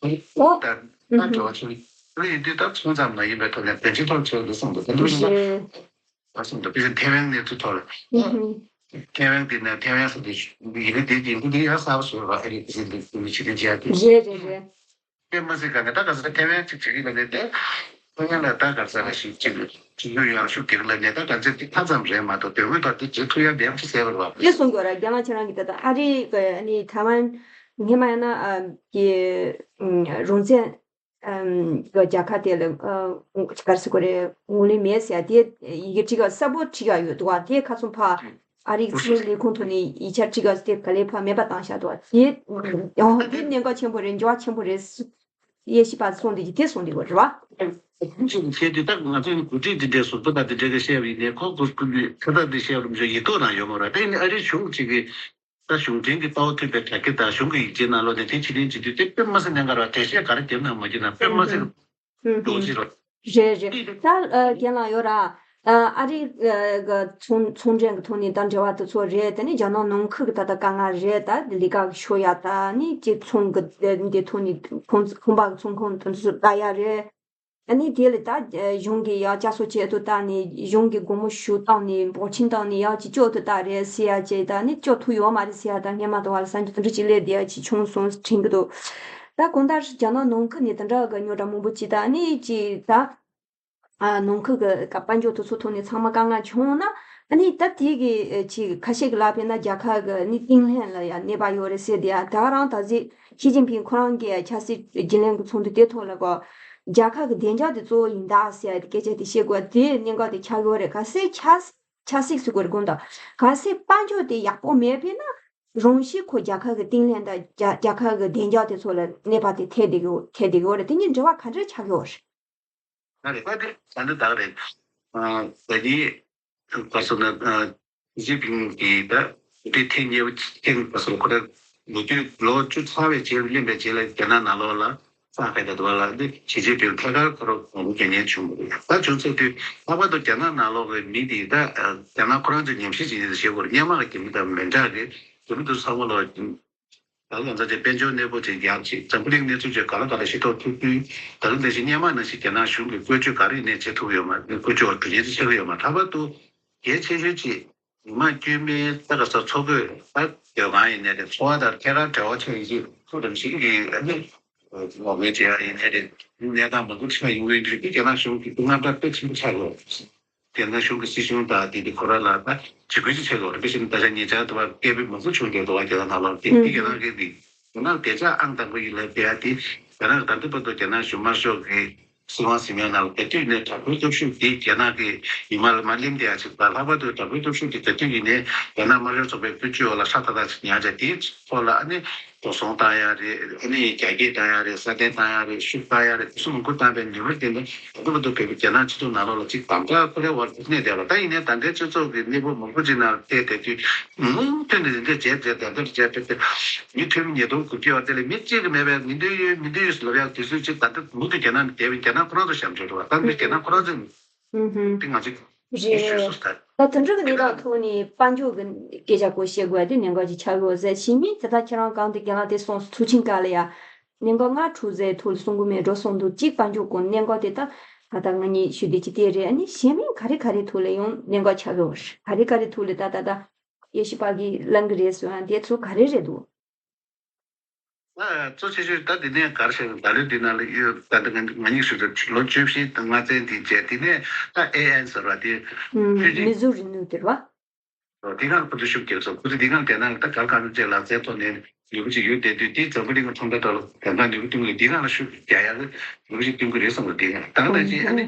རེད། ད་ད་འབྲེལ་བ་ཆེ་བ་ཡིན་དུས་ད་ཚོང་ཙམ་མ་ཡིན་པའི་ཐོག་ནས་དོན་སྤྱི་ཐོག་ཆེ་བ་འདུག་བསམ་འདུག་དེ་འདྲ་ཡིན་ན། རེད། བར་གསུམ་དུ་དཔེ་ཆ་ཐེ་ཝན་གནས་ཚུལ་ཐོག་ལ། ཨུ་ཧུམ། ཐེ་ཝན་དེ་ནས་ཐེ་ཝན་ཟེར་དེ་ཡི་གེ་དེ་ཡིན་དུས་དེ་ཡང་གསར་པ་བཟོས་པ་ཨ་རི་དེ་ཚོ་འདི་མི་ཕྱི་དོན་བྱེད་ཡག་དེ། རེད་རེད་རེད། དཔེ་མ་སྲིད་ག་ནས་ད་ག་ཚོད་ཐེ་ཝན་ཅིག་བྱེད་ཀྱི་ལ་ནས་དེ་ཐེ་ཝན་ལ་ད་ག་ཚོད་ལ་ཞིག་ཅིག་ཅིག་ཡོད་ཡང་ཤུགས་རྒྱག་ལ་ནས་ད་ག་ཚོད་དེ་ཁ་ཙམ་རེད་མ་གཏོགས་དོན་དངོས་ཐོག་དེ་བྱེད་ཐུབ་ཡག་མེད་ཅེས་ཟེར་བ་རེད་བ། དེ་གསུང་དགོས་ར། རྒན་ལགས་ཁྱེད་རང་གིས་ད་ལྟ་ཨ་རི་གི་ནི་ཐེ་ཝན་སྔོན་མ་ཡིན་ན་ཨ་གི་རང་བཙན་ཨམ་རྒྱལ་ཁབ་དེ་ལ་ཨ་ག་རེ་ཟེར་དགོས་རེད། ངོས་ལེན་མེད་ཟེར་ཡ་དེ་ཡི་གེ་བྲིས་ཀ་གསལ་པོ་བྲིས་ཀ་ཡོད་འདུག་བ། དེ་ཁ་སང་ཕ་ ཨ་རིའི་ཚོང་ལས་ཁུངས་ཐོག་ནས་ཡིག་ཆ་བྲིས་ག་དེ་ག་ལེ་ཕ་མེད་པ་བཏང་བཞག་འདུག་དེ་ཡང་དེ་གནད་འགག་ཆེན་པོ་རེད། འགྱུར་བ་ཆེན་པོ་རེད། དབྱེ་ཞིབ་པ་གསུངས་འདུག་དེ་གསུངས་འདུག་རེད་བ། ཁྱེད་དུས་ད་ང་ཚོས་གོ་སྒྲིག་འདི་འདྲའི་ཟུར་པ་དང་འདི་འདྲའི་གི་བཤད་པ་ཡིན་ནའི་ཁོ་གོ་ཁོ་ཁ་ད་འདི་བཤད་རུང་ཡིག་ཐོག་ནང་ཡོད་མ་རེད། དེ་ནི་ཨ་རིའི་གཞུང་གཅིག་གི་ད་གཞུང་འབྲེལ་གྱི་ལྟ་བ་མཐུན་པའི་དྲ་རྒྱ་དང་གཞུང་གི་ཡིག་ཆའི་ནང་ལོགས་ནས་དེ་ཕྱིར་འཐེན་བྱེད་དུས་དེ་དཔེ་མ་སྲིད་གནད་འགག་རེད་བ། འགྲེལ་བཤད་ག་རེ་བརྒྱབ་ན་མ་བརྒྱབ་ན་དཔེ་མ་སྲིད་ཧུམ་ཧུམ། རེད་རེད། ད་རྒན་ལགས་ཡོད་ར། ཨ་རི་གི་ཚོང་ཚོང་འབྲེལ་གྱི་ཐོག་ནས་ད་འབྲེལ་བ་དེ་ཚོ་རེད། དེ་ནས་རྒྱ་ནག་ནང་ཁུལ་གྱི་ད་ལྟ་དཀའ་ངལ་རེད། ད་ལས་ཀ་གི་ཤོར་ཡ་ད་ནི་ཅིག་ཚོང་གི་འདི་ཐོག་ནས་ཁོང་ཁོང་པ་གི་ཚོང་ཁང་དེ་ཚོ་ལྟ་ཡ་རེད། ཨ་ནི་དེ་ལས་ད་གཞུང་གི་ཡ་བསྐྱར་གསོ་བྱེད་དུ་བཏང་ནས་གཞུང་གི་སྒོར་མོ་ཞུ་བཏང་ནས་འབོར་ཆེན་བཏང་ནས་ཡ་ཅིག་སྐྱོ་དུ་ད་རེད་ཟེར་ཡ་ཅིག་ད་ནི་སྐྱོ་ཐུབ་ཡོད་མ་རེད་ཟེར་ཡ་ད་སྔས་མ་དུ་བ་ལ་ས་འཇུ་དུ་འདྲི་ཅིག་ལས་དེ་ཡ་ཅིག་བྱུང་སོང་དྲན་གི་འདུག་ད་གང་ལྟར་རྒྱ་ནག་ནང་ཁུལ་ནས་དེ་འདྲ་གི་རྙོག་དྲ་མང་པོ་ཅིག་ད་ནི་ཅིག་ད། ཨ་ནང་ཁུལ་གྱི་དཔལ་འབྱོར་དེ་ཚོ་ཐོག་ནས་ཚང་མ་དཀའ་ངལ་བྱུང་ན། ཨ་ནི་ད་དེ་གི་ཅིག་ཁ་ཤས་ཀྱི་ལབ་ཡིན་ན་རྒྱལ་ཁབ་ཀྱི་ནི་བརྟན་ལྷིང་ལ་ཡང་གནོད་པ་ཡོད་རེད་ཟེར་དེ་ཡང་ད་ག་རང་ད་གཟོད་ཞི་ཅིན་ཕིང་ཁོ་རང་གིས་ཆབ་སྲིད་བརྗེ་ལེན་གྱི་ཚོགས་འདུ་དེ་ཐོག་ལ་གོ་རྒྱལ་ཁབ་ཀྱི་བདེ་འཇགས་དེ་གཙོ་བོ་ཡིན་ད་ཟེར་ཡ་དེ་སྐད་ཆ་དེ་བཤད་དགོས་དེ་གནད་འགག་དེ་ཆགས་ཡོད་རེད། གལ་སྲིད་ཆབ་ཆབ་སྲིད་ཟེར་དགོས་རེད་དགོངས་དག་གལ་སྲིད་དཔལ་འབྱོར་དེ་ཡག་པོ་མེད་པས་ན་རང་བཞིན་ཁོ་རྒྱལ་ཁབ་ཀྱི་བརྟན་ལྷིང་དང་རྒྱ་རྒྱལ་ཁབ་ཀྱི་བདེ་འཇགས་དེ་ཚོ་ལ་གནོད་པ་དེ་ཐེབས་བསྡད་ཀྱི་ཐེབས་བསྡད་ཀྱི་ཡོད་རེད། དེ་གཉིས་འབྲེལ་བ་ག་འདྲ་ཆགས་ཀྱི་ཡོད་རེད། ང་རེ་བ་དེ་ད་འདི་དག་རེད། ད་གིན་ག་སོ་ན་ཞི་ཅིན་ཕིང་གིས་ད་དེ་ཐེངས་ཉེ་བ་ཐེངས་ག་སོ་ཁོ་ར་ལོ་རྒྱུས་ལོ་བཅུ་ཚར་བའི་རྗེས་ལ་སླེབས་པའི་རྗེས་ལ་རྒྱ་ནག་ནང་ལོགས་ལ་ས་ཁ་ད་དུ་བ་ལ་འདི་ཞི་ཅིན་ཕིང་ཐད་ཀར་ཁོ་ར་ངོ་རྒོལ་རྒྱག་མཁན་བྱུང་བ་རེད། ད་བྱུང་ཚེ་དུས་ལྷག་པར་དུ་རྒྱ་ནག་ནང་ལོགས་ཀྱི་མི་དེ་ད་རྒྱ་ནག་ཁོ་རང་ཚོས་ཉམས་ཞིབ་བྱེད་མཁན་དེ་བྱེད་དགོས་རེད། སྔོན་མ་གི་རྒྱ་མི་དང་མི་འདྲ་གི་རྒྱ་མི་དེ་ཚང་མ་ལོག་ད་ང་ཚོ་ཅིག་དཔལ་འབྱོར་གནས་སྤོ་ཅིག་ཡག་ཅིག་འཛམ་བུ་གླིང་གནས་ཚུལ་ཅིག་ག་ལ་ག་ལ་ཤེས་རྟོགས་ཐུབ་རྒྱུ། ད་ལྟ་ནང་བཞིན་སྔོན་མ་ནང་བཞིན་རྒྱ་ནག་གཞུང་གིས་བཀོལ་སྤྱོད་ག་རེ་ཡིན་ནའི་བྱེད་ཐུབ་ཡོད་མ་རེད། བཀོལ་སྤྱོད་འགྲོ་ཉེན་ཆེ་གི་ཡོད་མ་རེད། ལྷག་པར་དུ་གལ་ཆེ་ཤོས་ཅིག་ཉི་མ་དཀྱུས་མའི་ས་ག་ས་འཚོ་གོས་ད་སྡོད་ཁང་ཡིན་ནའི་རེད། འཚོ་བ་དང་ཐད་ཀར་འབྲེལ་བ་ཆགས་ཡིན་ཅིག་ཁོ་རང་བཞིན་གྱིས་ཨ་ནི་ངོ་རྒོལ་བྱེད་ཡ་ཡིན་ནའི་རེད། གནས་སྟངས་མང་པོ་ཆགས་ཡོང་གི་ཡོད་འདུག་དེ་རྒྱ་ནག་གཞུང་གི་དངངས་སྐྲག་དཔེ་ཆེན་པོ་ཆགས་ཡོད་རེད། དེ་ན་གཞུང་གི་སྲིད་གཞུང་དང་དེ་དེ་ཁོ་ར་ལ་ད་འཇིགས་སྐུལ་ཅིག་བྱེད་དགོས་རེད། དཔེ་བཞིན་ད་ཆ་ཉེ་ཆར་དུ་བ་སྐད་འབོད་མང་པོ་བྱུང་བསྡད་འདུག་བ། རྒྱ་ནག་ནང་ལོགས་དེ་དེ་རྒྱ་ནག་གི་དེ་རྒྱ་ནག་བདེ་འཇགས་ཨང་དང་པོ་ཡིན་ལབ་བསྡད་ཡ་དེ་རྒྱ་ནག་གི་ད་ལྟ་བར་དུ་རྒྱ་ནག་གཞུང་དམར་ཤོག་གི་སྲིད་དབང་ཟིན་ཡ་ནང་ལ་དེ་དུས་ནས་དྲག་པོའི་སྟོབས་ཤུགས་དེ་རྒྱ་ནག་གི་ཉི་མ་ལ་མ་གླེམ་བསྡད་ཡ་ཅིག་དང་། ལྷག་པར་དུ་དྲག་པོའི་སྟོབས་ཤུགས་དེ་ད་དུས་ཡིན་ནས་རྒྱ་ནག་དམར་ཤོག་ཚོགས་པའི་བཀོད་ཇུས་འོག་ལ་ཧྲ་ཐག་ཐག་ཅིག་ཉར་བྱས་དེའི་ཐོག་ལ་ཨ་ནི། འགྲོ་སོང་བཏང་ཡ་རེད། ཨ་ནི་རྒྱ་སྐྱེད་བཏང་ཡ་རེད། ས་གདན་བཏང་ཡ་རེད། ཤུགས་བཏང་ཡ་རེད། དེ་ཚོ་མང་པོ་བཏང་པའི་ནུས་པ་དེ་ནི་ད་ལྟ་བར་དུ་བོད་པའི་རྒྱ་ནག་སྤྱི་ཚོགས་ནང་ལོགས་ལ་གཅིག་དམ་དྲག་ཁོ་རའི་འོག་ཏུ་གནས་བསྡད་པ། ད་ཡིན་ནའི་ད་ལྟའི་སྤྱི་ཚོགས་ཀྱི་གནས་བབ་མང་པོ་ཅིག་ནང་བལྟས་བསྡད་དུས་མུ་མཐུད་ནས་འདི་འདྲ་བྱས་བྱས་བསྡད་བསྡད་བྱས་བསྡད་བསྡད་མི་ཐོན་མི་ཉིས་སྟོང་དགུ་བརྒྱ་བ་དེ་ལ་མི་གཅིག་གིས་མེད་པའི་མི་འདོད་ཡོད་མི་འདོད་ཡོད་ཟེར་ལབ་ཡག་དུས་ཚོད་ཅིག་ད་ལྟ་མུ་མཐུད་རྒྱ་ནག་ནས་བསྡད་པའི་རྒྱ་ནག་ཁོ་རང་ཚོ་ཞབས་འདྲེན་རེད་བ། ད་འདི་རྒྱ་ནག་ཁོ་རང་ཚོ་དེ་ང་ཚོས་རེད། ཞུས་སོང་ད། ད་དེ་འདྲ་གི་གནས་སྟངས་ཐོག་ནས་དཔལ་འབྱོར་གྱི་སྐད་ཆ་སྐོར་བཤད་དགོས་ཡ་དེ་གནད་འགག་ཅིག་ཆགས་ཡོད་ཟེར། གཞན་མིན་དེ་ད་ཁྱེད་རང་གང་དེ་རྒན་ལགས་དེ་སོང་ཚུལ་ཆེན་ག་ལ་ཡ། གནད་འགག་ལྔ་དྲུག་ཟེར་ཐོག་ལ་གསུང་གི་མེད་འགྲོ་སོང་འདུག་གཅིག་དཔལ་འབྱོར་གྱི་གནད་འགག་དེ་ད་ད་ལྟ་ང་གཉིས་ཞུ་བདེ་ཅིག་དེ་རེད། ཨ་ནི་གཞན་མིན་ག་རེ་ག་རེ་ཐོག་ལ་ཡང་གནད་འགག་ཆགས་ཡོད་རེད། ག་རེ་ག་རེ་ཐོག་ལ་ད་ད་ད་དབྱེ་ཞིབ་པ་གིས་གླེང་གི་རེད་ཟེར་ཡང་དེ་ཚོ་ག་རེ་རེད་འདུག་ཨ། གཙོ་ཆེ་ཤོས་ད་འདི་ནས་ག་རེ་བཤད་ན་ད་ལོའི་འདི་ནང་ལ་ཡོད། ད་ལྟ་ང་ང་གཉིས་ཞུ་ད་ལོ་བཅུ་བཞི་དང་ལྔ་ཚན་འདི་བྱས། འདི་ནས་ད་ཨེ་ཨེན་ཟེར་བ་དེ་ཕུད་རིང་མི་ཟུར་རིང་ནུས་དེ་རེད་བ། འདི་གང་ཁོ་ཚོ་ཤུགས་རྒྱག་ཚོ་ཁོ་ཚོ་འདི་གང་དེ་ནང་ད་གར་གང་ཅེ་ལ་རྩེ་ཐོག་ནས་ལུས་པོ་ཅིག་ཡོད་བསྡད་དུས་དེ་འཛམ་བུ་གླིང་གི་ཁྲོམ་ར་ཐོག་ལ་དེ་འདྲ་ལུས་པོ་བསྟུན་གི་འདི་གང་ལ་ཤུགས་རྒྱག་ཡག་ལུས་པོ་བསྟུན་གི་འདི་གང་ད་ག་ད་ཅི་ཨ་ནི་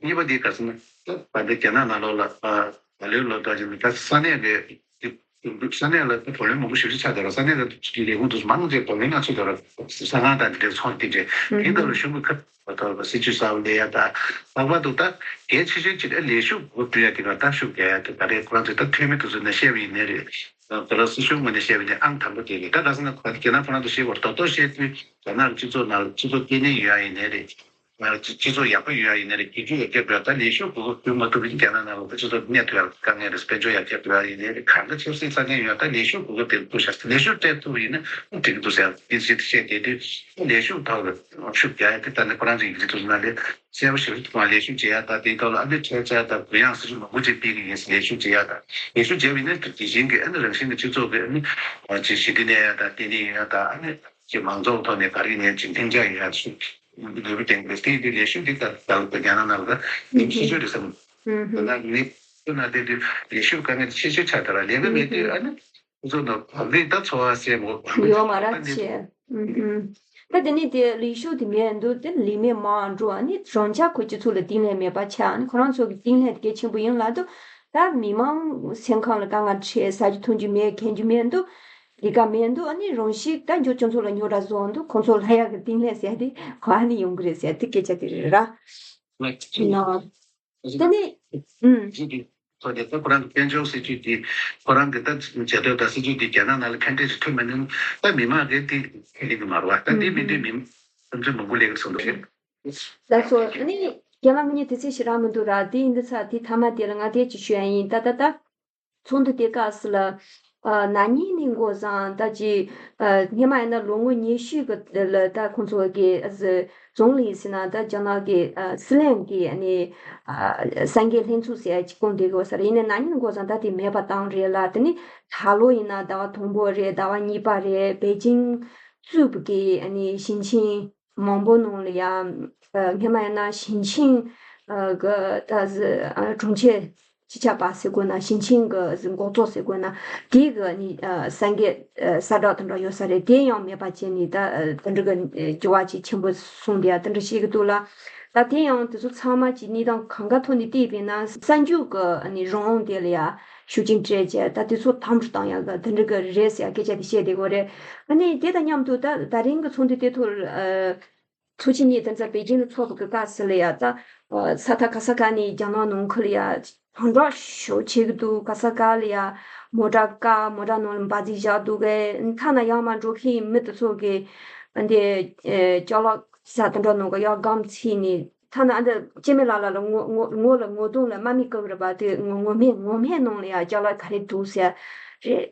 གཉིས་པ་འདི་ག་ཟེར་ན་ད་ད་ལྟ་རྒྱ་ནག་ནང་ལོགས་ལ་ད་ལོའི་ལོ་ད་ཅི་ད་ས་གནས་ཀྱི་ས་གནས་ལ་བགྲོ་གླེང་མང་པོ་ཞེ་པོ་ཅིག་ཆགས་བསྡད་ར། ས་གནས་ལ་ལས་ཁུངས་དེ་ཚོ་མང་ཆེ་བགྲོ་གླེང་ནང་ཚུད་བསྡད་ར། ཟ་ཁང་དང་དེ་འདྲའི་ཚོང་དེ་འདྲའི་དེ་ལྟར་གཞུང་གི་ཁ་ཐོར་བ་སྲིད་ཇུས་གསར་པ་ལས་ཡ་ད་ལྷག་པར་དུ་ད་གལ་ཆེ་ཤོས་ཅིག་ལ་ལས་ཞུགས་སྒོ་བསྐྲུན་ཡ་དེ་ག་ད་ཤུགས་རྒྱག་ཡ་དེ་ད་རེས་ཁོ་རང་ཚོས་ད་འཐུས་མི་དེ་ཚོ་ནས་བཤད་པ་ཡིན་ནའི་རེད། ད་ལྟ་སྲིད་གཞུང་ངོས་ནས་བཤད་པ་ཡིན་ནའི་ཨང་དང་པོ་དེ་རེད། ད་ག་ཟེར་ན་ཁོ་རང་ཚོ་རྒྱ་ནག་ཁོ་རང་ཚོ་ཤེས་དགོས་རེད། རྡོག་རྡོག་བཤད་དུས་རྒྱ་ནག་སྤྱི་ཚོགས་ནང་ལ་སྤྱི་ཚོགས་བརྟན་ལྷིང་ཡོད་ཡ་ཡིན་ནའི་རེད། སྤྱི་ཚོགས་ཡག་པོ་ཡོད་ཡ་ཡིན་ན་རེད། རྒྱུན་མཐུད་ཡར་རྒྱས་འགྲོ་ཡ་ད་ལས་ཞུགས་དགོས་མཁོ་སྐྲུན་མ་ཐུབ་པ་ཡིན་རྒྱ་ནག་ནང་ལ་སྤྱི་ཚོགས་གནས་ཐུབ་ཡ་དཀའ་ངལ་རེད། དཔལ་འབྱོར་ཡར་རྒྱས་འགྲོ་ཡ་ཡིན་ནའི་རེད། གང་ག་ཆབ་སྲིད་ས་གནས་ཡོད་ཡ་ད་ལས་ཞུགས་དགོས་མཁོ་དེ་ཐུབ་ཤག་ལས་ཞུགས་སྤྲད་ཐུབ་པ་ཡིན་ན་འགྲིག་གི་འདུག་ཟེར་ཡ་དེ་ཚོ་བཤད་བསྡད་དུས་ལས་ཞུགས་ཐོག་ལ་ཤུགས་རྒྱག་ཡ་དེ་ད་ནི་ཁོ་རང་ཚོའི་ཡིག་ཚད་དུ་ན་ལས་གསལ་པོ་ཞིག་རེད། ལས་ཞུགས་བྱེད་ཡ་ད་དེ་ཐོག་ལ་ཨ་ནི་ཁྲལ་ཚད་ད་གུ་ཡངས་སྲིད་ཇུས་མང་པོ་ཅིག་སྤེལ་གི་ཡིན། ལས་ཞུགས་བྱེད་ཡ་ད་ལས་ཞུགས་བྱས་པ་ཡིན་ན་དེ་བཞིན་གྱི་ཨ་ནི་རང་བཞིན་གྱི་སྤྱི་ཚོགས་ཀྱི་ཨ་ནི་ཅིག་ཞི་བདེ་གནས་ཡ་ད་བརྟན་ལྷིང་ཡོད་ཡ་ད་ཨ་ནི། ཀྱི་མང་ཚོགས་ཐོག་ནས་ག་རེ་ནས་ཅིག་མཐུན་ཆ་ཡོད་ཡ་ཞུ་ལུས་པོ་བསྟན་དགོས། དེ་དུས་ལས་ཞུགས་འདི་ལྟར་ལྟར་དུ་རྒྱ་ནག་ནང་ལ་ནི་ཤེས་ཆོས་རེད་བསམ། ད་ནི་ནི་ཚོ་ན་དེ་དུས་ལས་ཞུགས་དཀའ་ངལ་ཆེ་ཤོས་ཆགས་ད་ར། ལས་ཀ་མེད་དུས་ཨ་ནི་ཁོ་ཚོ་ནང་བག་རིགས་ད་འཚོ་བ་སེམས་འོ་ཡོད་མ་ར་ད་ནི་ཆེ། ད་དེ་ནི་དེ་ལས་ཞུགས་དེ་མེད་འདུག་དེ་ལས་མེད་མང་འགྲོ། ཨ་ནི་རང་ཅག་ཁོ་སྤྱི་ཚོགས་ལ་བརྟན་ལྷིང་མེད་པ་ཆགས། ཨ་ནི་ཁོ་རང་ཚོ་གི་བརྟན་ལྷིང་དེ་གལ་ཆེན་པོ་ཡིན་ལ་དུ། ད་མི་མང་སེམས་ཁམས་ལ་དཀའ་ངལ་འཕྲད། ཟ་རྒྱུ་འཐུང་རྒྱུ་མེད། གྱོན་རྒྱུ་མེད་འདུག་ལས་ཀ་མེད་འདུག་ཨ་ནི་རང་ཤི་ད་འགྱོ་ཁྱོད་ཚོ་ལ་ཉོ་ར་བཟོ་འདུག་ཁོང་ཚོ་ལ་ཡག་གི་ཏིང་ལས་ཟེར་ཏེ་གོ་ཨ་ནི་ཡོང་གི་རེད་ཟེར་ཏེ་སྐད་ཆ་དེ་རེད་ར། ད་ནི། ཨུམ། ཐོག་ནས་ད་ཁོ་རང་གི་དཔལ་འབྱོར་སྲིད་ཇུས་དེ། ཁོ་རང་གི་ད་བྱ་སྤྱོད་དང་སྲིད་ཇུས་དེ་རྒྱ་ནག་ནང་ལ་ཕན་འབྲས་ཅིག་ཐོན་མ་ནུས་ན། ད་མི་མང་གིས་དེ་ཁས་ལེན་གི་མ་རེད་བ། ད་དེ་མི་འདོད་མི་མང་ཚོས་མང་པོ་ལས་ཀ་སོང་འདུག་རེད། ལགས་སོ། ཨ་ནི་རྒན་ལགས་ངེད་གཉིས་དུས་ཚོད་ཞེ་དྲག་མི་འདུག་ར། དེ་ཡིན་དུས་ཚ་དེ་མཐའ་མ་དེ་ལ་ང་དེ་ཅིག་ཞུ་ཡ་ཡིན། ད་ད་ད། ཚོགས་འདུ་དེ་སྐབས་སུ་ལ། ཨ། ན་ནིང་ནས་འགོ་བཟུང་ད་ཅི། ཨ། སྔོན་མ་ཡིན་ན་ལོ་ངོ་ཉི་ཤུ་གི་ལ་ད་ཁོང་ཚོ་གི་ཨ་ཟི་རྫོང་ལས་ཟེར་ན་ད་རྒྱ་ནག་གི་ཨ་སི་ལན་གི་ཨ་ནི་ཨ་སངས་རྒྱས་ལྷན་ཚོགས་ཟེར་ཡ་ཅིག་བསྐོངས་བསྡད་དགོས་ས་རེད། ཡིན་ནའི་ན་ནིང་འགོ་བཟུང་ད་དེ་མེད་པ་བཏང་རེད་ལ། དེ་ནི་ད་ལོ་ཡིན་ན་ཟླ་བ་དང་པོ་རེད། ཟླ་བ་གཉིས་པ་རེད། པེ་ཅིང་གཙོས་པའི་གི་ཨ་ནི་ཞིང་ཆེན་མང་པོ་ནང་ལ་ཡ། ཨ། སྔོན་མ་ཡིན་ན་ཞིང་ཆེན་ཨ་གི་ད་གཟི་ཨ་གྲོང་ཁྱེར་སྤྱི་ཁྱབ་པ་ཟེར་དགོས་ན། ཞིང་ཆེན་གི་གཟི་འགོ་གཙོ་ཟེར་དགོས་ན། དེ་གི་ནི་ཨ་སངས་རྒྱས་ཨ་གསལ་བསྒྲགས་དེ་འདྲ་ཡོད་ས་རེད། དེ་ཡང་མེད་པ་བྱས་ནས་ད་ཨ་དེ་འདྲ་གི་འགྱུར་བ་ཅིག་ཆེན་པོ་སོང་བསྡད་ཡ་དེ་འདྲ་བཤད་ཀྱི་འདུག་ལ། ད་དེ་ཡང་དེ་ཚོ་ཚང་མ་གྱི་གནས་སྟངས་གང་ག་ཐོག་ནས་བལྟས་པས་ན། གསར་འགྱུར་གི་ནི་རང་དབང་དེ་ལ་ཡ་ཤུགས་རྐྱེན་སྤྲད་བྱས་ད་དེ་ཚོ་དམ་དུ་བཏང་ཡག་གི་དེ་འདྲ་གི་རེད་ཟེར་ཡ་སྐད་ཆ་དེ་བཤད་བསྡད་ཡོད་རེད། ཨ་ནི་དེ་དང་མཉམ་དུ་ད་ད་རིང་གི་ཚོགས་འདུ་དེ་ཐོག་ཨ། ཚོགས་ཆེན་གཉིས་དེ་ཚོ་པེ་ཅིང་ལ་ཚོགས་པ་གི་སྐབས་སུ་ལ་ཡ་ད། ས་ཐག་ག་ས་ག་ནས་རྒྱ་ནག་ནང་ཁུལ་ལ་ཡ་དམ་དྲག་ཤུགས་ཆེ་གི་འདུག་ག་ས་ག་ལ་ཡ་མོ་ཊ་བཀག་མོ་ཊ་ནང་ལ་འབར་རྫས་བཞག་འདུག་གས། ཐ་ན་ཡར་མར་འགྲོ་མཁན་མི་དེ་ཚོ་གི་འདི་ཅ་ལག་ས་དེ་འདྲ་ནང་གི་ཡར་སྒམ་ཚིག་ནས། ཐ་ན་འདི་སྐྱེ་དམན་ལགས་ལ་ངོ་ངོ་ངོ་ལ་ངོ་གདོང་ལ་དམག་མི་བཀག་རེད་པ། དེ་ངོ་ངོ་སྨན་ངོ་སྨན་ནང་ལ་ཡ་ཅ་ལག་ག་རེ་འདུག་ཟེར་རེད།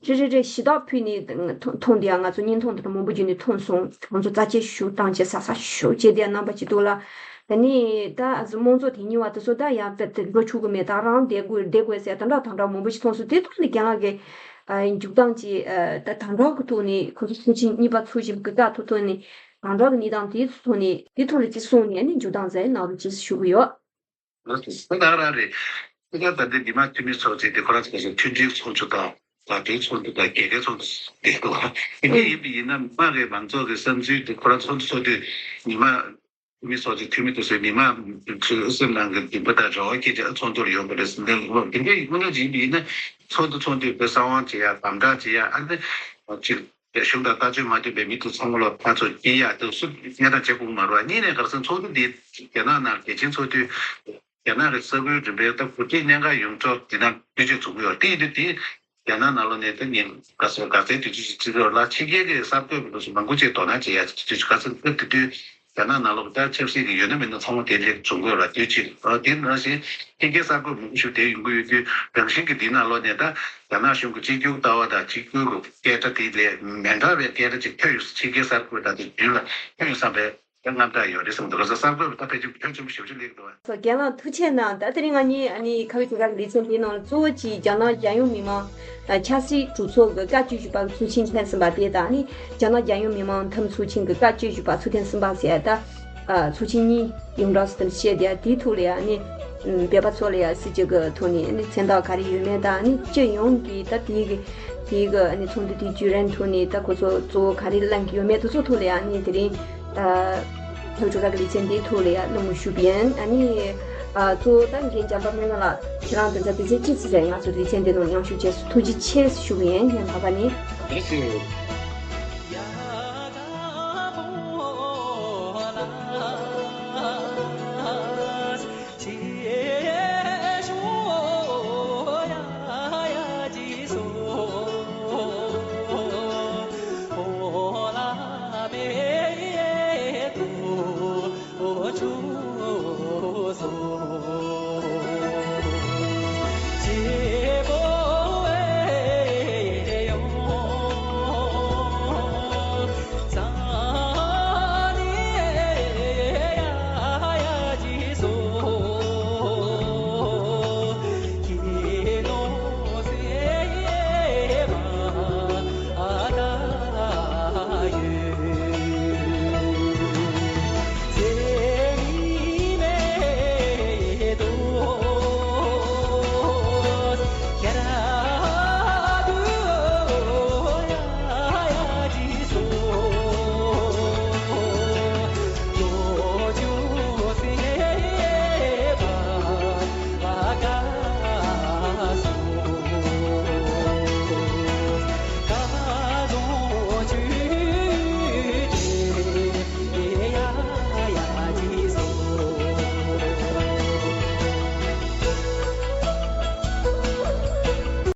རེད་རེད་རེད། ཞེ་དྲག་ཕུལ་ནས་མཐོང་མཐོང་དེ་ཡང་ང་ཚོ་བརྙན་ཐུང་དེ་འདྲ་མང་པོ་བརྒྱུད་ནས་མཐོང་སོང་། ང་ཚོ་རྩ་ཆེ་ཞུ་བཏང་བྱས་ས་ས་ཞུ་བྱས་དེ་རྣམ་པ་ཅིག་འདུག་ལ། ད་ནི་ད་ཨ་ཟི་དམངས་གཙོ་དེ་ཉིད་བ་དེ་ཚོ་ད་ཡང་དཔེ་དེ་འགྲོ་ཆོག་གི་མེད། ད་རང་བསྡད་དགོས་བསྡད་དགོས་ཟེར་དེ་འདྲ་དང་འདྲ་མང་པོ་ཞིག་མཐོང་སོང་། དེ་ཐོག་ནས་རྒན་ལགས་ཀྱི་ཨ་མཇུག་སྡོམ་ཅིག་ཨ་ད་དང་འདྲ་གི་ཐོག་ནས་ཁོ་ཚོ་ཚོགས་ཆེན་གཉིས་པ་ཚོགས་བཞིན་གི་སྐབས་ཐོག་ཐོག་ནས་དང་འདྲ་གི་གནས་སྟངས་དེ་ཚོ་ཐོག་ནས་དེ་ཐོག་ལ་ཅིག་གསུངས་ནས་ཨ་ནི་མཇུག་སྡོམ་ཟེར་གནང་རོགས་ཅེས་ཞུ་གི་ཡོད། ང་ཚོ་ད་ག་རང་རེད། ད་ལྟ་འདི་མི་མང་འཐུས་མི་ཚོགས་ཆེན་དེ་ཁོ་རང་ཚོ་མཐུན་སྒྲིལ་ཚོགས་ཆུང་དང་དགའ་ལྡན་ཚོགས་འདུ་དང་རྒྱལ་ཁའི་ཚོགས་འདུ་དེ་འདུག་དེ་འདྲ་ཡིན་པ་ཡིན་ན་མི་མང་གི་མང་ཚོགས་ཀྱི་བསམ་ཚུལ་དེ་ཁོ་རང་ཚོགས་འདུ་ཚོགས་དུས་མི་མང་འཐུས་མི་ཚོགས་ཆེན་འཐུས་མི་དེ་ཚོས་མི་མང་ཚོའི་སེམས་ནང་གི་འདུན་པ་དང་རེ་བ་སྐད་ཆ་ཚོགས་འདུར་ཡོང་པ་རེད། འདི་འདི་འདྲའི་དངོས་གནས་ཡིན་པ་ཡིན་ན་ཚོགས་འདུ་ཚོགས་འདུའི་བའི་གསང་བ་བྱེད་ཡ་དམ་དྲག་བྱེད་ཡ་ཨ་ནི་གཅིག་གཞུང་དང་ལྟ་སྤྱོད་མ་མཐུན་པའི་མི་དེ་ཚང་མ་ལ་ཕར་ཚུར་སྐྱེལ་ཡག་དེ་སུ་གནས་སྟངས་བྱེད་དགོས་མ་རེད་བ། གཉིས་ནས་ག་རེ་ཟེར་ན་ཚོགས་འདུ་འདི་རྒྱ་ནག་ནང་རྒྱལ་སྤྱིའི་ཚོགས་འདུ་རྒྱ་ནག་གི་ས་ཁུལ་རིམ་པའི་ད་གོ་སྒྲིག་གནད་འགག་ཡོང་ཕྱོགས་འདི་ནང་དུས་ཚོད་འཛོམས་ཡོད་དེ་ཡིན་དུས་དེ་རྒྱ་ནག་ནང་ལོགས་ནས་ད་ཉིན་ག་ཚོད་ག་ཚོད་དུས་ཚོད་ཅིག་བརྩི་གི་ཡོད་ལ་ཕྱི་རྒྱལ་གྱི་གསར་འགོད་པ་དེ་ཚོ་མང་པོ་ཅིག་དོ་སྣང་བྱེད་ཡག་དུས་ཚོད་ག་ཚོད་སྐབས་དེ་དུས། རྒྱ་ནག་ནང་ལོགས་ད་ཆབ་སྲིད་ཀྱི་ཡོད་ན་མེད་ན་ཚང་མ་དེ་ལས་བྱུང་དགོས་ལ་དུས་ཅིག་ཨ་དེ་ནང་བཞིན་ཕྱི་རྒྱལ་གསར་འགོད་མང་པོ་ཞིག་དེ་ཡོང་གི་ཡོད་དུས་རང་བཞིན་གྱི་དེ་ནང་ལོགས་ནས་ད་རྒྱ་ནག་གཞུང་གི་གཅིག་གྱུར་ལྟ་བ་དང་གཅིག་གྱུར་གྱི་སྐད་ཆ་དེ་ལས་མི་འདྲ་བའི་སྐད་ཆ་ཅིག་ཐོན་ཡོང་ཕྱི་རྒྱལ་གསར་འགོད་དང་དེ་རྒྱུན་ལ་ཐོན་ཡོང་བསམ་པའི་དེ་རྔམ་སྐྲག་ཡོད་རེད་བསམ་འདུག་ག་ས་གསར་འགོད་པ་ད་ཕལ་ཆེར་ཕལ་ཆེན་པོ་ཞབས་ཞུ་ལས་ཀྱི་འདུག་བ། སོ་རྒན་ལགས་ཐུགས་རྗེ་གནང་། ད་དེ་རིང་ང་གཉིས་ཨ་ནི་ཁ་བའི་དུས་སྐབས་ལེ་ཚན་འདིའི་ནང་ལ་གཙོ་བོ་གཅིག་རྒྱ་ནག་རྒྱལ་ཡོངས་མི་མང་ཆབ་སྲིད་གྲོས་ཚོགས་ཀྱི་སྐབས་བཅུ་བཞི་པ་གི་ཚོགས་ཆེན་ཐེངས་གསུམ་པ་དེ་དང་ནི་རྒྱ་ནག་རྒྱལ་ཡོངས་མི་མང་འཐུས་མི་ཚོགས་ཆེན་གྱི་སྐབས་བཅུ་བཞི་པ་ཚོགས་ཐེངས་གསུམ་པ་ཟེར་ད་ཚོགས་ཆེན་གཉིས་ཡོངས་གྲགས་སུ་དེ་འདྲ་བཤད་དེ་དེའི་ཐོག་ལ་ཡང་ནི་བོད་པ་ཚོ་ལ་ཡང་སྲིད་སྤྱི་གི་ཐོག་ནས་ནི་མཚན་རྟགས་ག་རེ་ཡོད་མེད་དང་ནི་སྤྱི་ཡོངས་ཀྱི་ད་དེའི་གི་དེའི་གི་ནི་ཚོགས་འདུ་དེའི་བརྒྱུད་རིམ་ཐོག་ནས་ད་ཁོ་ཚོ་གཙོ་བོ་ག་རེ་གླེང་གི་ཡོད་མེད་དེ་ཚོ་ཐོག་ལ་ཡང་ནི་དེ་རིང་ལྷོ་བྲོ་ར་གི་ལེ་ཚན་འདིའི་ཐོག་ལ་ཡང་གླེང་མོལ་ཞུས་པ་ཡིན། ཨ་ནི་གཙོ་བོ་ད་རྒན་འཇམ་དཔལ་སྨན་བླ་ལགས་ཁྱེད་རང་དེ་ཚོ་དེ་ཚོ་ཅི་ཙི་རེད་ང་ཚོ་ལེ་ཚན་འདི་ནང་མཉམ་ཞུགས་བྱས་སོང་། ཐུགས་རྗེ་ཆེ་ཞུ་གི་ཡིན། ངས་ད་ག་ནི། ལགས་སོ།